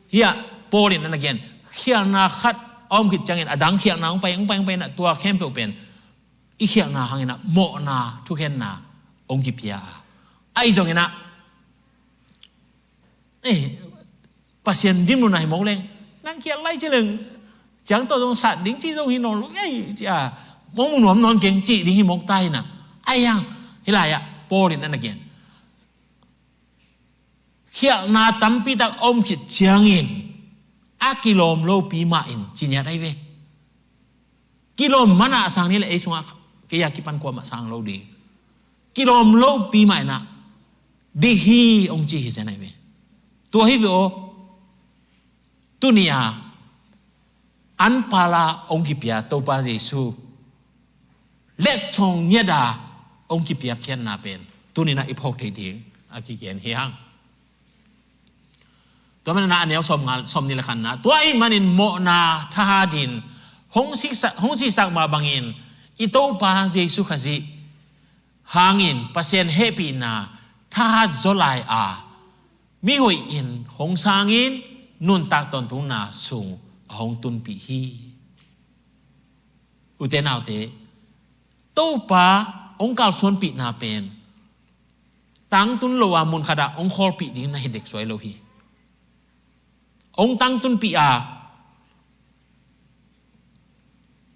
hiah Paul in a na gen, khialhna khat a om khit ciangin a dang khialhna hong pai, hong pai, hong pai-in ah, tua khempeuh pen i khialhna hangin ah mawhna, thukhenna hong kipia a, ahi zongin ah, eh, Pasian dimlutna hi mawk leng, nang khial lai ci leng ciang tawh zong sat ding ci zong hi nawn lo, ei, ci-a mong mu nuam nawn keng cih ding hi mawk ta hi-in ah, ahi hang hih lai-ah Paul in a na gen, khialhna tampi tak a om khit ciangin a kilawm lopi mah in ci ngiat ahi ve. Kilawm man a sang ni leh ei sungah kei a kipan kuamah sang lo ding. Kilawm lopi mah in ah dik hi hong ci hi zen ahi ve. Tua hi ve aw, tuni-a an pala hong kipia Topa Jesu letsong ngiat a hong kipiak khiatna pen tuni-in ah i phawk theih ding a kigen hi hang. Tua manin ah a neu sawmnga, sawmnih le khatna, tua ahih manin mawhna thahat in hong sisak, hong sisak mah bangin i Topa Jesu Khazih hangin Pasian hehpihna thahat zaw lai a, mihoih in hong sangin nuntak tawntungna sung a hong tunpih hi. Ute naute, Topa hong kalsuanpihna pen tangtun lo a mun khatah hong khawlpih ding na hi deksuai lo hi. Hong tangtunpih a,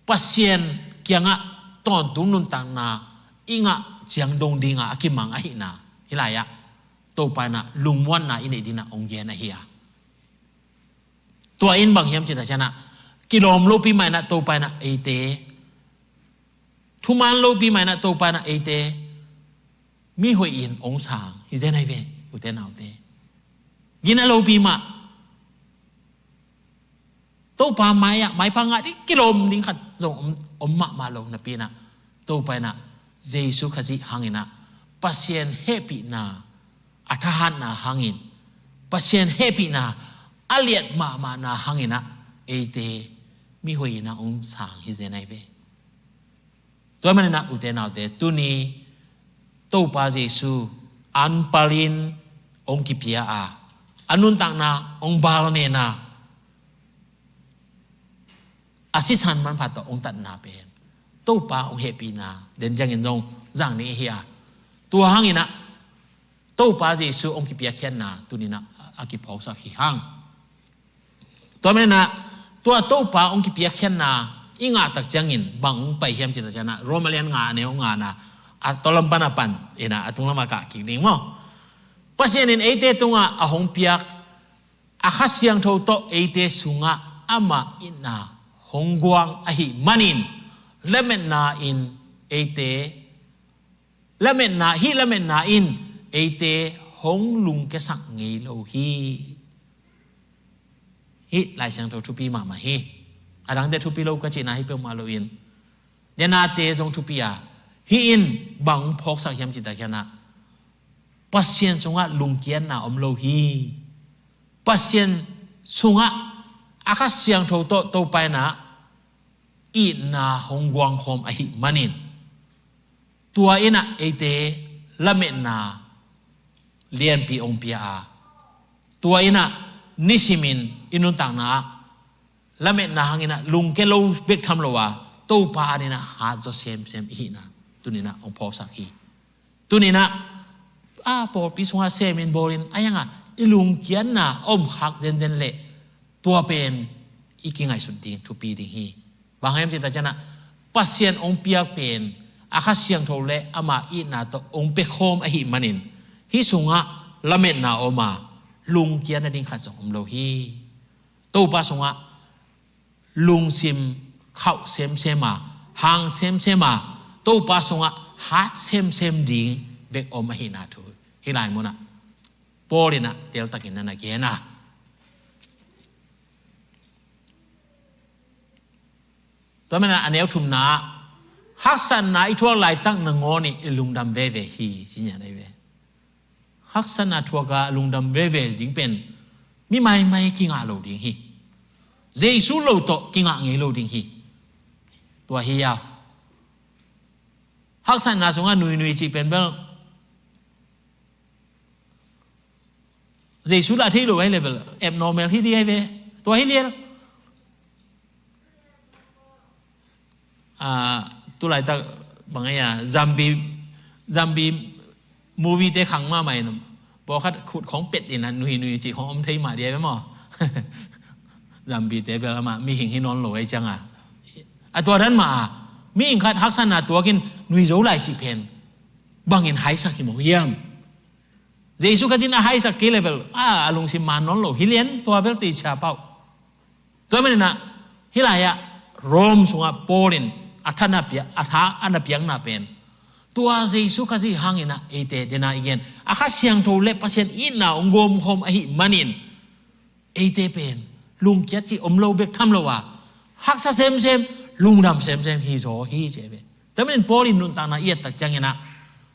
Pasian kiangah tawntung nuntakna i ngah ciang dong dinga a kimang ahihna hih lai-ah Topa in ah lungmuanna i neih dingin ah hong gen ahi a. Tua in bang hiam cih tak ciangin ah, kilawm lopi mah in ah Topa in ah eite, thuman lopi mah in ah Topa in ah eite mihoih in hong sang hi zen ahi ve, ute naute. Gina lopi mah, Topa mai-ah maipha ngah ding, kilawm ding khat zong om, om mahmah lo napi-in ah, Topa in ah Jesu Khazih hangin ah, Pasian hehpihna a thahatna hangin, Pasian hehpihna a liat mahmahna hangin ah eite mihoih in ah hong sang hi zen ahi ve. Tua manin ah ute naute, tuni Topa Jesu an palin hong kipia a, a nuntakna hong balnena, a sisan manpha tawh hong tatna pen Topa hong hehpihna den ciangin zong zang ni hi a. Tua hangin ah Topa Jesu hong kipiakkhiatna tuni-in ah a kiphawksak hi hang. Tua manin ah tua Topa hong kipiakkhiatna i ngah tak ciangin bang hong pai hiam cih tak ciangin ah Roma lian nga a neu nga na a tawlam pan a pan in ah a tunglam a kah kik ding maw? Pasian in eite tungah a hong piak a Kha Siangtho tawh eite sungah ama itna hong guang ahih manin lametna in eite lametna, hih lametna in eite hong lungkiasak ngei lo hi. Hih Lai Siangtho thupi mahmah hi. A dangte thupi lo ka cihna hi peuhmah loin, denate zong thupi a, hih in bang phawksak hiam cih tak ciangin ah Pasian sungah lungkiatna om lo hi. Pasian sungah a Kha Siangtho tawh Topa in ah itna hong guangkhawm ahih manin tua in ah eite lametna lianpi hong pia a, tua in ah nisimin i nuntakna ah lametna hangin ah lungkia lo bek tham lo a, Topa adingin ah hat zaw semsem i hihna tuni in ah hong phawksak hi. Tuni in ah a pawlpi sungah semin bawlin a hiangah i lungkiatna a om khak zenzen leh tua pen i kingaihsut ding thupi ding hi. Bang hang hiam cih tak ciangin ah Pasian hong piak pen a Kha Siangtho le ama itna tawh hong pia khawm ahih manin hih sungah lametna om a, lungkia nading khat zong om lo hi. Topa sungah lungsim khauh semsem a, hang semsem a, Topa sungah hat semsem ding bek om ahihna thu hih lai munah Paul in ah teltakin na na gen a. Tua manin ah a neu thumna ah haksatna i thuak laitak nangawn in i lungdam veve hi ci-in a nei ve. Haksatna thuak a lungdam veve ding pen mi maimai kingah lo ding hi. Jesu lo tawh kingah ngei lo ding hi. Tua hi a, haksatna sungah nuinui cih pen bel Jesu lah thei lo ahi leh bel abnormal hi ding ahi ve. Tua hi lian. Ah, tu laitak bang ahi a, Zambi, Zambi movie te khang mahmah in, pawlkhat khut khawng pet in a nuinui cih khawng om thei mah ding ahi ve maw? Zambi te bel amah mihing hi nawn lo ahi ciang a, a tua dan mah a, mihing khat haksatna tuakin nui zo lai cih pen bangin haisak hi maw hiam? Jesu Khazih in a haisak kei leh bel a, a lungsim man nawn lo hi lian, tua bel teicia pah uh. Tua manin ah hih lai-ah Rome sungah Paul in a tha na pia, a tha a na piakna pen tua Jesu Khazih hangin ah eite dena i gen a Kha Siangtho le Pasian itna hong gawmkhawm ahih manin eite pen lungkiat cih om lo bek tham lo a, haksa semsem, lungdam semsem hi zaw hi ci ve. Tua manin Paul in nuntakna i et tak ciangin ah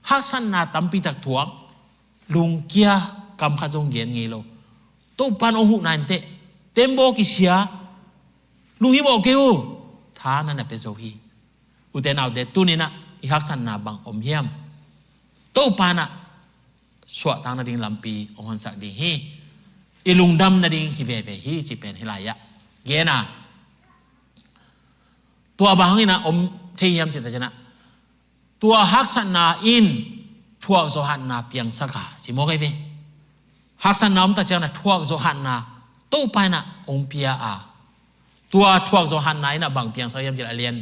haksatna tampi tak thuak, lungkia kam khat zong gen ngei lo. Topa in hong huhna in teh tembaw kisia, lunghimawh kei un, tha na na pia zo hi. Ute naute, tuni in ah i haksatna bang om hiam? Topa in ah suahtak nading lampi hong honsak ding hi. I lungdam nading hi veve hi cih pen hih lai-ah gen a. Tua bang hangin ah om thei hiam cih tak ciangin ah tua haksatna in thuakzawh hatna piangsak a ci mawk ahi ve. Haksatna om tak ciangin ah thuakzawh hatna Topa in ah hong pia a, tua thuakzawh hatna in ah bang piangsak hiam cih leh a lian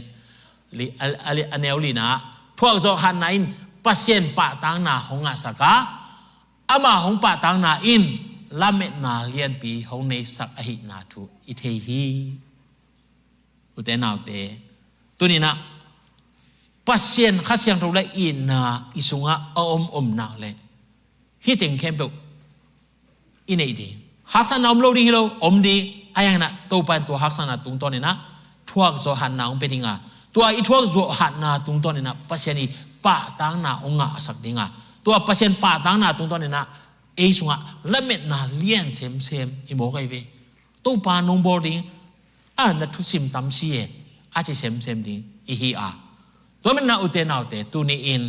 li, a, a, a neu lina ah thuakzawh hatna in Pasian pahtakna hong ngahsak a, ama hong pahtakna in lametna lianpi hong neisak ahihna thu i thei hi. Ute naute, tuni in ah Pasian Kha Siangtho le itna i sungah a om om nak leh hih teng khempeuh i neih ding. Haksatna om lo ding hi lo, om ding. A hiangin ah Topa in tua haksatna tungtawn in ah thuakzawh hatna hong pia ding a, tua i thuakzawh hatna tungtawn in ah Pasian i pahtakna hong ngahsak ding a, tua Pasian pahtakna tungtawn in ah ei sungah lametna lian semsem hi mawk ahi ve. Topa nong bawl ding a, na thusim tam si e, a ci semsem ding i hi a. Tua manin ah ute naute, tuni in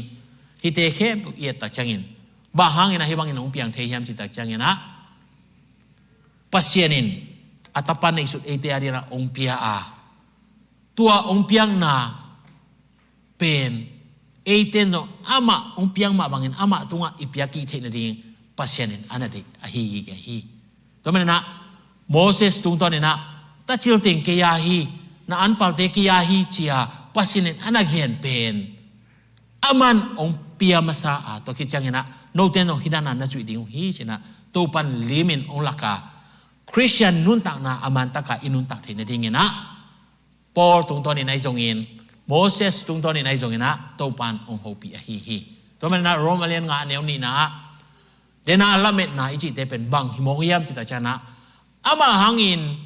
hihte khempeuh i et tak ciangin bang hangin ah hih bangin hong piang thei hiam cih tak ciangin ah Pasian in a Tapa neihsut eite adingin ah hong pia a, tua hong piakna pen eite in zong amah hong piak mah bangin amah tungah i piak kik theih nading Pasian in a na deih ahi hi. Tua maninah Moses tungtawninah, "Tacil teng kei a hi, na anpalte kei a hi," ci-a Pasian in a na gen pen, aman hong pia masa a, tua khit cianginah note zong hih dana na zuih ding uh hi, cinah Topan limin hong laka, Khristian nuntakna a mantaka i nuntak theih nadinginah Paul tungtawnin ahi zongin, Moses tungtawnin ahi zonginah Topan hong hopih ahi hi. Tua maninah Rom a lian nga a neu nihna ah, dena lametna i cihte pen bang hi mawk hiam cih tak cianginah, ama hangin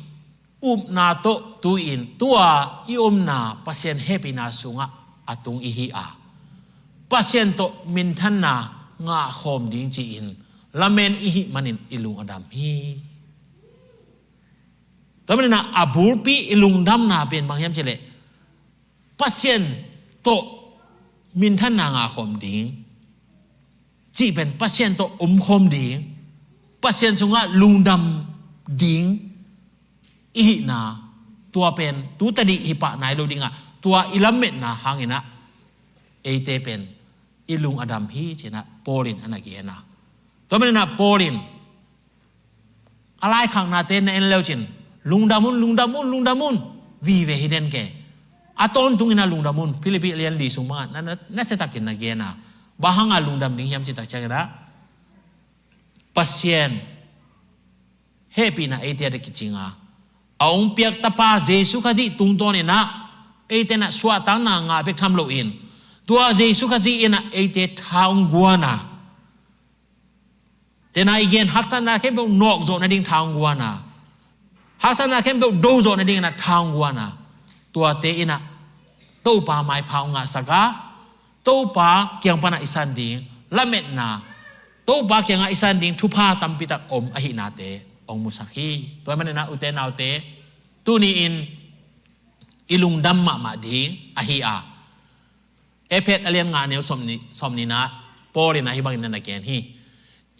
upna tawh tu-in tua i omna Pasian hehpihna sungah a tung i hi a, Pasian tawh minthanna ngahkhawm ding ci-in lamen i hih manin i lung a dam hi. Tua maninah a bulpi i lungdamna pen bang hiam cihleh, Pasian tawh minthanna ngahkhawm ding cih pen Pasian tawh omkhawm ding, Pasian sungah lungdam ding i hihna, tua pen tu tadih hi pah nai lo dingah, tua i lametna hanginah eite pen i lung a dam hi, cinah Paul in a na gen a. Tua maninah Paul in a laikhaknate na en leucin, "Lungdam un, lungdam un, lungdam un," vive hi den ke. A tawntunginah lungdam un, Philippi lian li sung bangah na, na, nasiatakin na gen a. Bang hanga lungdam ding hiam cih tak cianginah, Pasian hehpihna eite a dek kicinga, a hong piak Tapa Jesu Khazih tungtawninah eite inah suahtakna ngah bek tham loin, tua Jesu Khazih inah eite tha hong guana, tena i gen haksatna khempeuh nawk zawh nading tha hong guana, haksatna khempeuh do zawh nadinginah tha hong guana, tuate inah Topa maipha hong ngahsaka, Topa kiang panah i san ding lametna, Topa kiangah i san ding thupha tampitak om ahihnate hong musak hi. Tua maninah ute naute, tuni-in i lungdam mahmah ding ahi a, Efesa a lian nga a neu sawmnih, sawmnihna ah Paul in ahi bangin na na gen hi.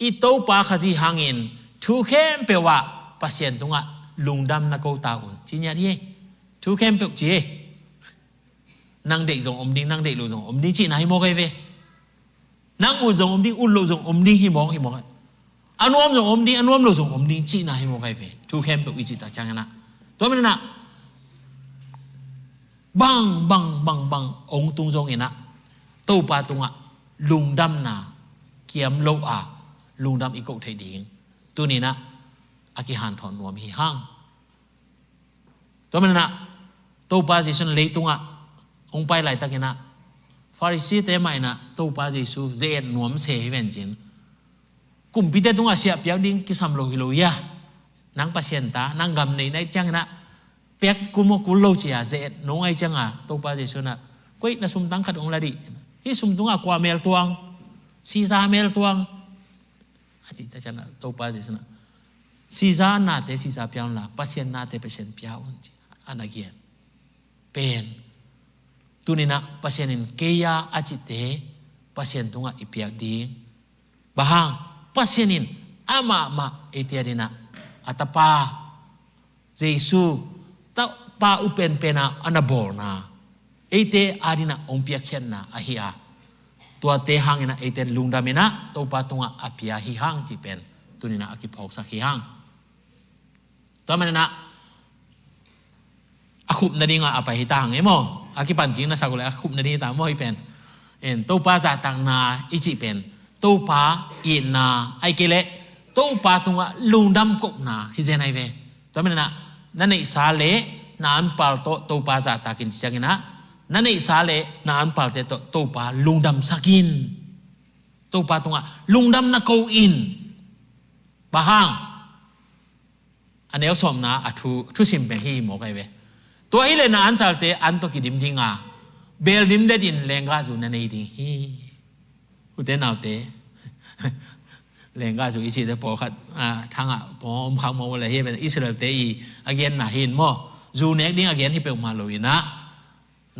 I Topa Khazih hangin thu khempeuh ah Pasian tungah lungdam na ko ta un, ci ngiat hi. Thu khempeuh ci hi. Nang deih zong om ding, nang deih lo zong om ding cihna hi mawk ahi ve. Nang ut zong om ding, ut lo zong om ding hi mawk, hi mawk. A nuam zong om ding, a nuam lo zong om ding cihna hi mawk ahi ve. Thu khempeuh i cih tak cianginah, tua maninah bang, bang, bang, bang hong tung zonginah Topa tungah lungdamna kiam lo a, lungdam i koh theih ding tuninah a kihanthawn nuam hi hang. Tua maninah Topa Jesu in leitungah hong pai laitakinah Pharisee-te mah inah Topa Jesu ze-et nuam se hi vencin, kumpite tungah siah piak ding kisam lo hi lo hia? Nang Pasian ta, nang gam nei na hih cianginah piak kul maw kul lo ci-a ze-et nong ahi cianga Topa Jesu inah, "Koi, na sumtang khat hong la dih," ci-inah, "Hih sum tungah kua mel tuang? Caesar mel tuang," a cih tak cianginah Topa Jesu inah, "Caesar nate Caesar pia unla, Pasian nate Pasian pia un," ci-a a na gen pen, tuninah Pasian in kei a a cihte Pasian tungah i piak ding. Bang hang? Pasian in amah mah eite adinah a Tapa Jesu, Tapa upenpen a a na bawlna, eite adinah hong piakkhiatna ahi a, tuate hanginah eite lungdaminah Topa tungah a pia hi hang cih pen tuninah a kiphawksak hi hang. Tua maninah a khup nadinga a pai hi ta hang e maw? A kipan ding na sak uh leh a khup nading hi ta maw hih pen? En, Topa zahtakna i cih pen Topa itna, ahih kei leh Topa tungah lungdam kohna hi zen ahi ve. Tua maninah na neihsa le na anpal tawh Topa zahtak in ci cianginah, na neihsa le na anpalte tawh Topa lungdamsak in. Topa tungah lungdam na ko in. Bang hang? A neu sawmna a thu, thusim pen hih hi mawk ahi ve. Tua hileh na ansalte an tawh kidim dinga, beel dim detin lenggahzu na nei ding hi. Ute naute, lenggahzu i cihte pawlkhat, a, thangah pawm khak mawk uh leh hi pen Israel-te i a genna hi in maw? Zu nek ding a gen hi peuhmah lo inah,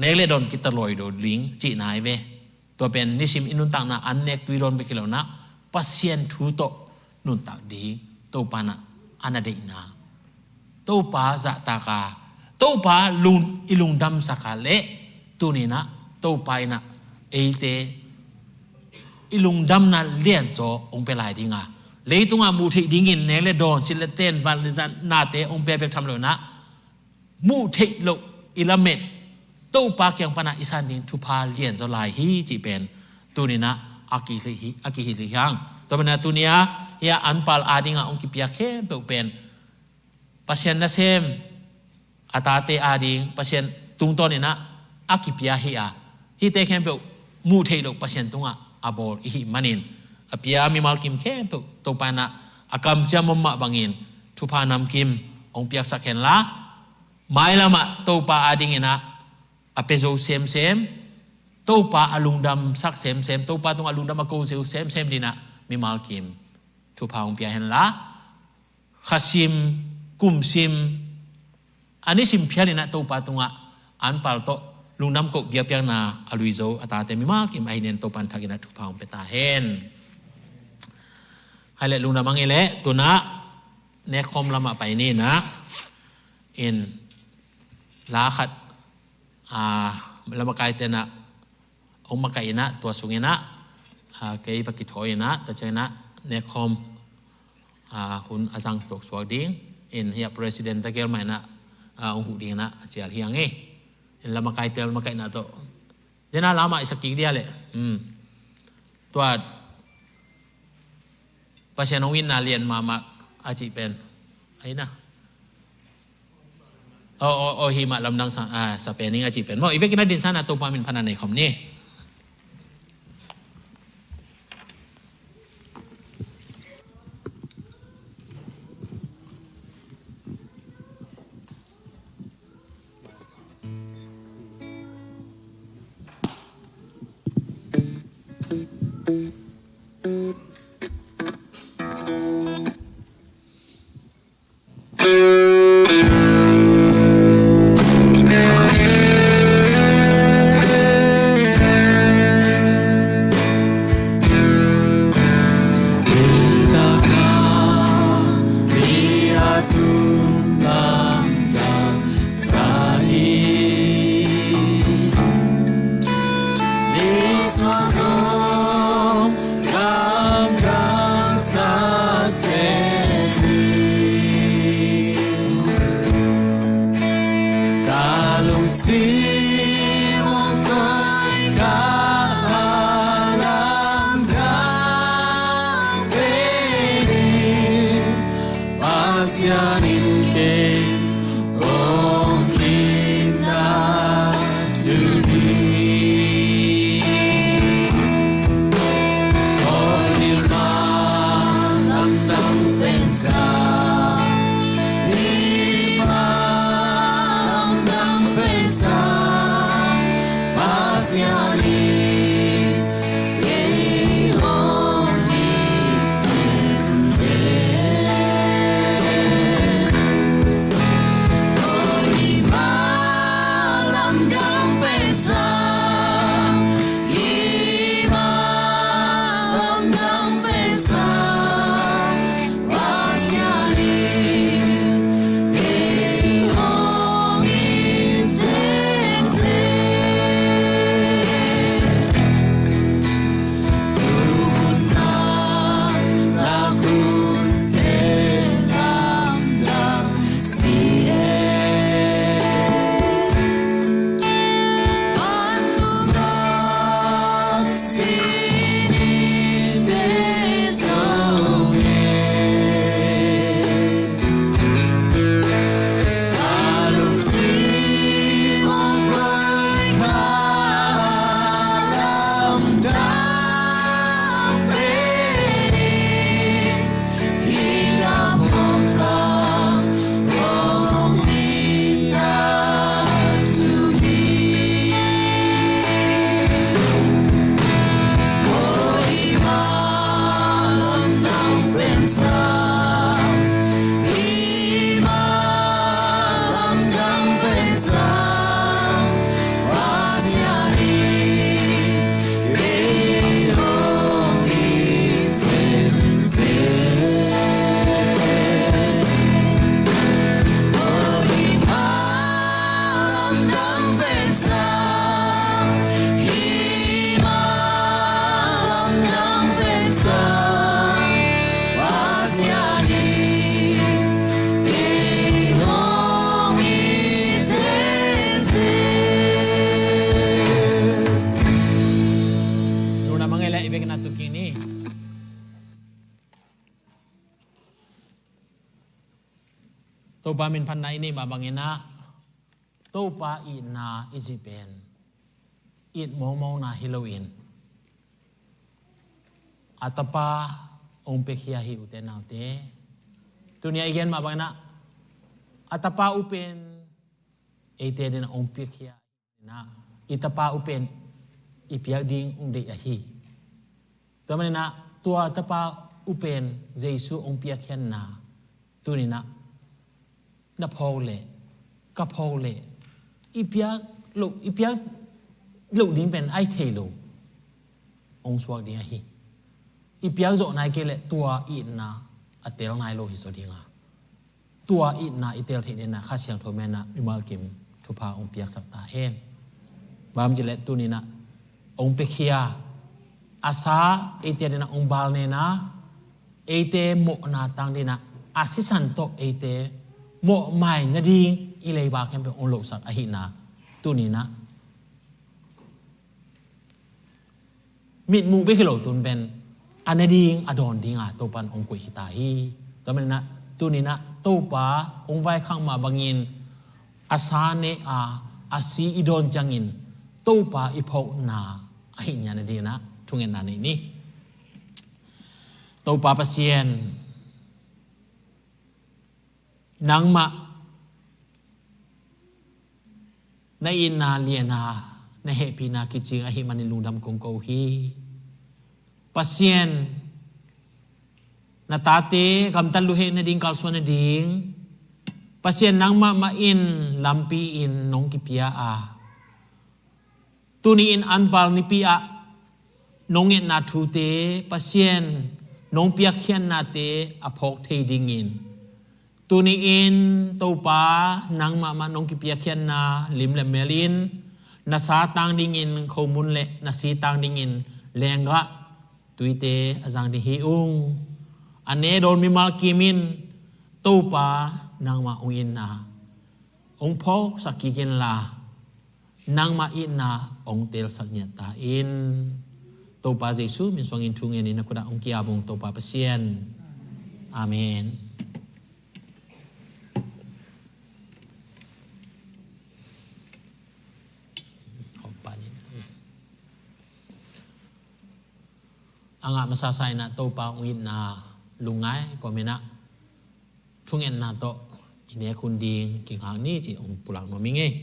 nek le dawn kitawi lo ding cihna ahi ve. Tua pen nisim i nuntakna an nek tui dawn bek hi lo inah, Pasian thu tawh nuntak ding Topa inah a na deihna, Topa zahtaka, Topa lung, i lungdamsaka leh tuninah Topa inah eite i lungdamna lianzaw hong pia lai dinga, Leitungah muh theih dingin nek le dawn, silh le ten, van le zan, nate hong pia bek tham lo inah, muh theih loh i lamet Topa kiang panah i san ding thupha lianzaw lai hi cih pen tuni inah a kihilh hi, a kihilh hi hang. Tua panah tuni a hih a anpal adingah hong kipia khempeuh pen Pasian nasem a tate ading Pasian tungtawn inah a kipia hi a, hihte khempeuh muh theih loh Pasian tungah a bawl i hih manin, a pia mimal kim khempeuh Topa inah a kamciam om mah bangin thupha namkim hong piaksak henla, mailamah Topa ading inah a pia zo semsem, Topa a lungdamsak semsem, Topa tungah lungdam a ko zo semsem ding inah mimal kim thupha hong pia henla, khasim, kumsim, a nisim phial inah Topa tungah anpal tawh lungdam koh biakpiakna a lui zo a tate mimal kim ahi nen Topa in thak inah thupha hong pia ta hen. Hai le lungdam a ngei leh tunah nekkhawm lamah pai ni inah, in la khat, a, lamakaite inah hong makaih inah, tua sung inah, a, kei va kithawi inah, tua ciang inah nekkhawm, a, hun a zang tuaksuak ding in, hih a president ta gel mah inah, a, hong huh ding inah a cial hi a ngei. In lamakaite lamakaihna tawh dena lamah i sak kik dia leh. Hmm. Tua Pasian hong itna lian mahmah a cih pen, ahi na. O, o, o, hih mah lamdang sa, a, sa pen ing a cih pen maw. I vekin a dinsan a Topa min phatna nei khawm ni. Pasian in kei hong itna tu hi. Oi, i lamdang pen sa, i lamdang pen sa, Pasian in kei hong it semsem. Topa min phatna i neih mah bangin ah, Topa itna i cih pen it mawkmawkna hi loin, a Tapa hong piakhia hi, ute naute. Tuni a i gen mah bangin ah, a Tapa uh pen eite adingin hong piakhia. Ina, i Tapa uh pen i piak ding hong deih ahi. Tua manin ah, tua Tapa uh pen Jesu hong piakkhiatna, tuni-in ah na phawk leh, ka phawk leh, i piak loh, i piak loh ding pen a hi thei lo, hong suak ding ahi. I piak zawh nai kei leh tua itna a tel nai lo hi zaw ding a, tua itna i tel theih nadingin ah Kha Siangtho min in ah mimal kim thupha hong piaksak ta hen. Bang hang hiam cih leh tuni-in ah hong piakhia, a sa eite adingin ah hong balne-in ah, eite mawhna tang dingin ah a sisan tawh eite mawhmai nading i leiba khempeuh hong lohsak ahihna, tuni-in ah mitmuh bek hi lo, tun pen a ne ding, a dawn ding a Topa in hong koih hi ta hi. Tua manin ah, tuni-in ah Topa hong vaikhak mah bangin a sa ne a, a si i dawn ciangin Topa i phawkna ahih nadingin ah thungetna nei ni. Topa Pasian, nangmah na itna lian a, na hehpihna kicing ahih manin lungdam kong ko hi. Pasian, na tate gamtat luhek nading, kalsuan nading, Pasian, nangmah mah in lampi in nong kipia a, tuni-in anpal nipi ah nong ngetna thute, Pasian, nong piakkhiatnate a phawk thei dingin, tuni-in Topa, nangmah mah nong kipiakkhiatna lim le mel in, na sa tang dingin khomun le na si tang dingin lenggah tuite a zang ding hi ung. A ne dawn mimal kim in, Topa, nangmah hong itna hong phawksak kik inla, nangmah itna hong telsak ngiat ta in. Topa Jesu min suangin thu ngenin na kut ah hong ki-ap ung, Topa Pasian. Amen. A ngah masasa in ah Topa hong itna lungngai kawmin ah thungetna tawh i nek hun ding kingak ni cih hong pulak nuam ing ei.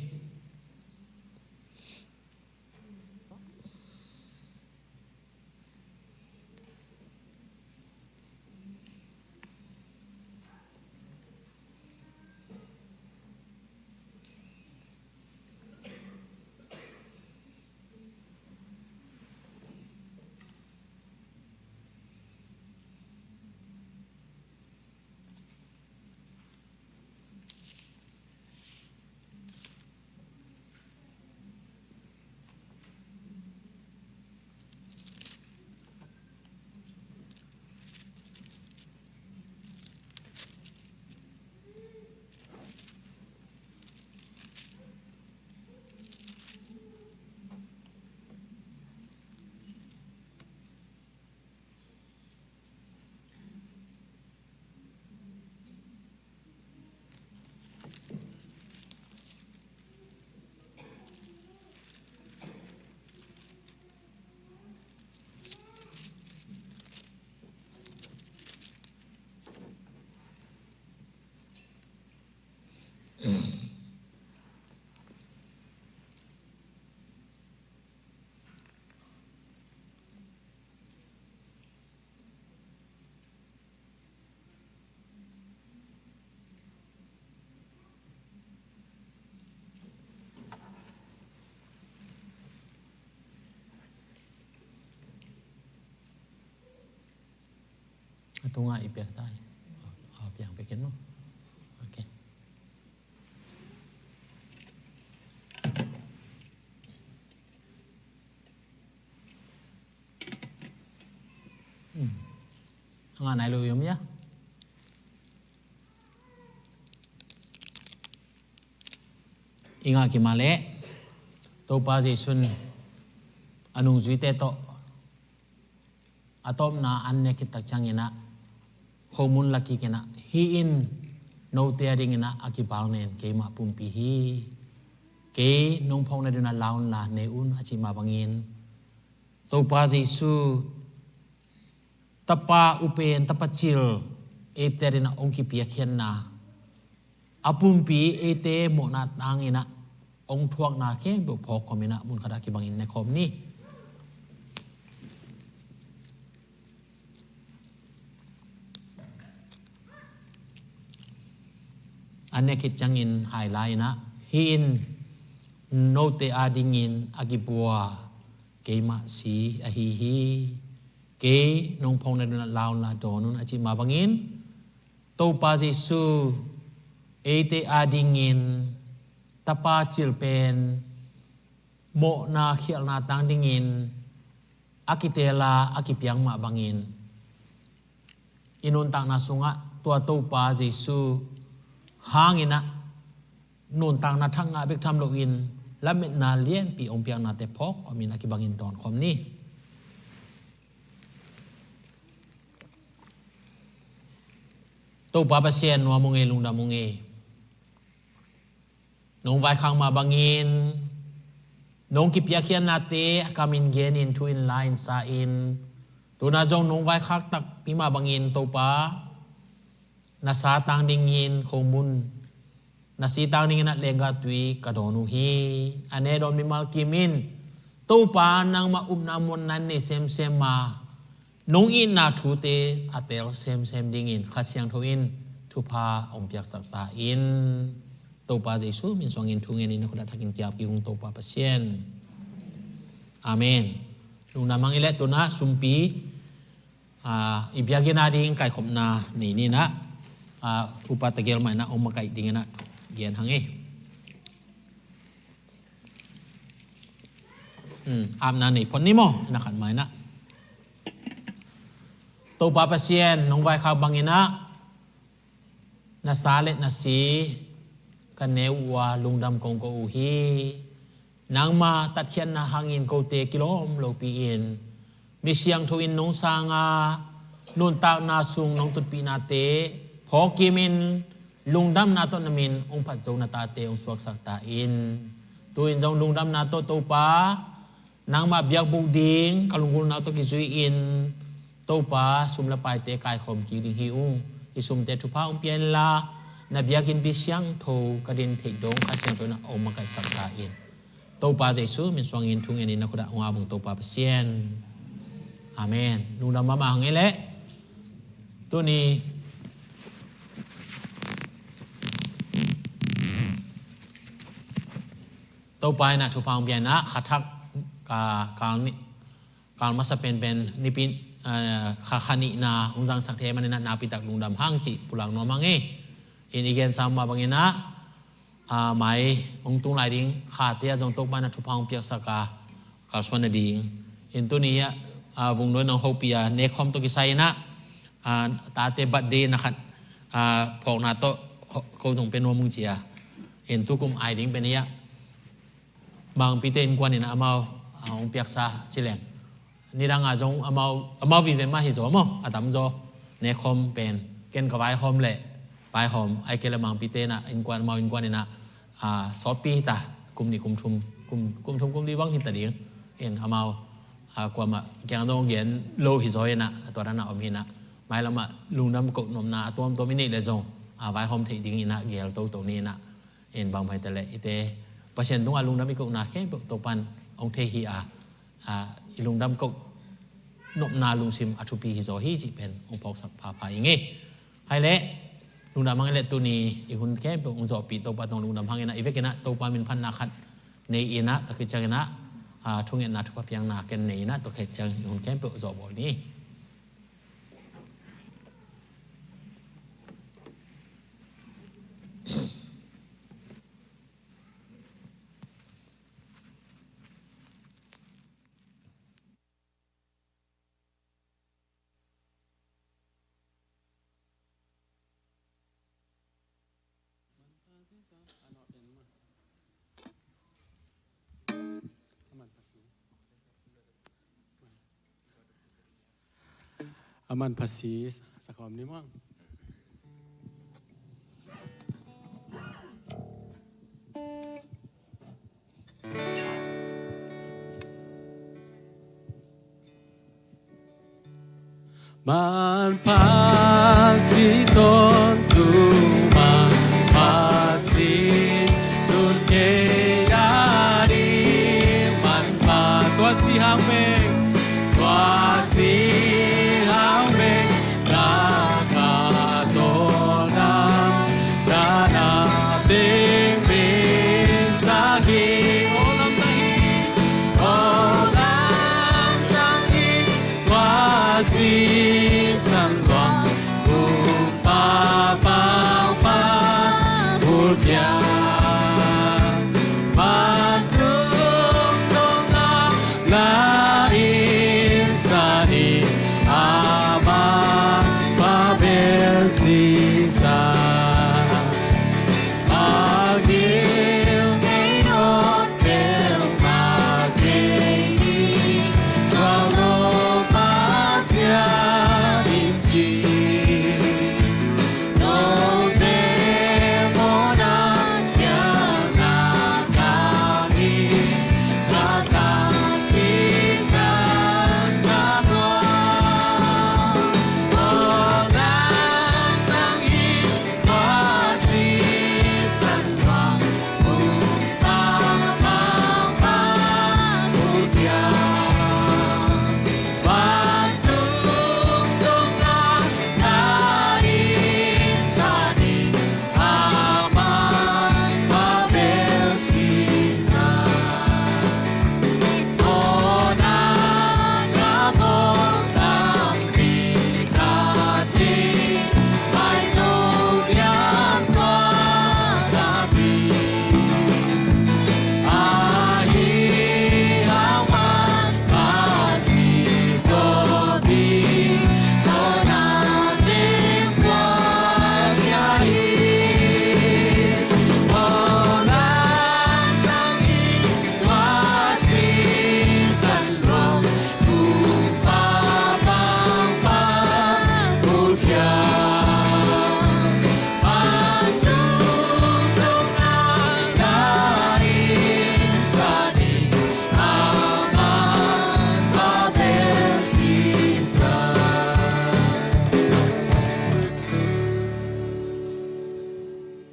A tungah i piak ta hi. A piang pek in maw? Okay. Hmm. A ngah nai lo i om hia? I ngah kei mah leh Topa Jesu in a nungzuite tawh a tawpna an ne khit tak ciangin ah khomun la kik in ah, hih in note a dinginah a kibal nen keimah pumpi hi. Kei nong phawk nadinah la unla nei un a cih mah bangin Topa Jesu Tapa upen, Tapa cil eite a dinah hong kipiakkhiatna, a pumpi eite mawhna tanginah hong thuakna khempeuh phawk khawminah mun khatah kibangin ne khawm ni. A ne khit ciangin hai lai-inah, hih in note a dingin a kibua keimah si ahi hi. Kei nong phawk nadinah la unla dawn un a cih mah bangin Topa Jesu eite a dingin Tapa cil pen mawhna khialhna tang dingin a kiteel a, a kipiak mah bangin i nuntakna sungah tua Topa Jesu hanginah nuntakna thak ngah bek tham loin lametna lianpi hong piaknate phawk khawmin a kibangin dawn khawm ni. Topa Pasian, nuam ung ei, lungdam ung ei. Nong vaikhak mah bangin nong kipiakkhiatnate a kamin genin, thu in, la in, sa in, tunah zong nong vaikhak takpi mah bangin Topa, na sa tang dingin khomun, na si tang dinginah lenggah tui ka dawn uh hi. A ne dawn mimal kimin Topa, nangmah upna muanna nei semsem a, nong itna thute a teel semsem dingin Kha Siangtho in thupha hong piaksak ta in. Topa Jesu min suangin thu ngenin na khutah thakin kiap kik ung Topa Pasian. Amen. Lungdam hang ei leh, tunah sumpi, ah, i biakinn a ding kaikhopna nei ninah, ah, Upa Tagel mah inah hong makaih dinginah gen hang ei. Hmm, apna nei phot ni maw, na khat mah inah. Topa Pasian, nong vaikhak banginah na sa le na si ka ne uh a, lungdam kong ko uh hi. Nangmah tatkhiatna hangin kote kilawm lopi-in mi siangtho in nong sang a, nuntakna sung nong tutpihnate phawk kimin lungdamna tawh na min hong phat zo, na tate hong suaksak ta in. Tu-in zong lungdamna tawh Topa, nangmah biakbuk ding ka lunggulhna tawh kizui-in Topa, sum le paite kaikhawm kik ding hi ung. I sumte thupha hong pia inla, na biakinnpi siangtho ka din theih dong Kha Siangtho in hong makaihsak ta in. Topa Jesu min suangin thu ngenin na khutah hong ap ung Topa Pasian. Amen. Lungdam mahmah hang ei leh. Tuni Topa inah thupha hong pia inah kha thak ka kal ni, kal masa penpen nipi, ah, kha, kha nihna hong zangsak thei maninah nakpi tak lungdam hang cih pulak nuam hang ei. In i gensa mah banginah, ah, mai hong tung lai ding khate ah zong Topa inah thupha hong piaksak a kalsuan nading. In tuni ah, ah, vungnuai nong hopih a nekkhawm tawh kisai inah, ah, tate birthday na khat, ah, phawkna tawh ko zong pia nuam ung ci a. In tukum ai ding pen hi ah, Mangpite innkuan inah amau, ah, hong piaksa ci leng, nidang a zong amau, amau vive mah hi zaw maw, a tamzaw nekkhawm pen ken ka vaihawm leh vaihawm, ahih kei leh Mangpite inah innkuan, amau innkuan inah, ah, sawtpi hi ta, kum nih kum thum, kum, kum thum kum li bang hi ta ding. In amau, ah, kuamah kiang dong gen lo hi zaw inah, tua dan a om hi inah, mailam ah lungdam koh nopna a tuamtuam i neih leh zong, ah, vaihawm theih ding inah geel toto ni inah. In bang mah hi ta leh ite Pasian tungah lungdam i kohna khempeuh Topa in hong thei hi a, ah, i lungdam koh nopna lungsim a thupi hi zaw hi cih pen hong phawksak phapha ing ei. Hai leh, lungdam hang ei leh, tuni i hun khempeuh hong zawhpih Topa tungah lungdam hang inah, i vekinah Topa minphatna khat nei inah, tua khit cianginah, ah, thungetna thupha piakna ken nei inah, tua khit ciang i hun khempeuh zawhbawl ni. A man phasi sa khawm ni maw. Manpha si tawntung, manpha si tun kei a ding, manpha tua si hang bek, tua si hang bek, na ka tawlna, na na teng bek sa hi, aw lam tang hi, aw lam tang hi. Tua sisan luang kumpa pangpang bulkiang, vantung dong na na insan in, a manpha bel sisan.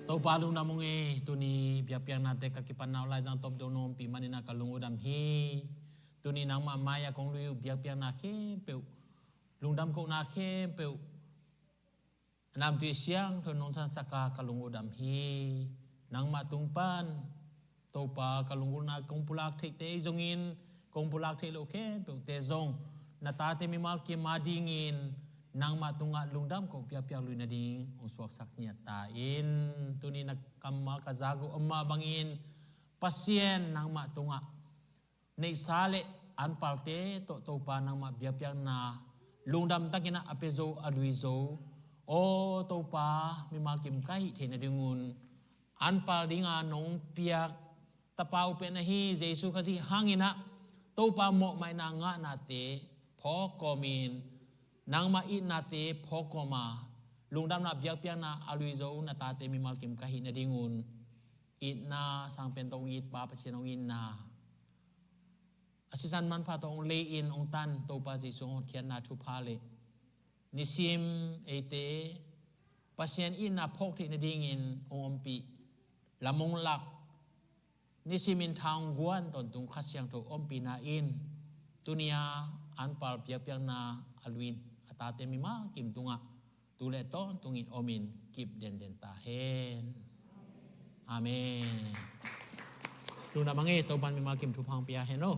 Topa lungdam ung ei, tuni biakpiaknate ka kipan nau laizang tawp dong nong ompih manin ah ka lung udam hi. Tuni nangmah mai-ah kong lui uh biakpiakna khempeuh, lungdam kohna khempeuh, a namtui siangtho nong sansak a ka lung udam hi. Nangmah tung pan Topa ka lunggulhna kong pulak theihte ahi zongin, kong pulak theih loh khempeuhte zong na tate mimal kim a dingin nangmah tungah lungdam koh biakpiak lui nading hong suaksak ni a ta in. Tuni na kammal ka zak uh a mah bangin Pasian nangmah tungah neihsa le anpalte tawh Topa nangmah biakpiakna lungdam takin ah a pia zo, a lui zo. Aw Topa, mimal kim ka hih theih nadingun anpal dinga nong piak Tapa uh pen ahi Jesu Khazih hangin ah Topa mawhmaina ngahnate phawk kawmin, nangmah itnate phawk kawma lungdamna biakpiakna a lui zo na tate mimal kim ka hih nadingun itna, sangpen tawh hong it Pa Pasian hong itna, a sisan manpha tawh hong lei-in hong tan Topa Jesu hong hotkhiatna thupha le nisim eite Pasian itna phawk theih nadingin hong ompih, lam hong lak, nisimin tha hong guan tawntung Kha Siangtho ompihna in tuni-a anpal biakpiakna a lui-in a tate mimal kim tungah tu le tawntungin omin kip denden ta hen. Amen. Lungdam a ngei, Topan mimal kim thupha hong pia hen aw.